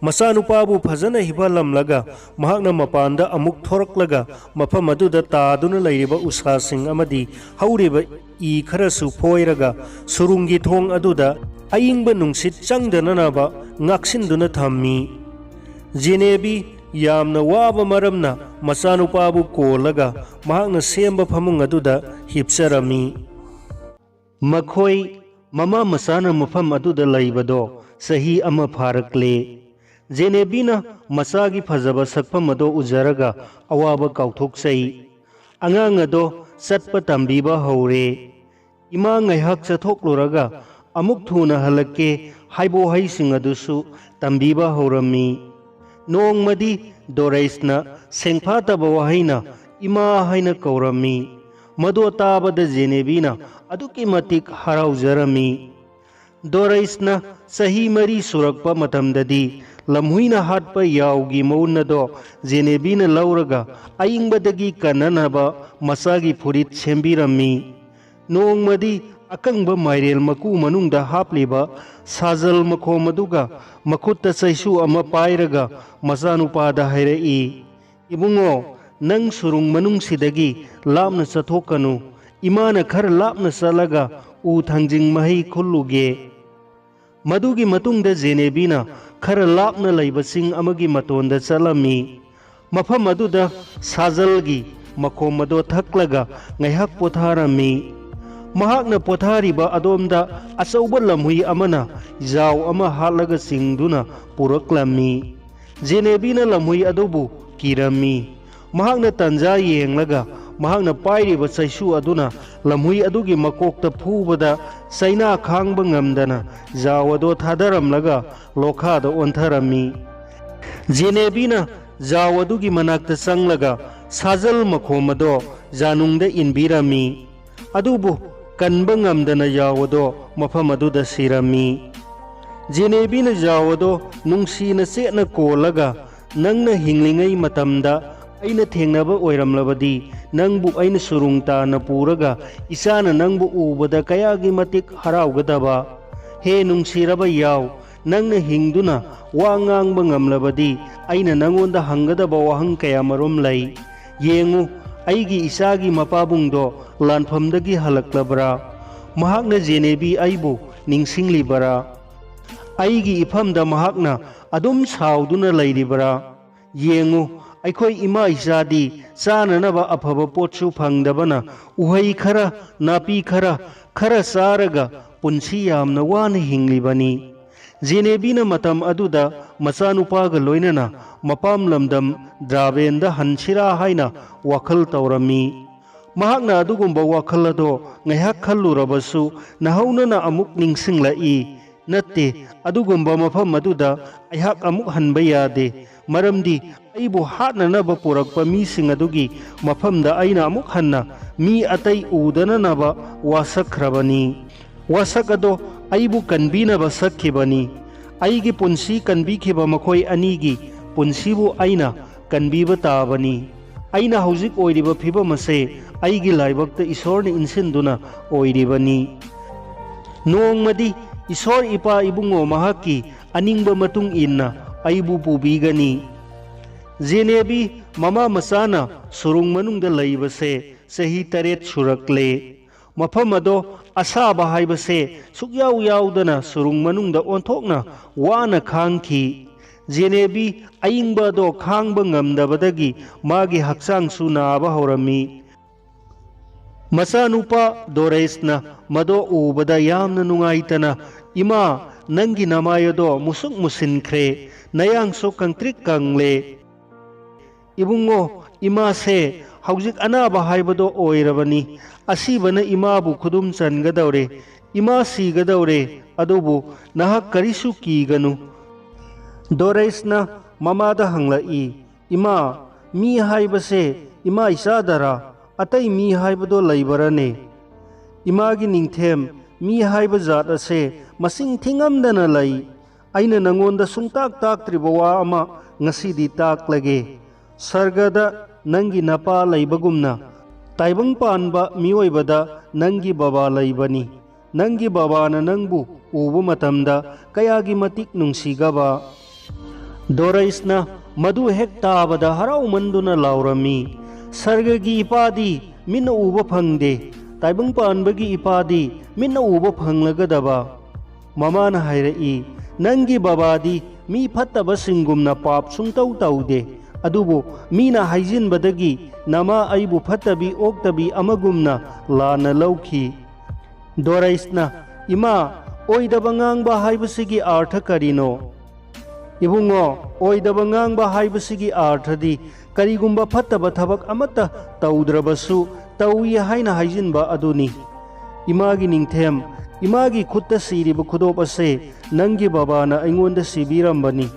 ꯃꯆꯥꯅꯨꯄꯥꯕꯨ ꯐꯖꯅ ꯍꯤꯞꯍꯜꯂꯝꯂꯒ, ꯃꯍꯥꯛꯅ ꯃꯄꯥꯟꯗ ꯑꯃꯨꯛ ꯊꯣꯔꯛꯂꯒ, ꯃꯐꯝ ꯑꯗꯨꯗ ꯇꯥꯗꯨꯅ ꯂꯩꯔꯤꯕ ꯎꯁꯥꯁꯤꯡ ꯑꯃꯗꯤ ꯍꯧꯔꯤꯕ ꯏ ꯈꯔꯁꯨ ꯐꯣꯏꯔꯒ, ꯁꯨꯔꯨꯡꯒꯤ ꯊꯣꯡ ꯑꯗꯨꯗ ꯑꯏꯪꯕ ꯅꯨꯡꯁꯤꯠ ꯆꯪꯗꯅꯅꯕ ꯉꯥꯛꯁꯤꯟꯗꯨꯅ ꯊꯝꯃꯤ꯫ ꯖꯦꯅꯦꯕꯤ ꯌꯥꯝꯅ ꯋꯥꯕ ꯃꯔꯝꯅ, ꯃꯆꯥꯅꯨꯄꯥꯕꯨ ꯀꯣꯜꯂꯒ ꯃꯍꯥꯛꯅ ꯁꯦꯝꯕ ꯐꯃꯨꯡ ꯑꯗꯨꯗ ꯍꯤꯞꯆꯔꯝꯃꯤ꯫ ꯃꯈꯣꯏ ꯃꯃꯥ ꯃꯆꯥꯅ ꯃꯐꯝ ꯑꯗꯨꯗ ꯂꯩꯕꯗꯣ ꯆꯍꯤ ꯑꯃ ꯐꯥꯔꯛꯂꯦ꯫ ꯖꯦꯅꯦꯕꯤꯅ ꯃꯆꯥꯒꯤ ꯐꯖꯕ ꯁꯛꯐꯝ ꯑꯗꯣ ꯎꯖꯔꯒ ꯑꯋꯥꯕ ꯀꯥꯎꯊꯣꯛꯆꯩ꯫ ꯑꯉꯥꯡ ꯑꯗꯣ ꯆꯠꯄ ꯇꯝꯕꯤꯕ ꯍꯧꯔꯦ꯫ "ꯏꯃꯥ, ꯉꯥꯏꯍꯥꯛ ꯆꯠꯊꯣꯛꯂꯨꯔꯒ ꯑꯃꯨꯛ ꯊꯨꯅ ꯍꯜꯂꯛꯀꯦ" ꯍꯥꯏꯕ ꯋꯥꯍꯩꯁꯤꯡ ꯑꯗꯨꯁꯨ ꯇꯝꯕꯤꯕ ꯍꯧꯔꯝꯃꯤ꯫ ꯅꯣꯡꯃꯗꯤ ꯗꯣꯔꯩꯁꯅ ꯁꯦꯡꯐꯥꯠꯇꯕ ꯋꯥꯍꯩꯅ "ꯏꯃꯥ" ꯍꯥꯏꯅ ꯀꯧꯔꯝꯃꯤ꯫ ꯃꯗꯨ ꯇꯥꯕꯗ ꯖꯦꯅꯦꯕꯤꯅ ꯑꯗꯨꯛꯀꯤ ꯃꯇꯤꯛ ꯍꯔꯥꯎꯖꯔꯝꯃꯤ꯫ ꯗꯣꯔꯩꯁꯅ ꯆꯍꯤ ꯃꯔꯤ ꯁꯨꯔꯛꯄ ꯃꯇꯝꯗꯗꯤ, ꯂꯝꯍꯨꯏꯅ ꯍꯥꯠꯄ ꯌꯥꯎꯒꯤ ꯃꯎꯟ ꯑꯗꯣ ꯖꯦꯅꯦꯕꯤꯅ ꯂꯧꯔꯒ ꯑꯏꯪꯕꯗꯒꯤ ꯀꯟꯅꯅꯕ ꯃꯆꯥꯒꯤ ꯐꯨꯔꯤꯠ ꯁꯦꯝꯕꯤꯔꯝꯃꯤ꯫ ꯅꯣꯡꯃꯗꯤ ꯑꯀꯪꯕ ꯃꯥꯏꯔꯦꯜ ꯃꯀꯨ ꯃꯅꯨꯡꯗ ꯍꯥꯞꯂꯤꯕ ꯁꯥꯖꯜ ꯃꯈꯣꯝ ꯑꯗꯨꯒ ꯃꯈꯨꯠꯇ ꯆꯩꯁꯨ ꯑꯃ ꯄꯥꯏꯔꯒ ꯃꯆꯥꯅꯨꯄꯥꯗ ꯍꯥꯏꯔꯛꯏ, "ꯏꯕꯨꯡꯉꯣ, "ꯅꯪ ꯁꯨꯔꯨꯡ ꯃꯅꯨꯡꯁꯤꯗꯒꯤ ꯂꯥꯞꯅ ꯆꯠꯊꯣꯛꯀꯅꯨ꯫ ꯏꯃꯥꯅ ꯈꯔ ꯂꯥꯞꯅ ꯆꯠꯂꯒ ꯎ ꯊꯥꯡꯖꯤꯡ ꯃꯍꯩ ꯈꯨꯜꯂꯨꯒꯦ"꯫ ꯃꯗꯨꯒꯤ ꯃꯇꯨꯡꯗ ꯖꯦꯅꯦꯕꯤꯅ ꯈꯔ ꯂꯥꯞꯅ ꯂꯩꯕ ꯆꯤꯡ ꯑꯃꯒꯤ ꯃꯇꯣꯟꯗ ꯆꯠꯂꯝꯃꯤ꯫ ꯃꯐꯝ ꯑꯗꯨꯗ ꯁꯥꯖꯜꯒꯤ ꯃꯈꯣꯝ ꯑꯗꯣ ꯊꯛꯂꯒ ꯉꯥꯏꯍꯥꯛ ꯄꯣꯊꯥꯔꯝꯃꯤ꯫ ꯃꯍꯥꯛꯅ ꯄꯣꯊꯥꯔꯤꯕ ꯑꯗꯣꯝꯗ ꯑꯆꯧꯕ ꯂꯝꯍꯨꯏ ꯑꯃꯅ ꯖꯥꯎ ꯑꯃ ꯍꯥꯠꯂꯒ ꯆꯤꯡꯗꯨꯅ ꯄꯨꯔꯛꯂꯝꯃꯤ꯫ ꯖꯦꯅꯦꯕꯤꯅ ꯂꯝꯍꯨꯏ ꯑꯗꯨꯕꯨ ꯀꯤꯔꯝꯃꯤ꯫ ꯃꯍꯥꯛꯅ ꯇꯟꯖꯥ ꯌꯦꯡꯂꯒ ꯃꯍꯥꯛꯅ ꯄꯥꯏꯔꯤꯕ ꯆꯩꯁꯨ ꯑꯗꯨꯅ ꯂꯝꯍꯨꯏ ꯑꯗꯨꯒꯤ ꯃꯀꯣꯛꯇ ꯐꯨꯕꯗ ꯆꯩꯅꯥ ꯈꯥꯡꯕ ꯉꯝꯗꯅ ꯖꯥꯎ ꯑꯗꯣ ꯊꯥꯗꯔꯝꯂꯒ ꯂꯣꯈꯥꯗ ꯑꯣꯟꯊꯔꯝꯃꯤ꯫ ꯖꯦꯅꯦꯕꯤꯅ ꯖꯥꯎ ꯑꯗꯨꯒꯤ ꯃꯅꯥꯛꯇ ꯆꯪꯂꯒ ꯁꯥꯖꯜ ꯃꯈꯣꯝ ꯑꯗꯣ ꯖꯥꯅꯨꯡꯗ ꯏꯟꯕꯤꯔꯝꯃꯤ꯫ ꯑꯗꯨꯕꯨ ꯀꯟꯕ ꯉꯝꯗꯅ ꯖꯥꯎ ꯑꯗꯣ ꯃꯐꯝ ꯑꯗꯨꯗ ꯁꯤꯔꯝꯃꯤ꯫ ꯖꯦꯅꯦꯕꯤꯅ ꯖꯥꯎ ꯑꯗꯣ ꯅꯨꯡꯁꯤꯅ ꯆꯦꯠꯅ ꯀꯣꯜꯂꯒ, "ꯅꯪꯅ ꯍꯤꯡꯂꯤꯉꯩ ꯃꯇꯝꯗ ꯑꯩꯅ ꯊꯦꯡꯅꯕ ꯑꯣꯏꯔꯝꯂꯕꯗꯤ, ꯅꯪꯕꯨ ꯑꯩꯅ ꯁꯨꯔꯨꯡ ꯇꯥꯅ ꯄꯨꯔꯒ ꯏꯆꯥꯅ ꯅꯪꯕꯨ ꯎꯕꯗ ꯀꯌꯥꯒꯤ ꯃꯇꯤꯛ ꯍꯔꯥꯎꯒꯗꯕ! ꯍꯦ ꯅꯨꯡꯁꯤꯔꯕ ꯌꯥꯎ, ꯅꯪꯅ ꯍꯤꯡꯗꯨꯅ ꯋꯥ ꯉꯥꯡꯕ ꯉꯝꯂꯕꯗꯤ, ꯑꯩꯅ ꯅꯪꯉꯣꯟꯗ ꯍꯪꯒꯗꯕ ꯋꯥꯍꯪ ꯀꯌꯥꯃꯔꯨꯝ ꯂꯩ꯫ ꯌꯦꯡꯉꯨ, ꯑꯩꯒꯤ ꯏꯆꯥꯒꯤ ꯃꯄꯥꯕꯨꯡꯗꯣ ꯂꯥꯟꯐꯝꯗꯒꯤ ꯍꯜꯂꯛꯂꯕ꯭ꯔꯥ? ꯃꯍꯥꯛꯅ ꯖꯦꯅꯦꯕꯤ ꯑꯩꯕꯨ ꯅꯤꯡꯁꯤꯡꯂꯤꯕꯔꯥ? ꯑꯩꯒꯤ ꯏꯐꯝꯗ ꯃꯍꯥꯛꯅ ꯑꯗꯨꯝ ꯁꯥꯎꯗꯨꯅ ꯂꯩꯔꯤꯕꯔꯥ? ꯌꯦꯡꯉꯨ, ꯑꯩꯈꯣꯏ ꯏꯃꯥ ꯏꯆꯥꯗꯤ ꯆꯥꯅꯅꯕ ꯑꯐꯕ ꯄꯣꯠꯁꯨ ꯐꯪꯗꯕꯅ ꯎꯍꯩ ꯈꯔ, ꯅꯥꯄꯤ ꯈꯔ, ꯈꯔ ꯆꯥꯔꯒ ꯄꯨꯟꯁꯤ ꯌꯥꯝꯅ ꯋꯥꯅ ꯍꯤꯡꯂꯤꯕꯅꯤ"꯫ ꯖꯦꯅꯦꯕꯤꯅ ꯃꯇꯝ ꯑꯗꯨꯗ ꯃꯆꯥꯅꯨꯄꯥꯒ ꯂꯣꯏꯅꯅ ꯃꯄꯥꯝ ꯂꯝꯗꯝ ꯗ꯭ꯔꯥꯕꯦꯟꯗ ꯍꯟꯁꯤꯔꯥ ꯍꯥꯏꯅ ꯋꯥꯈꯜ ꯇꯧꯔꯝꯃꯤ꯫ ꯃꯍꯥꯛꯅ ꯑꯗꯨꯒꯨꯝꯕ ꯋꯥꯈꯜ ꯑꯗꯣ ꯉꯥꯏꯍꯥꯛ ꯈꯜꯂꯨꯔꯕꯁꯨ ꯅꯧꯍꯧꯅꯅ ꯑꯃꯨꯛ ꯅꯤꯡꯁꯤꯡꯂꯛꯏ, "ꯅꯠꯇꯦ, ꯑꯗꯨꯒꯨꯝꯕ ꯃꯐꯝ ꯑꯗꯨꯗ ꯑꯩꯍꯥꯛ ꯑꯃꯨꯛ ꯍꯟꯕ ꯌꯥꯗꯦ, ꯃꯔꯝꯗꯤ ꯑꯩꯕꯨ ꯍꯥꯠꯅꯅꯕ ꯄꯨꯔꯛꯄ ꯃꯤꯁꯤꯡ ꯑꯗꯨꯒꯤ ꯃꯐꯝꯗ ꯑꯩꯅ ꯑꯃꯨꯛ ꯍꯟꯅ ꯃꯤ ꯑꯇꯩ ꯎꯗꯅꯅꯕ ꯋꯥꯁꯛꯈ꯭ꯔꯕꯅꯤ꯫ ꯋꯥꯁꯛ ꯑꯗꯣ ꯑꯩꯕꯨ ꯀꯟꯕꯤꯅꯕ ꯁꯛꯈꯤꯕꯅꯤ꯫ ꯑꯩꯒꯤ ꯄꯨꯟꯁꯤ ꯀꯟꯕꯤꯈꯤꯕ ꯃꯈꯣꯏ ꯑꯅꯤꯒꯤ ꯄꯨꯟꯁꯤꯕꯨ ꯑꯩꯅ ꯀꯟꯕꯤꯕ ꯇꯥꯕꯅꯤ꯫ ꯑꯩꯅ ꯍꯧꯖꯤꯛ ꯑꯣꯏꯔꯤꯕ ꯐꯤꯕꯝ ꯑꯁꯦ ꯑꯩꯒꯤ ꯂꯥꯏꯕꯛꯇ ꯏꯁꯣꯔꯅ ꯏꯟꯁꯤꯟꯗꯨꯅ ꯑꯣꯏꯔꯤꯕꯅꯤ꯫ ꯅꯣꯡꯃꯗꯤ ꯏꯁꯣꯔ ꯏꯄꯥ ꯏꯕꯨꯡꯉꯣ ꯃꯍꯥꯛꯀꯤ ꯑꯅꯤꯡꯕ ꯃꯇꯨꯡ ꯏꯟꯅ ꯑꯩꯕꯨ ꯄꯨꯕꯤꯒꯅꯤ"꯫ ꯖꯦꯅꯦꯕꯤ ꯃꯃꯥ ꯃꯆꯥꯅ ꯁꯨꯔꯨꯡ ꯃꯅꯨꯡꯗ ꯂꯩꯕꯁꯦ ꯆꯍꯤ ꯇꯔꯦꯠ ꯁꯨꯔꯛꯂꯦ꯫ ꯃꯐꯝ ꯑꯗꯣ ꯑꯁꯥꯕ ꯍꯥꯏꯕꯁꯦ ꯁꯨꯛꯌꯥꯎ ꯌꯥꯎꯗꯅ ꯁꯨꯔꯨꯡ ꯃꯅꯨꯡꯗ ꯑꯣꯟꯊꯣꯛꯅ ꯋꯥꯅ ꯈꯥꯡꯈꯤ꯫ ꯖꯦꯅꯦꯕꯤ ꯑꯏꯪꯕ ꯑꯗꯣ ꯈꯥꯡꯕ ꯉꯝꯗꯕꯗꯒꯤ ꯃꯥꯒꯤ ꯍꯛꯆꯥꯡꯁꯨ ꯅꯥꯕ ꯍꯧꯔꯝꯃꯤ꯫ ꯃꯆꯥꯅꯨꯄꯥ ꯗꯣꯔꯦꯁꯅ ꯃꯗꯣ ꯎꯕꯗ ꯌꯥꯝꯅ ꯅꯨꯡꯉꯥꯏꯇꯅ, "ꯏꯃꯥ, ꯅꯪꯒꯤ ꯅꯃꯥꯏ ꯑꯗꯣ ꯃꯨꯁꯨꯛ ꯃꯨꯁꯤꯟꯈ꯭ꯔꯦ, ꯅꯌꯥꯡꯁꯨ ꯀꯪꯇ꯭ꯔꯤꯛ ꯀꯪꯂꯦ꯫" "ꯏꯕꯨꯡꯉꯣ, ꯏꯃꯥꯁꯦ ꯍꯧꯖꯤꯛ ꯑꯅꯥꯕ ꯍꯥꯏꯕꯗꯣ ꯑꯣꯏꯔꯕꯅꯤ꯫ ꯑꯁꯤꯕꯅ ꯏꯃꯥꯕꯨ ꯈꯨꯗꯨꯝ ꯆꯟꯒꯗꯧꯔꯦ꯫ ꯏꯃꯥ ꯁꯤꯒꯗꯧꯔꯦ꯫ ꯑꯗꯨꯕꯨ ꯅꯍꯥꯛ ꯀꯔꯤꯁꯨ ꯀꯤꯒꯅꯨ꯫" ꯗꯣꯔꯦꯁꯅ ꯃꯃꯥꯗ ꯍꯪꯂꯛꯏ, "ꯏꯃꯥ, ꯃꯤ ꯍꯥꯏꯕꯁꯦ ꯏꯃꯥ ꯏꯆꯥꯗꯔꯥ? ꯑꯇꯩ ꯃꯤ ꯍꯥꯏꯕꯗꯣ ꯂꯩꯕꯔꯅꯦ?" "ꯏꯃꯥꯒꯤ ꯅꯤꯡꯊꯦꯝ, ꯃꯤ ꯍꯥꯏꯕ ꯖꯥꯠ ꯑꯁꯦ ꯃꯁꯤꯡ ꯊꯤꯉꯝꯗꯅ ꯂꯩ꯫ ꯑꯩꯅ ꯅꯉꯣꯟꯗ ꯁꯨꯡꯇꯥꯛ ꯇꯥꯛꯇ꯭ꯔꯤꯕ ꯋꯥ ꯑꯃ ꯉꯁꯤꯗꯤ ꯇꯥꯛꯂꯒꯦ꯫ ꯁꯔꯒꯗ ꯅꯪꯒꯤ ꯅꯄꯥ ꯂꯩꯕꯒꯨꯝꯅ, ꯇꯥꯏꯕꯪ ꯄꯥꯟꯕ ꯃꯤꯑꯣꯏꯕꯗ ꯅꯪꯒꯤ ꯕꯕꯥ ꯂꯩꯕꯅꯤ꯫ ꯅꯪꯒꯤ ꯕꯕꯥꯅ ꯅꯪꯕꯨ ꯎꯕ ꯃꯇꯝꯗ ꯀꯌꯥꯒꯤ ꯃꯇꯤꯛ ꯅꯨꯡꯁꯤꯒꯕ꯫" ꯗꯣꯔꯩꯁꯅ ꯃꯗꯨ ꯍꯦꯛ ꯇꯥꯕꯗ ꯍꯔꯥꯎꯃꯟꯗꯨꯅ ꯂꯥꯎꯔꯝꯃꯤ, "ꯁꯔꯒꯒꯤ ꯏꯄꯥꯗꯤ ꯃꯤꯠꯅ ꯎꯕ ꯐꯪꯗꯦ, ꯇꯥꯏꯕꯪ ꯄꯥꯟꯕꯒꯤ ꯏꯄꯥꯗꯤ ꯃꯤꯠꯅ ꯎꯕ ꯐꯪꯂꯒꯗꯕ꯫" ꯃꯃꯥꯅ ꯍꯥꯏꯔꯛꯏ, "ꯅꯪꯒꯤ ꯕꯕꯥꯗꯤ ꯃꯤ ꯐꯠꯇꯕꯁꯤꯡꯒꯨꯝꯅ ꯄꯥꯞ ꯁꯨꯡꯇꯧ ꯇꯧꯗꯦ, ꯑꯗꯨꯕꯨ ꯃꯤꯅ ꯍꯥꯏꯖꯤꯟꯕꯗꯒꯤ ꯅꯃꯥ ꯑꯩꯕꯨ ꯐꯠꯇꯕꯤ ꯑꯣꯛꯇꯕꯤ ꯑꯃꯒꯨꯝꯅ ꯂꯥꯟꯅ ꯂꯧꯈꯤ꯫" ꯗꯣꯔꯩꯁꯅ, "ꯏꯃꯥ, ꯑꯣꯏꯗꯕ ꯉꯥꯡꯕ ꯍꯥꯏꯕꯁꯤꯒꯤ ꯑꯥꯔꯊ ꯀꯔꯤꯅꯣ?" "ꯏꯕꯨꯡꯉꯣ, ꯑꯣꯏꯗꯕ ꯉꯥꯡꯕ ꯍꯥꯏꯕꯁꯤꯒꯤ ꯑꯥꯔꯊꯗꯤ ꯀꯔꯤꯒꯨꯝꯕ ꯐꯠꯇꯕ ꯊꯕꯛ ꯑꯃꯠꯇ ꯇꯧꯗ꯭ꯔꯕꯁꯨ ꯇꯧꯏ ꯍꯥꯏꯅ ꯍꯥꯏꯖꯤꯟꯕ ꯑꯗꯨꯅꯤ꯫ ꯏꯃꯥꯒꯤ ꯅꯤꯡꯊꯦꯝ, ꯏꯃꯥꯒꯤ ꯈꯨꯠꯇ ꯁꯤꯔꯤꯕ ꯈꯨꯗꯣꯞ ꯑꯁꯦ ꯅꯪꯒꯤ ꯕꯕꯥꯅ ꯑꯩꯉꯣꯟꯗ ꯁꯤꯕꯤꯔꯝꯕꯅꯤ꯫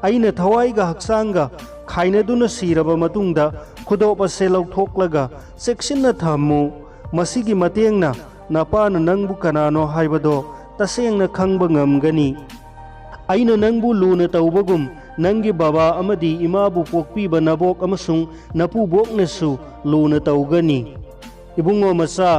ꯑꯩꯅ ꯊꯋꯥꯏꯒ ꯍꯛꯆꯥꯡꯒ ꯈꯥꯏꯅꯗꯨꯅ ꯁꯤꯔꯕ ꯃꯇꯨꯡꯗ ꯈꯨꯗꯣꯞ ꯑꯁꯦ ꯂꯧꯊꯣꯛꯂꯒ ꯆꯦꯛꯁꯤꯟꯅ ꯊꯝꯃꯨ꯫ ꯃꯁꯤꯒꯤ ꯃꯇꯦꯡꯅ ꯅꯄꯥꯅ ꯅꯪꯕꯨ ꯀꯅꯥꯅꯣ ꯍꯥꯏꯕꯗꯣ ꯇꯁꯦꯡꯅ ꯈꯪꯕ ꯉꯝꯒꯅꯤ꯫ ꯑꯩꯅ ꯅꯪꯕꯨ ꯂꯨꯅ ꯇꯧꯕꯒꯨꯝ ꯅꯪꯒꯤ ꯕꯕꯥ ꯑꯃꯗꯤ ꯏꯃꯥꯕꯨ ꯄꯣꯛꯄꯤꯕ ꯅꯕꯣꯛ ꯑꯃꯁꯨꯡ ꯅꯄꯨꯕꯣꯛꯅꯁꯨ ꯂꯨꯅ ꯇꯧꯒꯅꯤ꯫ ꯏꯕꯨꯡꯉꯣ ꯃꯆꯥ,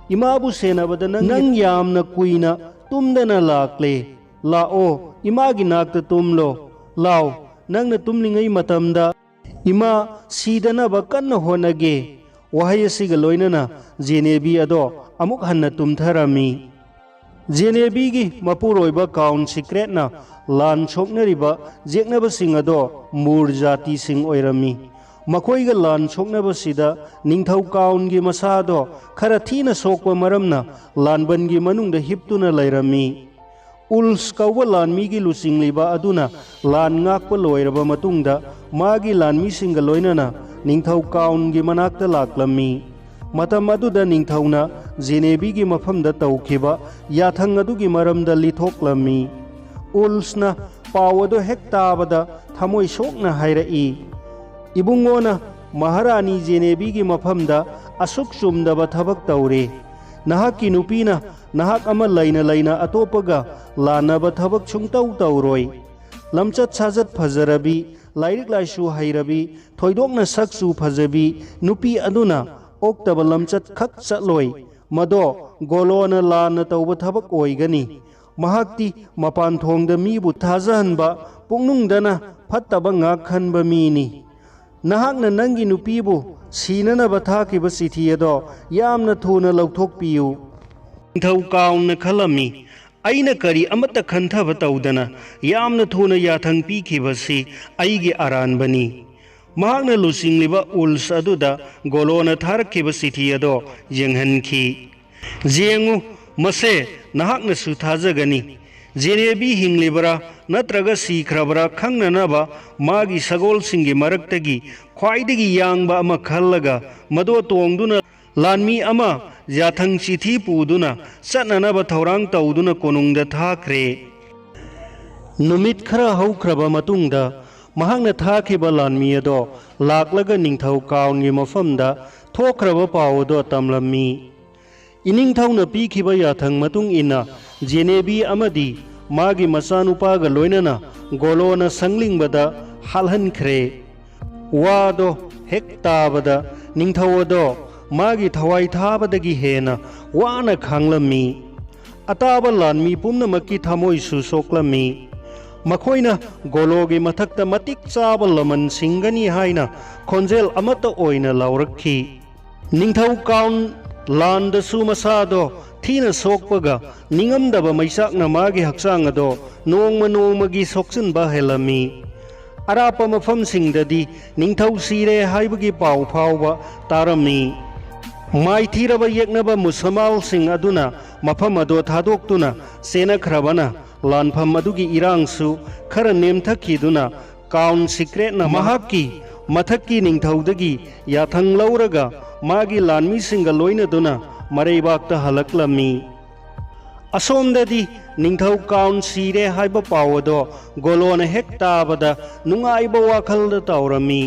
ꯏꯃꯥꯕꯨ ꯁꯦꯟꯅꯕꯗ ꯅꯪ, ꯅꯪ ꯌꯥꯝꯅ ꯀꯨꯏꯅ ꯇꯨꯝꯗꯅ ꯂꯥꯛꯂꯦ꯫ ꯂꯥꯛꯑꯣ, ꯏꯃꯥꯒꯤ ꯅꯥꯛꯇ ꯇꯨꯝꯂꯣ꯫ ꯂꯥꯎ, ꯅꯪꯅ ꯇꯨꯝꯂꯤꯉꯩ ꯃꯇꯝꯗ "ꯏꯃꯥ, ꯁꯤꯗꯅꯕ ꯀꯟꯅ ꯍꯣꯠꯅꯒꯦ"꯫ ꯋꯥꯍꯩ ꯑꯁꯤꯒ ꯂꯣꯏꯅꯅ ꯖꯦꯅꯦꯕꯤ ꯑꯗꯣ ꯑꯃꯨꯛ ꯍꯟꯅ ꯇꯨꯝꯊꯔꯝꯃꯤ꯫ ꯖꯦꯅꯦꯕꯤꯒꯤ ꯃꯄꯨꯔꯣꯏꯕ ꯀꯥꯎꯟ ꯁꯤꯀ꯭ꯔꯦꯠꯅ ꯂꯥꯟ ꯁꯣꯛꯅꯔꯤꯕ ꯌꯦꯛꯅꯕꯁꯤꯡ ꯑꯗꯣ ꯃꯨꯔ ꯖꯥꯇꯤꯁꯤꯡ ꯑꯣꯏꯔꯝꯃꯤ꯫ ꯃꯈꯣꯏꯒ ꯂꯥꯟ ꯁꯣꯛꯅꯕꯁꯤꯗ ꯅꯤꯡꯊꯧ ꯀꯥꯎꯟꯒꯤ ꯃꯁꯥꯗꯣ ꯈꯔ ꯊꯤꯅ ꯁꯣꯛꯄ ꯃꯔꯝꯅ ꯂꯥꯟꯕꯟꯒꯤ ꯃꯅꯨꯡꯗ ꯍꯤꯞꯇꯨꯅ ꯂꯩꯔꯝꯃꯤ꯫ ꯎꯜꯁ ꯀꯧꯕ ꯂꯥꯟꯃꯤꯒꯤ ꯂꯨꯆꯤꯡꯂꯤꯕ ꯑꯗꯨꯅ ꯂꯥꯟ ꯉꯥꯛꯄ ꯂꯣꯏꯔꯕ ꯃꯇꯨꯡꯗ ꯃꯥꯒꯤ ꯂꯥꯟꯃꯤꯁꯤꯡꯒ ꯂꯣꯏꯅꯅ ꯅꯤꯡꯊꯧ ꯀꯥꯎꯟꯒꯤ ꯃꯅꯥꯛꯇ ꯂꯥꯛꯂꯝꯃꯤ꯫ ꯃꯇꯝ ꯑꯗꯨꯗ ꯅꯤꯡꯊꯧꯅ ꯖꯦꯅꯦꯕꯤꯒꯤ ꯃꯐꯝꯗ ꯇꯧꯈꯤꯕ ꯌꯥꯊꯪ ꯑꯗꯨꯒꯤ ꯃꯔꯝꯗ ꯂꯤꯊꯣꯛꯂꯝꯃꯤ꯫ ꯎꯜꯁꯅ ꯄꯥꯎ ꯑꯗꯨ ꯍꯦꯛ ꯇꯥꯕꯗ ꯊꯃꯣꯏ ꯁꯣꯛꯅ ꯍꯥꯏꯔꯛꯏ, "ꯏꯕꯨꯡꯉꯣꯅ ꯃꯍꯥꯔꯥꯅꯤ ꯖꯦꯅꯦꯕꯤꯒꯤ ꯃꯐꯝꯗ ꯑꯁꯨꯛ ꯆꯨꯝꯗꯕ ꯊꯕꯛ ꯇꯧꯔꯦ꯫ ꯅꯍꯥꯛꯀꯤ ꯅꯨꯄꯤꯅ ꯅꯍꯥꯛ ꯑꯃ ꯂꯩꯅ ꯂꯩꯅ ꯑꯇꯣꯞꯄꯒ ꯂꯥꯟꯅꯕ ꯊꯕꯛ ꯁꯨꯡꯇꯧ ꯇꯧꯔꯣꯏ꯫ ꯂꯝꯆꯠ ꯁꯥꯖꯠ ꯐꯖꯔꯕꯤ, ꯂꯥꯏꯔꯤꯛ ꯂꯥꯏꯁꯨ ꯍꯩꯔꯕꯤ, ꯊꯣꯏꯗꯣꯛꯅ ꯁꯛ ꯆꯨ ꯐꯖꯕꯤ ꯅꯨꯄꯤ ꯑꯗꯨꯅ ꯑꯣꯛꯇꯕ ꯂꯝꯆꯠ ꯈꯛ ꯆꯠꯂꯣꯏ꯫ ꯃꯗꯣ ꯒꯣꯂꯣꯅ ꯂꯥꯟꯅ ꯇꯧꯕ ꯊꯕꯛ ꯑꯣꯏꯒꯅꯤ꯫ ꯃꯍꯥꯛꯇꯤ ꯃꯄꯥꯟ ꯊꯣꯡꯗ ꯃꯤꯕꯨ ꯊꯥꯖꯍꯟꯕ, ꯄꯨꯛꯅꯨꯡꯗꯅ ꯐꯠꯇꯕ ꯉꯥꯛ ꯈꯟꯕ ꯃꯤꯅꯤ꯫ ꯅꯍꯥꯛꯅ ꯅꯪꯒꯤ ꯅꯨꯄꯤꯕꯨ ꯁꯤꯅꯅꯕ ꯊꯥꯈꯤꯕ ꯆꯤꯊꯤ ꯑꯗꯣ ꯌꯥꯝꯅ ꯊꯨꯅ ꯂꯧꯊꯣꯛꯄꯤꯌꯨ"꯫ ꯅꯤꯡꯊꯧ ꯀꯥꯎꯟꯅ ꯈꯜꯂꯝꯃꯤ, "ꯑꯩꯅ ꯀꯔꯤ ꯑꯃꯠꯇ ꯈꯟꯊꯕ ꯇꯧꯗꯅ ꯌꯥꯝꯅ ꯊꯨꯅ ꯌꯥꯊꯪ ꯄꯤꯈꯤꯕꯁꯤ ꯑꯩꯒꯤ ꯑꯔꯥꯟꯕꯅꯤ"꯫ ꯃꯍꯥꯛꯅ ꯂꯨꯆꯤꯡꯂꯤꯕ ꯎꯜꯁ ꯑꯗꯨꯗ ꯒꯣꯂꯣꯅ ꯊꯥꯔꯛꯈꯤꯕ ꯆꯤꯊꯤ ꯑꯗꯣ ꯌꯦꯡꯍꯟꯈꯤ꯫ "ꯌꯦꯡꯉꯨ, ꯃꯁꯦ ꯅꯍꯥꯛꯅꯁꯨ ꯊꯥꯖꯒꯅꯤ꯫ ꯖꯦꯅꯦꯕꯤ ꯍꯤꯡꯂꯤꯕꯔꯥ ꯅꯠꯇ꯭ꯔꯒ ꯁꯤꯈ꯭ꯔꯕꯔꯥ ꯈꯪꯅꯅꯕ ꯃꯥꯒꯤ ꯁꯒꯣꯜꯁꯤꯡꯒꯤ ꯃꯔꯛꯇꯒꯤ ꯈ꯭ꯋꯥꯏꯗꯒꯤ ꯌꯥꯡꯕ ꯑꯃ ꯈꯜꯂꯒ ꯃꯗꯣ ꯇꯣꯡꯗꯨꯅ ꯂꯥꯟꯃꯤ ꯑꯃ ꯌꯥꯊꯪ ꯆꯤꯊꯤ ꯄꯨꯗꯨꯅ ꯆꯠꯅꯅꯕ ꯊꯧꯔꯥꯡ ꯇꯧꯗꯨꯅ ꯀꯣꯅꯨꯡꯗ ꯊꯥꯈ꯭ꯔꯦ"꯫ ꯅꯨꯃꯤꯠ ꯈꯔ ꯍꯧꯈ꯭ꯔꯕ ꯃꯇꯨꯡꯗ ꯃꯍꯥꯛꯅ ꯊꯥꯈꯤꯕ ꯂꯥꯟꯃꯤ ꯑꯗꯣ ꯂꯥꯛꯂꯒ ꯅꯤꯡꯊꯧ ꯀꯥꯎꯟꯒꯤ ꯃꯐꯝꯗ ꯊꯣꯛꯈ꯭ꯔꯕ ꯄꯥꯎ ꯑꯗꯣ ꯇꯝꯂꯝꯃꯤ꯫ ꯏꯅꯤꯡꯊꯧꯅ ꯄꯤꯈꯤꯕ ꯌꯥꯊꯪ ꯃꯇꯨꯡ ꯏꯟꯅ ꯖꯦꯅꯦꯕꯤ ꯑꯃꯗꯤ ꯃꯥꯒꯤ ꯃꯆꯥꯅꯨꯄꯥꯒ ꯂꯣꯏꯅꯅ ꯒꯣꯂꯣꯅ ꯁꯪꯂꯤꯡꯕꯗ ꯍꯥꯠꯍꯟꯈ꯭ꯔꯦ꯫ ꯋꯥꯗꯣ ꯍꯦꯛ ꯇꯥꯕꯗ ꯅꯤꯡꯊꯧ ꯑꯗꯣ ꯃꯥꯒꯤ ꯊꯋꯥꯏ ꯊꯥꯕꯗꯒꯤ ꯍꯦꯟꯅ ꯋꯥꯅ ꯈꯥꯡꯂꯝꯃꯤ꯫ ꯑꯇꯥꯕ ꯂꯥꯟꯃꯤ ꯄꯨꯝꯅꯃꯛꯀꯤ ꯊꯃꯣꯏꯁꯨ ꯁꯣꯛꯂꯝꯃꯤ꯫ ꯃꯈꯣꯏꯅ ꯒꯣꯂꯣꯒꯤ ꯃꯊꯛꯇ ꯃꯇꯤꯛ ꯆꯥꯕ ꯂꯃꯟ ꯁꯤꯡꯒꯅꯤ ꯍꯥꯏꯅ ꯈꯣꯟꯖꯦꯜ ꯑꯃꯠꯇ ꯑꯣꯏꯅ ꯂꯥꯎꯔꯛꯈꯤ꯫ ꯅꯤꯡꯊꯧ ꯀꯥꯎꯟ ꯂꯥꯟꯗꯁꯨ ꯃꯁꯥꯗꯣ ꯊꯤꯅ ꯁꯣꯛꯄꯒ ꯅꯤꯡꯉꯝꯗꯕ ꯃꯩꯆꯥꯛꯅ ꯃꯥꯒꯤ ꯍꯛꯆꯥꯡ ꯑꯗꯣ ꯅꯣꯡꯃ ꯅꯣꯡꯃꯒꯤ ꯁꯣꯛꯆꯤꯟꯕ ꯍꯦꯜꯂꯝꯃꯤ꯫ ꯑꯔꯥꯞꯄ ꯃꯐꯝꯁꯤꯡꯗꯗꯤ ꯅꯤꯡꯊꯧ ꯁꯤꯔꯦ ꯍꯥꯏꯕꯒꯤ ꯄꯥꯎ ꯐꯥꯎꯕ ꯇꯥꯔꯝꯃꯤ꯫ ꯃꯥꯏꯊꯤꯔꯕ ꯌꯦꯛꯅꯕ ꯃꯨꯁꯃꯥꯜꯁꯤꯡ ꯑꯗꯨꯅ ꯃꯐꯝ ꯑꯗꯣ ꯊꯥꯗꯣꯛꯇꯨꯅ ꯆꯦꯟꯅꯈ꯭ꯔꯕꯅ ꯂꯥꯟꯐꯝ ꯑꯗꯨꯒꯤ ꯏꯔꯥꯡꯁꯨ ꯈꯔ ꯅꯦꯝꯊꯈꯤꯗꯨꯅ ꯀꯥꯎꯟ ꯁꯤꯀ꯭ꯔꯦꯠꯅ ꯃꯍꯥꯛꯀꯤ ꯃꯊꯛꯀꯤ ꯅꯤꯡꯊꯧꯗꯒꯤ ꯌꯥꯊꯪ ꯂꯧꯔꯒ ꯃꯥꯒꯤ ꯂꯥꯟꯃꯤꯁꯤꯡꯒ ꯂꯣꯏꯅꯗꯨꯅ ꯃꯔꯩꯕꯥꯛꯇ ꯍꯜꯂꯛꯂꯝꯃꯤ꯫ ꯑꯁꯣꯝꯗꯗꯤ ꯅꯤꯡꯊꯧ ꯀꯥꯎꯟ ꯁꯤꯔꯦ ꯍꯥꯏꯕ ꯄꯥꯎ ꯑꯗꯣ ꯒꯣꯂꯣꯅ ꯍꯦꯛ ꯇꯥꯕꯗ ꯅꯨꯡꯉꯥꯏꯕ ꯋꯥꯈꯜꯗ ꯇꯧꯔꯝꯃꯤ꯫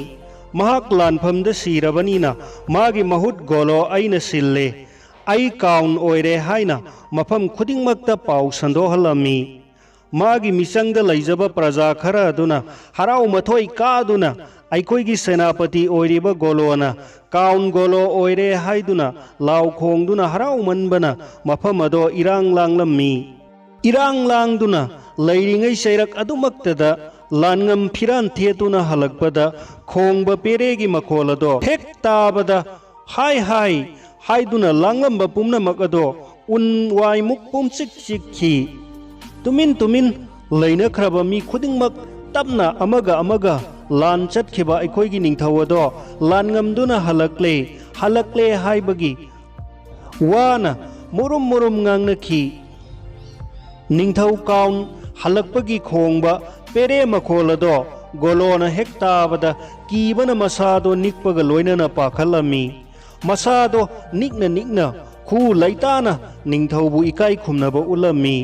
ꯃꯍꯥꯛ ꯂꯥꯟꯐꯝꯗ ꯁꯤꯔꯕꯅꯤꯅ ꯃꯥꯒꯤ ꯃꯍꯨꯠ ꯒꯣꯂꯣ ꯑꯩꯅ ꯁꯤꯜꯂꯦ, ꯑꯩ ꯀꯥꯎꯟ ꯑꯣꯏꯔꯦ ꯍꯥꯏꯅ ꯃꯐꯝ ꯈꯨꯗꯤꯡꯃꯛꯇ ꯄꯥꯎ ꯁꯟꯗꯣꯛꯍꯜꯂꯝꯃꯤ꯫ ꯃꯥꯒꯤ ꯃꯤꯆꯪꯗ ꯂꯩꯖꯕ ꯄ꯭ꯔꯖꯥ ꯈꯔ ꯑꯗꯨꯅ ꯍꯔꯥꯎ ꯃꯊꯣꯏ ꯀꯥꯗꯨꯅ ꯑꯩꯈꯣꯏꯒꯤ ꯁꯦꯅꯥꯄꯇꯤ ꯑꯣꯏꯔꯤꯕ ꯒꯣꯂꯣꯅ ꯀꯥꯎꯟ ꯒꯣꯂꯣ ꯑꯣꯏꯔꯦ ꯍꯥꯏꯗꯨꯅ ꯂꯥꯎ ꯈꯣꯡꯗꯨꯅ ꯍꯔꯥꯎꯃꯟꯕꯅ ꯃꯐꯝ ꯑꯗꯣ ꯏꯔꯥꯡ ꯂꯥꯡꯂꯝꯃꯤ꯫ ꯏꯔꯥꯡ ꯂꯥꯡꯗꯨꯅ ꯂꯩꯔꯤꯉꯩ ꯆꯩꯔꯛ ꯑꯗꯨꯃꯛꯇꯗ ꯂꯥꯟꯉꯝ ꯐꯤꯔꯥꯟ ꯊꯦꯠꯇꯨꯅ ꯍꯜꯂꯛꯄꯗ ꯈꯣꯡꯕ ꯄꯦꯔꯦꯒꯤ ꯃꯈꯣꯜ ꯑꯗꯣ ꯍꯦꯛ ꯇꯥꯕꯗ "ꯍꯥꯏ ꯍꯥꯏ" ꯍꯥꯏꯗꯨꯅ ꯂꯥꯡꯂꯝꯕ ꯄꯨꯝꯅꯃꯛ ꯑꯗꯣ ꯎꯟ ꯋꯥꯏꯃꯨꯛ ꯄꯨꯝꯆꯤꯛ ꯆꯤꯛꯈꯤ꯫ ꯇꯨꯃꯤꯟ ꯇꯨꯃꯤꯟ ꯂꯩꯅꯈ꯭ꯔꯕ ꯃꯤ ꯈꯨꯗꯤꯡꯃꯛ ꯇꯞꯅ ꯑꯃꯒ ꯑꯃꯒ ꯂꯥꯟ ꯆꯠꯈꯤꯕ ꯑꯩꯈꯣꯏꯒꯤ ꯅꯤꯡꯊꯧ ꯑꯗꯣ ꯂꯥꯟꯉꯝꯗꯨꯅ ꯍꯜꯂꯛꯂꯦ, ꯍꯜꯂꯛꯂꯦ ꯍꯥꯏꯕꯒꯤ ꯋꯥꯅ ꯃꯨꯔꯨꯝ ꯃꯨꯔꯨꯝ ꯉꯥꯡꯅꯈꯤ꯫ ꯅꯤꯡꯊꯧ ꯀꯥꯎꯟ ꯍꯜꯂꯛꯄꯒꯤ ꯈꯣꯡꯕ ꯄꯦꯔꯦ ꯃꯈꯣꯜ ꯑꯗꯣ ꯒꯣꯂꯣꯅ ꯍꯦꯛ ꯇꯥꯕꯗ ꯀꯤꯕꯅ ꯃꯁꯥꯗꯣ ꯅꯤꯛꯄꯒ ꯂꯣꯏꯅꯅ ꯄꯥꯈꯠꯂꯝꯃꯤ꯫ ꯃꯁꯥꯗꯣ ꯅꯤꯛꯅ ꯅꯤꯛꯅ ꯈꯨ ꯂꯩꯇꯥꯅ ꯅꯤꯡꯊꯧꯕꯨ ꯏꯀꯥꯏ ꯈꯨꯝꯅꯕ ꯎꯠꯂꯝꯃꯤ꯫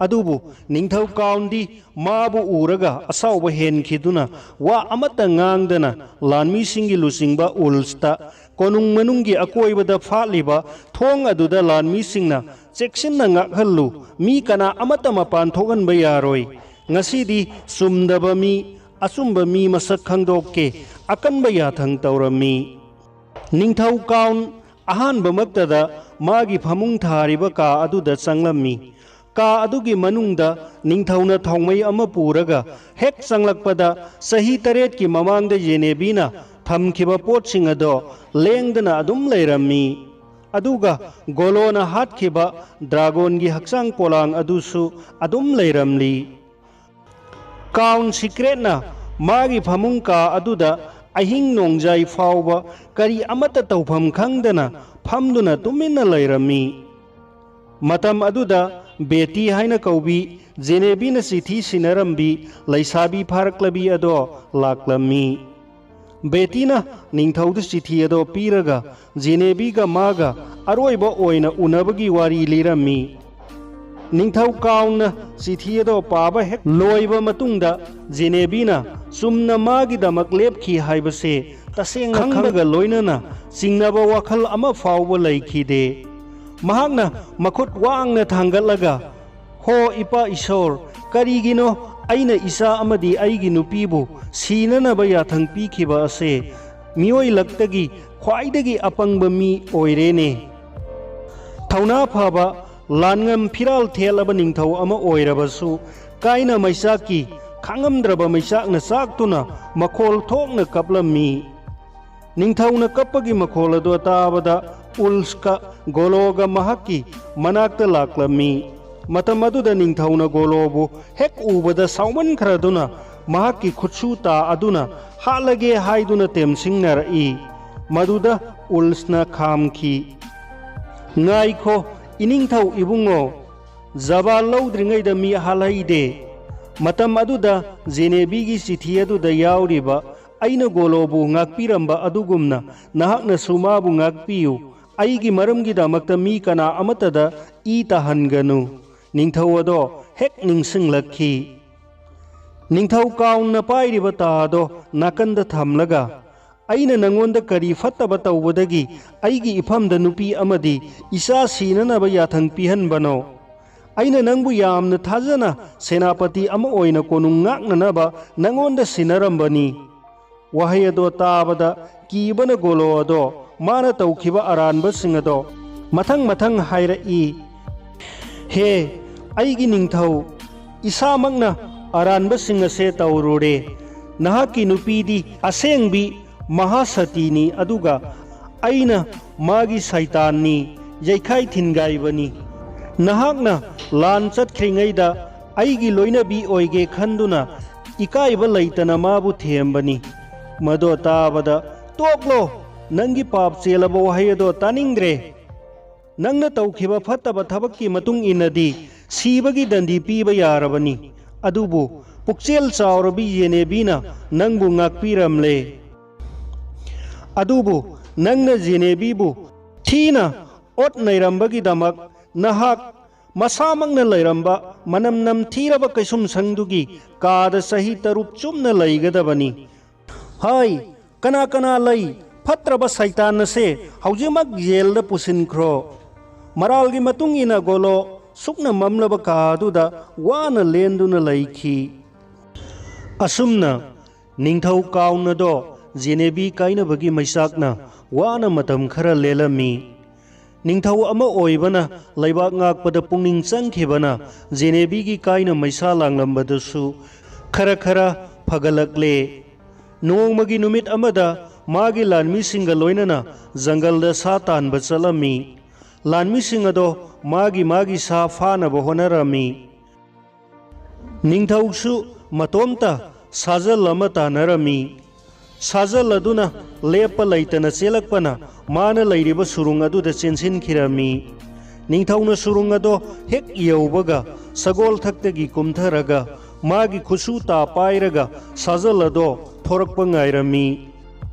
ꯑꯗꯨꯕꯨ ꯅꯤꯡꯊꯧ ꯀꯥꯎꯟꯗꯤ ꯃꯥꯕꯨ ꯎꯔꯒ ꯑꯁꯥꯎꯕ ꯍꯦꯟꯈꯤꯗꯨꯅ ꯋꯥ ꯑꯃꯠꯇ ꯉꯥꯡꯗꯅ ꯂꯥꯟꯃꯤꯁꯤꯡꯒꯤ ꯂꯨꯆꯤꯡꯕ ꯎꯜꯁꯇ ꯀꯣꯅꯨꯡ ꯃꯅꯨꯡꯒꯤ ꯑꯀꯣꯏꯕꯗ ꯐꯥꯠꯂꯤꯕ ꯊꯣꯡ ꯑꯗꯨꯗ ꯂꯥꯟꯃꯤꯁꯤꯡꯅ "ꯆꯦꯛꯁꯤꯟꯅ ꯉꯥꯛꯍꯜꯂꯨ, ꯃꯤ ꯀꯅꯥ ꯑꯃꯠꯇ ꯃꯄꯥꯟ ꯊꯣꯛꯍꯟꯕ ꯌꯥꯔꯣꯏ꯫ ꯉꯁꯤꯗꯤ ꯆꯨꯝꯗꯕ ꯃꯤ, ꯑꯆꯨꯝꯕ ꯃꯤ ꯃꯁꯛ ꯈꯪꯗꯣꯛꯀꯦ" ꯑꯀꯟꯕ ꯌꯥꯊꯪ ꯇꯧꯔꯝꯃꯤ꯫ ꯅꯤꯡꯊꯧ ꯀꯥꯎꯟ ꯑꯍꯥꯟꯕꯃꯛꯇꯗ ꯃꯥꯒꯤ ꯐꯃꯨꯡ ꯊꯥꯔꯤꯕ ꯀꯥ ꯑꯗꯨꯗ ꯆꯪꯂꯝꯃꯤ꯫ ꯀꯥ ꯑꯗꯨꯒꯤ ꯃꯅꯨꯡꯗ ꯅꯤꯡꯊꯧꯅ ꯊꯥꯎꯃꯩ ꯑꯃ ꯄꯨꯔꯒ ꯍꯦꯛ ꯆꯪꯂꯛꯄꯗ, ꯆꯍꯤ ꯇꯔꯦꯠꯀꯤ ꯃꯃꯥꯡꯗ ꯖꯦꯅꯦꯕꯤꯅ ꯊꯝꯈꯤꯕ ꯄꯣꯠꯁꯤꯡ ꯑꯗꯣ ꯂꯦꯡꯗꯅ ꯑꯗꯨꯝ ꯂꯩꯔꯝꯃꯤ꯫ ꯑꯗꯨꯒ ꯒꯣꯂꯣꯅ ꯍꯥꯠꯈꯤꯕ ꯗ꯭ꯔꯥꯒꯣꯟꯒꯤ ꯍꯛꯆꯥꯡ ꯄꯣꯂꯥꯡ ꯑꯗꯨꯁꯨ ꯑꯗꯨꯝ ꯂꯩꯔꯝꯂꯤ꯫ ꯀꯥꯎꯟ ꯁꯤꯀ꯭ꯔꯦꯠꯅ ꯃꯥꯒꯤ ꯐꯃꯨꯡ ꯀꯥ ꯑꯗꯨꯗ ꯑꯍꯤꯡ ꯅꯣꯡꯖꯥꯏ ꯐꯥꯎꯕ ꯀꯔꯤ ꯑꯃꯠꯇ ꯇꯧꯐꯝ ꯈꯪꯗꯅ ꯐꯝꯗꯨꯅ ꯇꯨꯃꯤꯟꯅ ꯂꯩꯔꯝꯃꯤ꯫ ꯃꯇꯝ ꯑꯗꯨꯗ ꯕꯦꯇꯤ ꯍꯥꯏꯅ ꯀꯧꯕꯤ ꯖꯦꯅꯦꯕꯤꯅ ꯆꯤꯊꯤ ꯁꯤꯟꯅꯔꯝꯕꯤ ꯂꯩꯁꯥꯕꯤ ꯐꯥꯔꯛꯂꯕꯤ ꯑꯗꯣ ꯂꯥꯛꯂꯝꯃꯤ꯫ ꯕꯦꯇꯤꯅ ꯅꯤꯡꯊꯧꯗ ꯆꯤꯊꯤ ꯑꯗꯣ ꯄꯤꯔꯒ ꯖꯦꯅꯦꯕꯤꯒ ꯃꯥꯒ ꯑꯔꯣꯏꯕ ꯑꯣꯏꯅ ꯎꯅꯕꯒꯤ ꯋꯥꯔꯤ ꯂꯤꯔꯝꯃꯤ꯫ ꯅꯤꯡꯊꯧ ꯀꯥꯎꯟꯅ ꯆꯤꯊꯤ ꯑꯗꯣ ꯄꯥꯕ ꯍꯦꯛ ꯂꯣꯏꯕ ꯃꯇꯨꯡꯗ ꯖꯦꯅꯦꯕꯤꯅ ꯆꯨꯝꯅ ꯃꯥꯒꯤꯗꯃꯛ ꯂꯦꯞꯈꯤ ꯍꯥꯏꯕꯁꯦ ꯇꯁꯦꯡꯅ ꯈꯪꯕꯒ ꯂꯣꯏꯅꯅ ꯆꯤꯡꯅꯕ ꯋꯥꯈꯜ ꯑꯃ ꯐꯥꯎꯕ ꯂꯩꯈꯤꯗꯦ꯫ ꯃꯍꯥꯛꯅ ꯃꯈꯨꯠ ꯋꯥꯡꯅ ꯊꯥꯡꯒꯠꯂꯒ, "ꯍꯣ ꯏꯄꯥ ꯏꯁꯣꯔ, ꯀꯔꯤꯒꯤꯅꯣ ꯑꯩꯅ ꯏꯆꯥ ꯑꯃꯗꯤ ꯑꯩꯒꯤ ꯅꯨꯄꯤꯕꯨ ꯁꯤꯅꯅꯕ ꯌꯥꯊꯪ ꯄꯤꯈꯤꯕ ꯑꯁꯦ? ꯃꯤꯑꯣꯏ ꯂꯛꯇꯒꯤ ꯈ꯭ꯋꯥꯏꯗꯒꯤ ꯑꯄꯪꯕ ꯃꯤ ꯑꯣꯏꯔꯦꯅꯦ"꯫ ꯊꯧꯅꯥ ꯐꯕ, ꯂꯥꯟꯉꯝ ꯐꯤꯔꯥꯜ ꯊꯦꯠꯂꯕ ꯅꯤꯡꯊꯧ ꯑꯃ ꯑꯣꯏꯔꯕꯁꯨ, ꯀꯥꯏꯅ ꯃꯩꯆꯥꯛꯀꯤ ꯈꯥꯡꯉꯝꯗ꯭ꯔꯕ ꯃꯩꯆꯥꯛꯅ ꯆꯥꯛꯇꯨꯅ ꯃꯈꯣꯜ ꯊꯣꯛꯅ ꯀꯞꯂꯝꯃꯤ꯫ ꯅꯤꯡꯊꯧꯅ ꯀꯞꯄꯒꯤ ꯃꯈꯣꯜ ꯑꯗꯨ ꯇꯥꯕꯗ ꯎꯜꯁꯀ ꯒꯣꯂꯣꯒ ꯃꯍꯥꯛꯀꯤ ꯃꯅꯥꯛꯇ ꯂꯥꯛꯂꯝꯃꯤ꯫ ꯃꯇꯝ ꯑꯗꯨꯗ ꯅꯤꯡꯊꯧꯅ ꯒꯣꯂꯣꯕꯨ ꯍꯦꯛ ꯎꯕꯗ ꯁꯥꯎꯃꯟꯈ꯭ꯔꯗꯨꯅ ꯃꯍꯥꯛꯀꯤ ꯈꯨꯠꯁꯨ ꯇꯥ ꯑꯗꯨꯅ ꯍꯥꯠꯂꯒꯦ ꯍꯥꯏꯗꯨꯅ ꯇꯦꯝꯁꯤꯡꯅꯔꯛꯏ꯫ ꯃꯗꯨꯗ ꯎꯜꯁꯅ ꯈꯥꯝꯈꯤ, "ꯉꯥꯏꯈꯣ, ꯏꯅꯤꯡꯊꯧ ꯏꯕꯨꯡꯉꯣ, ꯖꯕꯥꯜ ꯂꯧꯗ꯭ꯔꯤꯉꯩꯗ ꯃꯤ ꯍꯥꯠꯍꯩꯗꯦ"꯫ ꯃꯇꯝ ꯑꯗꯨꯗ ꯖꯦꯅꯦꯕꯤꯒꯤ ꯆꯤꯊꯤ ꯑꯗꯨꯗ ꯌꯥꯎꯔꯤꯕ "ꯑꯩꯅ ꯒꯣꯂꯣꯕꯨ ꯉꯥꯛꯄꯤꯔꯝꯕ ꯑꯗꯨꯒꯨꯝꯅ ꯅꯍꯥꯛꯅꯁꯨ ꯃꯥꯕꯨ ꯉꯥꯛꯄꯤꯌꯨ, ꯑꯩꯒꯤ ꯃꯔꯝꯒꯤꯗꯃꯛꯇ ꯃꯤ ꯀꯅꯥ ꯑꯃꯠꯇꯗ ꯏ ꯇꯥꯍꯟꯒꯅꯨ", ꯅꯤꯡꯊꯧ ꯑꯗꯣ ꯍꯦꯛ ꯅꯤꯡꯁꯤꯡꯂꯛꯈꯤ꯫ ꯅꯤꯡꯊꯧ ꯀꯥꯎꯟꯅ ꯄꯥꯏꯔꯤꯕ ꯇꯥ ꯑꯗꯣ ꯅꯥꯀꯟꯗ ꯊꯝꯂꯒ, "ꯑꯩꯅ ꯅꯉꯣꯟꯗ ꯀꯔꯤ ꯐꯠꯇꯕ ꯇꯧꯕꯗꯒꯤ ꯑꯩꯒꯤ ꯏꯐꯝꯗ ꯅꯨꯄꯤ ꯑꯃꯗꯤ ꯏꯆꯥ ꯁꯤꯅꯅꯕ ꯌꯥꯊꯪ ꯄꯤꯍꯟꯕꯅꯣ? ꯑꯩꯅ ꯅꯪꯕꯨ ꯌꯥꯝꯅ ꯊꯥꯖꯅ ꯁꯦꯅꯥꯄꯇꯤ ꯑꯃ ꯑꯣꯏꯅ ꯀꯣꯅꯨꯡ ꯉꯥꯛꯅꯅꯕ ꯅꯉꯣꯟꯗ ꯁꯤꯟꯅꯔꯝꯕꯅꯤ"꯫ ꯋꯥꯍꯩ ꯑꯗꯣ ꯇꯥꯕꯗ ꯀꯤꯕꯅ ꯒꯣꯂꯣ ꯑꯗꯣ ꯃꯥꯅ ꯇꯧꯈꯤꯕ ꯑꯔꯥꯟꯕꯁꯤꯡ ꯑꯗꯣ ꯃꯊꯪ ꯃꯊꯪ ꯍꯥꯏꯔꯛꯏ꯫ "ꯍꯦ, ꯑꯩꯒꯤ ꯅꯤꯡꯊꯧ, ꯏꯁꯥꯃꯛꯅ ꯑꯔꯥꯟꯕꯁꯤꯡ ꯑꯁꯦ ꯇꯧꯔꯨꯔꯦ꯫ ꯅꯍꯥꯛꯀꯤ ꯅꯨꯄꯤꯗꯤ ꯑꯁꯦꯡꯕꯤ ꯃꯍꯥꯁꯇꯤꯅꯤ, ꯑꯗꯨꯒ ꯑꯩꯅ ꯃꯥꯒꯤ ꯁꯩꯇꯥꯟꯅꯤ, ꯌꯩꯈꯥꯏ ꯊꯤꯟꯒꯥꯏꯕꯅꯤ꯫ ꯅꯍꯥꯛꯅ ꯂꯥꯟ ꯆꯠꯈ꯭ꯔꯤꯉꯩꯗ ꯑꯩꯒꯤ ꯂꯣꯏꯅꯕꯤ ꯑꯣꯏꯒꯦ ꯈꯟꯗꯨꯅ ꯏꯀꯥꯏꯕ ꯂꯩꯇꯅ ꯃꯥꯕꯨ ꯊꯦꯝꯕꯅꯤ꯫ ꯃꯗꯣ ꯇꯥꯕꯗ, "ꯇꯣꯛꯂꯣ, ꯅꯪꯒꯤ ꯄꯥꯞ ꯆꯦꯜꯂꯕ ꯋꯥꯍꯩ ꯑꯗꯣ ꯇꯥꯅꯤꯡꯗ꯭ꯔꯦ꯫ ꯅꯪꯅ ꯇꯧꯈꯤꯕ ꯐꯠꯇꯕ ꯊꯕꯛꯀꯤ ꯃꯇꯨꯡ ꯏꯟꯅꯗꯤ ꯁꯤꯕꯒꯤ ꯗꯟꯗꯤ ꯄꯤꯕ ꯌꯥꯔꯕꯅꯤ꯫ ꯑꯗꯨꯕꯨ ꯄꯨꯛꯆꯦꯜ ꯆꯥꯎꯔꯕꯤ ꯖꯦꯅꯦꯕꯤꯅ ꯅꯪꯕꯨ ꯉꯥꯛꯄꯤꯔꯝꯂꯦ꯫ ꯑꯗꯨꯕꯨ ꯅꯪꯅ ꯖꯦꯅꯦꯕꯤꯕꯨ ꯊꯤꯅ ꯑꯣꯠ ꯅꯩꯔꯝꯕꯒꯤꯗꯃꯛ ꯅꯍꯥꯛ ꯃꯁꯥꯃꯛꯅ ꯂꯩꯔꯝꯕ ꯃꯅꯝ ꯅꯝꯊꯤꯔꯕ ꯀꯩꯁꯨꯝꯁꯪꯗꯨꯒꯤ ꯀꯥꯗ ꯆꯍꯤ ꯇꯔꯨꯛ ꯆꯨꯞꯅ ꯂꯩꯒꯗꯕꯅꯤ꯫ ꯍꯥꯏ, ꯀꯅꯥ ꯀꯅꯥ ꯂꯩ? ꯐꯠꯇ꯭ꯔꯕ ꯁꯩꯇꯥꯟ ꯑꯁꯦ ꯍꯧꯖꯤꯛꯃꯛ ꯖꯦꯜꯗ ꯄꯨꯁꯤꯟꯈ꯭ꯔꯣ꯫" ꯃꯔꯥꯜꯒꯤ ꯃꯇꯨꯡ ꯏꯟꯅ ꯒꯣꯂꯣ ꯁꯨꯛꯅ ꯃꯝꯂꯕ ꯀꯥ ꯑꯗꯨꯗ ꯋꯥꯅ ꯂꯦꯟꯗꯨꯅ ꯂꯩꯈꯤ꯫ ꯑꯁꯨꯝꯅ ꯅꯤꯡꯊꯧ ꯀꯥꯎꯟ ꯑꯗꯣ ꯖꯦꯅꯦꯕꯤ ꯀꯥꯏꯅꯕꯒꯤ ꯃꯩꯆꯥꯛꯅ ꯋꯥꯅ ꯃꯇꯝ ꯈꯔ ꯂꯦꯜꯂꯝꯃꯤ꯫ ꯅꯤꯡꯊꯧ ꯑꯃ ꯑꯣꯏꯕꯅ ꯂꯩꯕꯥꯛ ꯉꯥꯛꯄꯗ ꯄꯨꯛꯅꯤꯡ ꯆꯪꯈꯤꯕꯅ ꯖꯦꯅꯦꯕꯤꯒꯤ ꯀꯥꯏꯅ ꯃꯩꯁꯥ ꯂꯥꯡꯂꯝꯕꯗꯨꯁꯨ ꯈꯔ ꯈꯔ ꯐꯒꯠꯂꯛꯂꯦ꯫ ꯅꯣꯡꯃꯒꯤ ꯅꯨꯃꯤꯠ ꯑꯃꯗ ꯃꯥꯒꯤ ꯂꯥꯟꯃꯤꯁꯤꯡꯒ ꯂꯣꯏꯅꯅ ꯖꯪꯒꯜꯗ ꯁꯥ ꯇꯥꯟꯕ ꯆꯠꯂꯝꯃꯤ꯫ ꯂꯥꯟꯃꯤꯁꯤꯡ ꯑꯗꯣ ꯃꯥꯒꯤ ꯃꯥꯒꯤ ꯁꯥ ꯐꯥꯅꯕ ꯍꯣꯠꯅꯔꯝꯃꯤ꯫ ꯅꯤꯡꯊꯧꯁꯨ ꯃꯇꯣꯝꯇ ꯁꯥꯖꯜ ꯑꯃ ꯇꯥꯟꯅꯔꯝꯃꯤ꯫ ꯁꯥꯖꯜ ꯑꯗꯨꯅ ꯂꯦꯞꯄ ꯂꯩꯇꯅ ꯆꯦꯜꯂꯛꯄꯅ ꯃꯥꯅ ꯂꯩꯔꯤꯕ ꯁꯨꯔꯨꯡ ꯑꯗꯨꯗ ꯆꯦꯟꯁꯤꯟꯈꯤꯔꯝꯃꯤ꯫ ꯅꯤꯡꯊꯧꯅ ꯁꯨꯔꯨꯡ ꯑꯗꯣ ꯍꯦꯛ ꯌꯧꯕꯒ ꯁꯒꯣꯜ ꯊꯛꯇꯒꯤ ꯀꯨꯝꯊꯔꯒ ꯃꯥꯒꯤ ꯈꯨꯠꯁꯨ ꯇꯥ ꯄꯥꯏꯔꯒ ꯁꯥꯖꯜ ꯑꯗꯣ ꯊꯣꯔꯛꯄ ꯉꯥꯏꯔꯝꯃꯤ꯫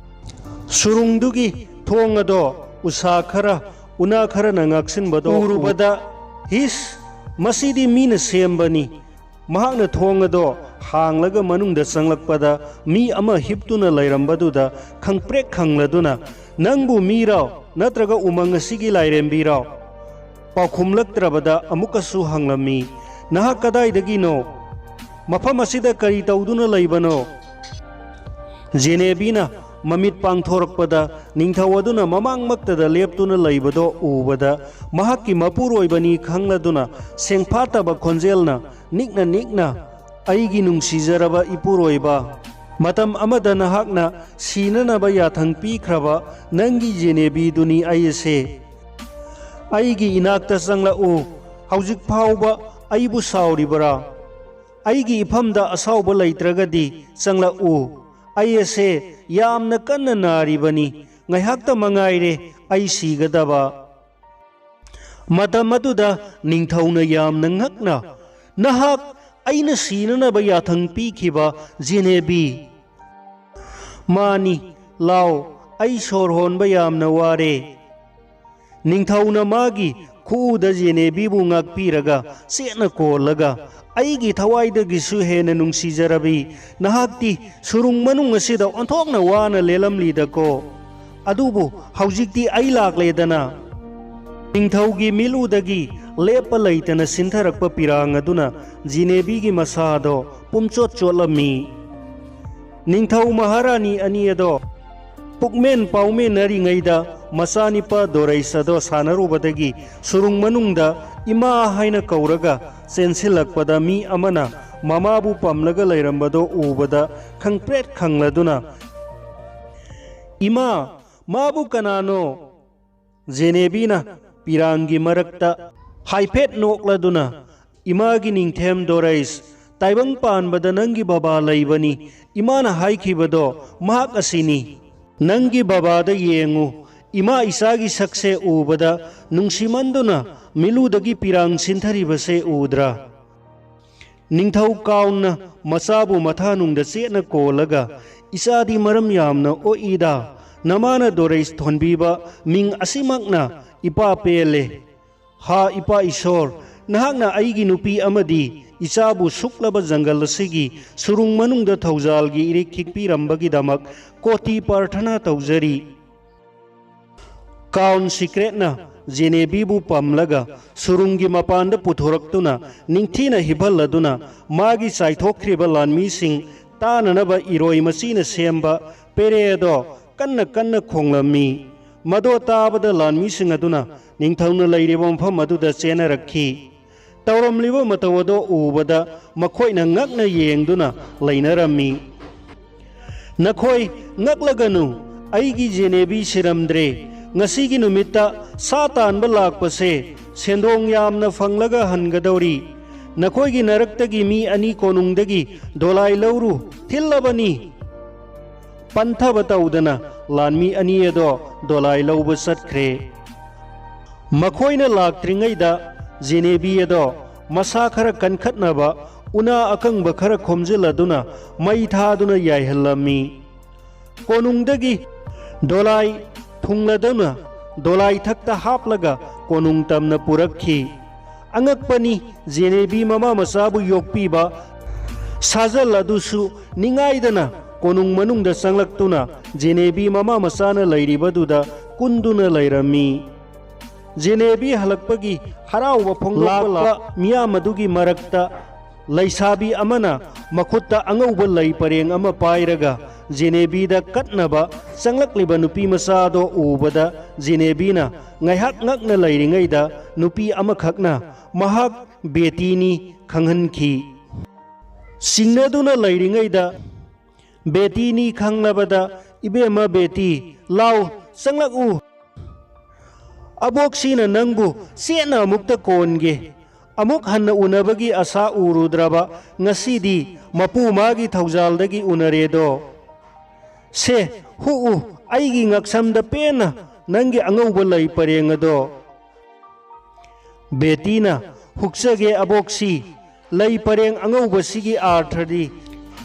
ꯁꯨꯔꯨꯡꯗꯨꯒꯤ ꯊꯣꯡ ꯑꯗꯣ ꯎꯁꯥ ꯈꯔ, ꯎꯅꯥ ꯈꯔꯅ ꯉꯥꯛꯁꯤꯟꯕꯗꯣ ꯎꯔꯨꯕꯗ, "ꯍꯤꯁ, ꯃꯁꯤꯗꯤ ꯃꯤꯅ ꯁꯦꯝꯕꯅꯤ꯫" ꯃꯍꯥꯛꯅ ꯊꯣꯡ ꯑꯗꯣ ꯍꯥꯡꯂꯒ ꯃꯅꯨꯡꯗ ꯆꯪꯂꯛꯄꯗ ꯃꯤ ꯑꯃ ꯍꯤꯞꯇꯨꯅ ꯂꯩꯔꯝꯕꯗꯨꯗ ꯈꯪꯄ꯭ꯔꯦꯛ ꯈꯪꯂꯗꯨꯅ, "ꯅꯪꯕꯨ ꯃꯤꯔꯣ ꯅꯠꯇ꯭ꯔꯒ ꯎꯃꯪ ꯑꯁꯤꯒꯤ ꯂꯥꯏꯔꯦꯝꯕꯤꯔꯣ?" ꯄꯥꯎꯈꯨꯝꯂꯛꯇ꯭ꯔꯕꯗ ꯑꯃꯨꯛꯀꯁꯨ ꯍꯪꯂꯝꯃꯤ, "ꯅꯍꯥꯛ ꯀꯗꯥꯏꯗꯒꯤꯅꯣ? ꯃꯐꯝ ꯑꯁꯤꯗ ꯀꯔꯤ ꯇꯧꯗꯨꯅ ꯂꯩꯕꯅꯣ?" ꯖꯦꯅꯦꯕꯤꯅ ꯃꯃꯤꯠ ꯄꯥꯡꯊꯣꯔꯛꯄꯗ ꯅꯤꯡꯊꯧ ꯑꯗꯨꯅ ꯃꯃꯥꯡꯃꯛꯇꯗ ꯂꯦꯞꯇꯨꯅ ꯂꯩꯕꯗꯣ ꯎꯕꯗ, ꯃꯍꯥꯛꯀꯤ ꯃꯄꯨꯔꯣꯏꯕꯅꯤ ꯈꯪꯂꯗꯨꯅ ꯁꯦꯡꯐꯥꯠꯇꯕ ꯈꯣꯟꯖꯦꯜꯅ ꯅꯤꯛꯅ ꯅꯤꯛꯅ, "ꯑꯩꯒꯤ ꯅꯨꯡꯁꯤꯖꯔꯕ ꯏꯄꯨꯔꯣꯏꯕ, ꯃꯇꯝ ꯑꯃꯗ ꯅꯍꯥꯛꯅ ꯁꯤꯅꯅꯕ ꯌꯥꯊꯪ ꯄꯤꯈ꯭ꯔꯕ ꯅꯪꯒꯤ ꯖꯦꯅꯦꯕꯤꯗꯨꯅꯤ ꯑꯩ ꯑꯁꯦ꯫ ꯑꯩꯒꯤ ꯏꯅꯥꯛꯇ ꯆꯪꯂꯛꯎ꯫ ꯍꯧꯖꯤꯛ ꯐꯥꯎꯕ ꯑꯩꯕꯨ ꯁꯥꯎꯔꯤꯕꯔꯥ? ꯑꯩꯒꯤ ꯏꯐꯝꯗ ꯑꯁꯥꯎꯕ ꯂꯩꯇ꯭ꯔꯒꯗꯤ ꯆꯪꯂꯛꯎ꯫ ꯑꯩ ꯑꯁꯦ ꯌꯥꯝꯅ ꯀꯟꯅ ꯅꯥꯔꯤꯕꯅꯤ꯫ ꯉꯥꯏꯍꯥꯛꯇ ꯃꯉꯥꯏꯔꯦ ꯑꯩ ꯁꯤꯒꯗꯕ"꯫ ꯃꯇꯝ ꯑꯗꯨꯗ ꯅꯤꯡꯊꯧꯅ ꯌꯥꯝꯅ ꯉꯛꯅ, "ꯅꯍꯥꯛ ꯑꯩꯅ ꯁꯤꯅꯅꯕ ꯌꯥꯊꯪ ꯄꯤꯈꯤꯕ ꯖꯦꯅꯦꯕꯤ?" "ꯃꯥꯅꯤ, ꯂꯥꯎ, ꯑꯩ ꯁꯣꯔ ꯍꯣꯟꯕ ꯌꯥꯝꯅ ꯋꯥꯔꯦ"꯫ ꯅꯤꯡꯊꯧꯅ ꯃꯥꯒꯤ ꯈꯨꯎꯗ ꯖꯦꯅꯦꯕꯤꯕꯨ ꯉꯥꯛꯄꯤꯔꯒ ꯆꯦꯠꯅ ꯀꯣꯜꯂꯒ, "ꯑꯩꯒꯤ ꯊꯋꯥꯏꯗꯒꯤꯁꯨ ꯍꯦꯟꯅ ꯅꯨꯡꯁꯤꯖꯔꯕꯤ ꯅꯍꯥꯛꯇꯤ ꯁꯨꯔꯨꯡ ꯃꯅꯨꯡ ꯑꯁꯤꯗ ꯑꯣꯟꯊꯣꯛꯅ ꯋꯥꯅ ꯂꯦꯜꯂꯝꯂꯤꯗꯀꯣ꯫ ꯑꯗꯨꯕꯨ ꯍꯧꯖꯤꯛꯇꯤ ꯑꯩ ꯂꯥꯛꯂꯦꯗꯅ"꯫ ꯅꯤꯡꯊꯧꯒꯤ ꯃꯤꯠꯂꯨꯗꯒꯤ ꯂꯦꯞꯄ ꯂꯩꯇꯅ ꯁꯤꯟꯊꯔꯛꯄ ꯄꯤꯔꯥꯡ ꯑꯗꯨꯅ ꯖꯤꯅꯦꯕꯤꯒꯤ ꯃꯁꯥ ꯑꯗꯣ ꯄꯨꯝꯆꯣꯠ ꯆꯣꯠꯂꯝꯃꯤ꯫ ꯅꯤꯡꯊꯧ ꯃꯍꯥꯔꯥꯅꯤ ꯑꯅꯤ ꯑꯗꯣ ꯄꯨꯛꯃꯦꯟ ꯄꯥꯎꯃꯦꯟꯅꯔꯤꯉꯩꯗ ꯃꯆꯥꯅꯤꯄꯥ ꯗꯣꯔꯩꯁ ꯑꯗꯣ ꯁꯥꯟꯅꯔꯨꯕꯗꯒꯤ ꯁꯨꯔꯨꯡ ꯃꯅꯨꯡꯗ "ꯏꯃꯥ" ꯍꯥꯏꯅ ꯀꯧꯔꯒ ꯆꯦꯟꯁꯤꯜꯂꯛꯄꯗ ꯃꯤ ꯑꯃꯅ ꯃꯃꯥꯕꯨ ꯄꯝꯂꯒ ꯂꯩꯔꯝꯕꯗꯣ ꯎꯕꯗ ꯈꯪꯄ꯭ꯔꯦꯠ ꯈꯪꯂꯗꯨꯅ, "ꯏꯃꯥ, ꯃꯥꯕꯨ ꯀꯅꯥꯅꯣ?" ꯖꯦꯅꯦꯕꯤꯅ ꯄꯤꯔꯥꯡꯒꯤ ꯃꯔꯛꯇ ꯍꯥꯏꯐꯦꯠ ꯅꯣꯛꯂꯗꯨꯅ, "ꯏꯃꯥꯒꯤ ꯅꯤꯡꯊꯦꯝ ꯗꯣꯔꯩꯁ, ꯇꯥꯏꯕꯪ ꯄꯥꯟꯕꯗ ꯅꯪꯒꯤ ꯕꯕꯥ ꯂꯩꯕꯅꯤ꯫ ꯏꯃꯥꯅ ꯍꯥꯏꯈꯤꯕꯗꯣ ꯃꯍꯥꯛ ꯑꯁꯤꯅꯤ꯫ ꯅꯪꯒꯤ ꯕꯕꯥꯗ ꯌꯦꯡꯉꯨ꯫ ꯏꯃꯥ ꯏꯆꯥꯒꯤ ꯁꯛꯁꯦ ꯎꯕꯗ ꯅꯨꯡꯁꯤꯃꯟꯗꯨꯅ ꯃꯤꯠꯂꯨꯗꯒꯤ ꯄꯤꯔꯥꯡ ꯁꯤꯟꯊꯔꯤꯕꯁꯦ ꯎꯗ꯭ꯔꯥ?" ꯅꯤꯡꯊꯧ ꯀꯥꯎꯟꯅ ꯃꯆꯥꯕꯨ ꯃꯊꯥꯅꯨꯡꯗ ꯆꯦꯠꯅ ꯀꯣꯜꯂꯒ, "ꯏꯆꯥꯗꯤ ꯃꯔꯝ ꯌꯥꯝꯅ ꯑꯣꯛꯏꯗ, ꯅꯃꯥꯅ ꯗꯣꯔꯩꯁ ꯊꯣꯟꯕꯤꯕ ꯃꯤꯡ ꯑꯁꯤꯃꯛꯅ ꯏꯄꯥ ꯄꯦꯜꯂꯦ꯫ ꯍꯥ ꯏꯄꯥ ꯏꯁꯣꯔ, ꯅꯍꯥꯛꯅ ꯑꯩꯒꯤ ꯅꯨꯄꯤ ꯑꯃꯗꯤ ꯏꯆꯥꯕꯨ ꯁꯨꯛꯂꯕ ꯖꯪꯒꯜ ꯑꯁꯤꯒꯤ ꯁꯨꯔꯨꯡ ꯃꯅꯨꯡꯗ ꯊꯧꯖꯥꯜꯒꯤ ꯏꯔꯤꯛ ꯈꯤꯛꯄꯤꯔꯝꯕꯒꯤꯗꯃꯛ ꯀꯣꯇꯤ ꯄ꯭ꯔꯥꯔꯊꯅꯥ ꯇꯧꯖꯔꯤ"꯫ ꯀꯥꯎꯟ ꯁꯤꯀ꯭ꯔꯦꯠꯅ ꯖꯦꯅꯦꯕꯤꯕꯨ ꯄꯝꯂꯒ ꯁꯨꯔꯨꯡꯒꯤ ꯃꯄꯥꯟꯗ ꯄꯨꯊꯣꯔꯛꯇꯨꯅ ꯅꯤꯡꯊꯤꯅ ꯍꯤꯞꯍꯜꯂꯗꯨꯅ ꯃꯥꯒꯤ ꯆꯥꯏꯊꯣꯛꯈ꯭ꯔꯤꯕ ꯂꯥꯟꯃꯤꯁꯤꯡ ꯇꯥꯅꯅꯕ ꯏꯔꯣꯏ ꯃꯆꯤꯅ ꯁꯦꯝꯕ ꯄꯦꯔꯦ ꯑꯗꯣ ꯀꯟꯅ ꯀꯟꯅ ꯈꯣꯡꯂꯝꯃꯤ꯫ ꯃꯗꯣ ꯇꯥꯕꯗ ꯂꯥꯟꯃꯤꯁꯤꯡ ꯑꯗꯨꯅ ꯅꯤꯡꯊꯧꯅ ꯂꯩꯔꯤꯕ ꯃꯐꯝ ꯑꯗꯨꯗ ꯆꯦꯟꯅꯔꯛꯈꯤ꯫ ꯇꯧꯔꯝꯂꯤꯕ ꯃꯇꯧ ꯑꯗꯣ ꯎꯕꯗ ꯃꯈꯣꯏꯅ ꯉꯛꯅ ꯌꯦꯡꯗꯨꯅ ꯂꯩꯅꯔꯝꯃꯤ꯫ "ꯅꯈꯣꯏ ꯉꯛꯂꯒꯅꯨ, ꯑꯩꯒꯤ ꯖꯦꯅꯦꯕꯤ ꯁꯤꯔꯝꯗ꯭ꯔꯦ꯫ ꯉꯁꯤꯒꯤ ꯅꯨꯃꯤꯠꯇ ꯁꯥ ꯇꯥꯟꯕ ꯂꯥꯛꯄꯁꯦ ꯁꯦꯟꯗꯣꯡ ꯌꯥꯝꯅ ꯐꯪꯂꯒ ꯍꯟꯒꯗꯧꯔꯤ꯫ ꯅꯈꯣꯏꯒꯤ ꯅꯔꯛꯇꯒꯤ ꯃꯤ ꯑꯅꯤ ꯀꯣꯅꯨꯡꯗꯒꯤ ꯗꯣꯂꯥꯏ ꯂꯧꯔꯨ ꯊꯤꯜꯂꯕꯅꯤ"꯫ ꯄꯟꯊꯕ ꯇꯧꯗꯅ ꯂꯥꯟꯃꯤ ꯑꯅꯤ ꯑꯗꯣ ꯗꯣꯂꯥꯏ ꯂꯧꯕ ꯆꯠꯈ꯭ꯔꯦ꯫ ꯃꯈꯣꯏꯅ ꯂꯥꯛꯇ꯭ꯔꯤꯉꯩꯗ ꯖꯦꯅꯦꯕꯤ ꯑꯗꯣ ꯃꯁꯥ ꯈꯔ ꯀꯟꯈꯠꯅꯕ ꯎꯅꯥ ꯑꯀꯪꯕ ꯈꯔ ꯈꯣꯝꯖꯤꯜꯂꯗꯨꯅ ꯃꯩ ꯊꯥꯗꯨꯅ ꯌꯥꯏꯍꯜꯂꯝꯃꯤ꯫ ꯀꯣꯅꯨꯡꯗꯒꯤ ꯗꯣꯂꯥꯏ ꯊꯨꯡꯂꯗꯨꯅ ꯗꯣꯂꯥꯏ ꯊꯛꯇ ꯍꯥꯞꯂꯒ ꯀꯣꯅꯨꯡ ꯇꯝꯅ ꯄꯨꯔꯛꯈꯤ꯫ ꯑꯉꯛꯄꯅꯤ, ꯖꯦꯅꯦꯕꯤ ꯃꯃꯥ ꯃꯆꯥꯕꯨ ꯌꯣꯛꯄꯤꯕ ꯁꯥꯖꯜ ꯑꯗꯨꯁꯨ ꯅꯤꯡꯉꯥꯏꯗꯅ ꯀꯣꯅꯨꯡ ꯃꯅꯨꯡꯗ ꯆꯪꯂꯛꯇꯨꯅ ꯖꯦꯅꯦꯕꯤ ꯃꯃꯥ ꯃꯆꯥꯅ ꯂꯩꯔꯤꯕꯗꯨꯗ ꯀꯨꯟꯗꯨꯅ ꯂꯩꯔꯝꯃꯤ꯫ ꯖꯦꯅꯦꯕꯤ ꯍꯜꯂꯛꯄꯒꯤ ꯍꯔꯥꯎꯕ ꯐꯣꯡꯗꯣꯛꯄ ꯂꯥꯛꯄ ꯃꯤꯌꯥꯝ ꯑꯗꯨꯒꯤ ꯃꯔꯛꯇ ꯂꯩꯁꯥꯕꯤ ꯑꯃꯅ ꯃꯈꯨꯠꯇ ꯑꯉꯧꯕ ꯂꯩ ꯄꯔꯦꯡ ꯑꯃ ꯄꯥꯏꯔꯒ ꯖꯦꯅꯦꯕꯤꯗ ꯀꯠꯅꯕ ꯆꯪꯂꯛꯂꯤꯕ ꯅꯨꯄꯤ ꯃꯆꯥꯗꯣ ꯎꯕꯗ ꯖꯦꯅꯦꯕꯤꯅ ꯉꯥꯏꯍꯥꯛ ꯉꯛꯅ ꯂꯩꯔꯤꯉꯩꯗ ꯅꯨꯄꯤ ꯑꯃꯈꯛꯅ ꯃꯍꯥꯛ ꯕꯦꯇꯤꯅꯤ ꯈꯪꯍꯟꯈꯤ꯫ ꯆꯤꯡꯅꯗꯨꯅ ꯂꯩꯔꯤꯉꯩꯗ ꯕꯦꯇꯤꯅꯤ ꯈꯪꯂꯕꯗ, "ꯏꯕꯦꯝꯃ ꯕꯦꯇꯤ, ꯂꯥꯎ, ꯆꯪꯂꯛꯎ꯫ ꯑꯕꯣꯛꯁꯤꯅ ꯅꯪꯕꯨ ꯆꯦꯠꯅ ꯑꯃꯨꯛꯇ ꯀꯣꯟꯒꯦ꯫ ꯑꯃꯨꯛ ꯍꯟꯅ ꯎꯅꯕꯒꯤ ꯑꯁꯥ ꯎꯔꯨꯗ꯭ꯔꯕ ꯉꯁꯤꯗꯤ ꯃꯄꯨ ꯃꯥꯒꯤ ꯊꯧꯖꯥꯜꯗꯒꯤ ꯎꯅꯔꯦꯗꯣ꯫ ꯁꯦ, ꯍꯨꯛꯎ, ꯑꯩꯒꯤ ꯉꯛꯁꯝꯗ ꯄꯦꯟꯅ ꯅꯪꯒꯤ ꯑꯉꯧꯕ ꯂꯩ ꯄꯔꯦꯡ ꯑꯗꯣ"꯫ ꯕꯦꯇꯤꯅ, "ꯍꯨꯛꯆꯒꯦ ꯑꯕꯣꯛꯁꯤ, ꯂꯩ ꯄꯔꯦꯡ ꯑꯉꯧꯕꯁꯤꯒꯤ ꯑꯥꯔꯊꯗꯤ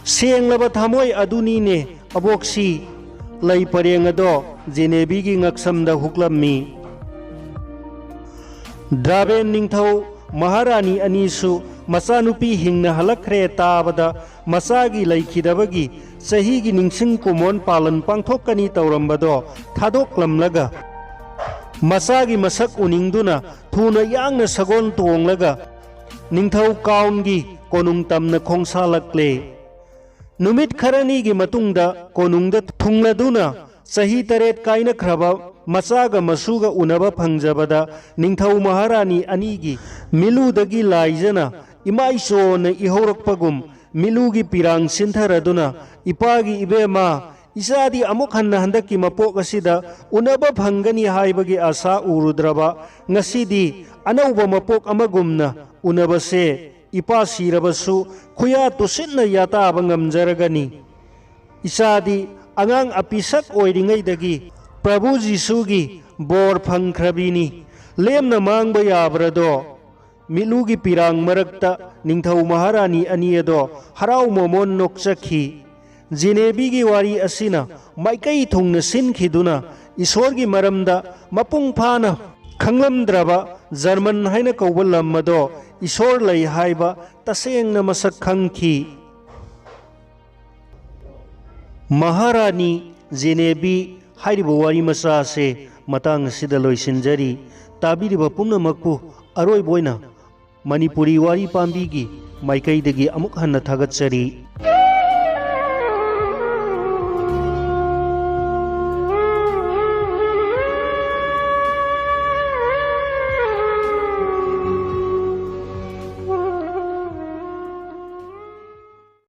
ꯁꯦꯡꯂꯕ ꯊꯃꯣꯏ ꯑꯗꯨꯅꯤꯅꯦ ꯑꯕꯣꯛꯁꯤ"꯫ ꯂꯩ ꯄꯔꯦꯡ ꯑꯗꯣ ꯖꯦꯅꯦꯕꯤꯒꯤ ꯉꯛꯁꯝꯗ ꯍꯨꯛꯂꯝꯃꯤ꯫ ꯗ꯭ꯔꯥꯕꯦꯟ ꯅꯤꯡꯊꯧ ꯃꯍꯥꯔꯥꯅꯤ ꯑꯅꯤꯁꯨ ꯃꯆꯥꯅꯨꯄꯤ ꯍꯤꯡꯅ ꯍꯜꯂꯛꯈ꯭ꯔꯦ ꯇꯥꯕꯗ, ꯃꯆꯥꯒꯤ ꯂꯩꯈꯤꯗꯕꯒꯤ ꯆꯍꯤꯒꯤ ꯅꯤꯡꯁꯤꯡ ꯀꯨꯝꯑꯣꯟ ꯄꯥꯂꯟ ꯄꯥꯡꯊꯣꯛꯀꯅꯤ ꯇꯧꯔꯝꯕꯗꯣ ꯊꯥꯗꯣꯛꯂꯝꯂꯒ, ꯃꯆꯥꯒꯤ ꯃꯁꯛ ꯎꯅꯤꯡꯗꯨꯅ ꯊꯨꯅ ꯌꯥꯡꯅ ꯁꯒꯣꯜ ꯇꯣꯡꯂꯒ ꯅꯤꯡꯊꯧ ꯀꯥꯎꯟꯒꯤ ꯀꯣꯅꯨꯡ ꯇꯝꯅ ꯈꯣꯡꯁꯥꯜꯂꯛꯂꯦ꯫ ꯅꯨꯃꯤꯠ ꯈꯔꯅꯤꯒꯤ ꯃꯇꯨꯡꯗ ꯀꯣꯅꯨꯡꯗ ꯊꯨꯡꯂꯗꯨꯅ ꯆꯍꯤ ꯇꯔꯦꯠ ꯀꯥꯏꯅꯈ꯭ꯔꯕ ꯃꯆꯥꯒ ꯃꯁꯨꯒ ꯎꯅꯕ ꯐꯪꯖꯕꯗ ꯅꯤꯡꯊꯧ ꯃꯍꯥꯔꯥꯅꯤ ꯑꯅꯤꯒꯤ ꯃꯤꯂꯨꯗꯒꯤ ꯂꯥꯏꯖꯅ ꯏꯃꯥꯏꯆꯣꯅ ꯏꯍꯧꯔꯛꯄꯒꯨꯝ ꯃꯤꯂꯨꯒꯤ ꯄꯤꯔꯥꯡ ꯁꯤꯟꯊꯔꯗꯨꯅ, "ꯏꯄꯥꯒꯤ ꯏꯕꯦꯝꯃ, ꯏꯆꯥꯗꯤ ꯑꯃꯨꯛ ꯍꯟꯅ ꯍꯟꯗꯛꯀꯤ ꯃꯄꯣꯛ ꯑꯁꯤꯗ ꯎꯅꯕ ꯐꯪꯒꯅꯤ ꯍꯥꯏꯕꯒꯤ ꯑꯥꯁꯥ ꯎꯔꯨꯗ꯭ꯔꯕ, ꯉꯁꯤꯗꯤ ꯑꯅꯧꯕ ꯃꯄꯣꯛ ꯑꯃꯒꯨꯝꯅ ꯎꯅꯕꯁꯦ ꯏꯄꯥ ꯁꯤꯔꯕꯁꯨ ꯈꯨꯌꯥ ꯇꯨꯁꯤꯠꯅ ꯌꯥꯇꯥꯕ ꯉꯝꯖꯔꯒꯅꯤ꯫ ꯏꯆꯥꯗꯤ ꯑꯉꯥꯡ ꯑꯄꯤꯁꯛ ꯑꯣꯏꯔꯤꯉꯩꯗꯒꯤ ꯄ꯭ꯔꯚꯨ ꯖꯤꯁꯨꯒꯤ ꯕꯣꯔ ꯐꯪꯈ꯭ꯔꯕꯤꯅꯤ꯫ ꯂꯦꯝꯅ ꯃꯥꯡꯕ ꯌꯥꯕ꯭ꯔꯗꯣ?" ꯃꯤꯠꯂꯨꯒꯤ ꯄꯤꯔꯥꯡ ꯃꯔꯛꯇ ꯅꯤꯡꯊꯧ ꯃꯍꯥꯔꯥꯅꯤ ꯑꯅꯤ ꯑꯗꯣ ꯍꯔꯥꯎ ꯃꯃꯣꯟ ꯅꯣꯛꯆꯈꯤ꯫ ꯖꯤꯅꯦꯕꯤꯒꯤ ꯋꯥꯔꯤ ꯑꯁꯤꯅ ꯃꯥꯏꯀꯩ ꯊꯨꯡꯅ ꯁꯤꯟꯈꯤꯗꯨꯅ ꯏꯁꯣꯔꯒꯤ ꯃꯔꯝꯗ ꯃꯄꯨꯡ ꯐꯥꯅ ꯈꯪꯂꯝꯗ꯭ꯔꯕ ꯖꯔꯃꯟ ꯍꯥꯏꯅ ꯀꯧꯕ ꯂꯝ ꯑꯗꯣ ꯏꯁꯣꯔ ꯂꯩ ꯍꯥꯏꯕ ꯇꯁꯦꯡꯅ ꯃꯁꯛ ꯈꯪꯈꯤ꯫ ꯃꯍꯥꯔꯥꯅꯤ ꯖꯦꯅꯦꯕꯤ ꯍꯥꯏꯔꯤꯕ ꯋꯥꯔꯤ ꯃꯆꯥ ꯑꯁꯦ ꯃꯇꯥꯡ ꯑꯁꯤꯗ ꯂꯣꯏꯁꯤꯟꯖꯔꯤ꯫ ꯇꯥꯕꯤꯔꯤꯕ ꯄꯨꯝꯅꯃꯛꯄꯨ ꯑꯔꯣꯏꯕ ꯑꯣꯏꯅ ꯃꯅꯤꯄꯨꯔꯤ ꯋꯥꯔꯤ ꯄꯥꯝꯕꯤꯒꯤ ꯃꯥꯏꯀꯩꯗꯒꯤ ꯑꯃꯨꯛ ꯍꯟꯅ ꯊꯥꯒꯠꯆꯔꯤ꯫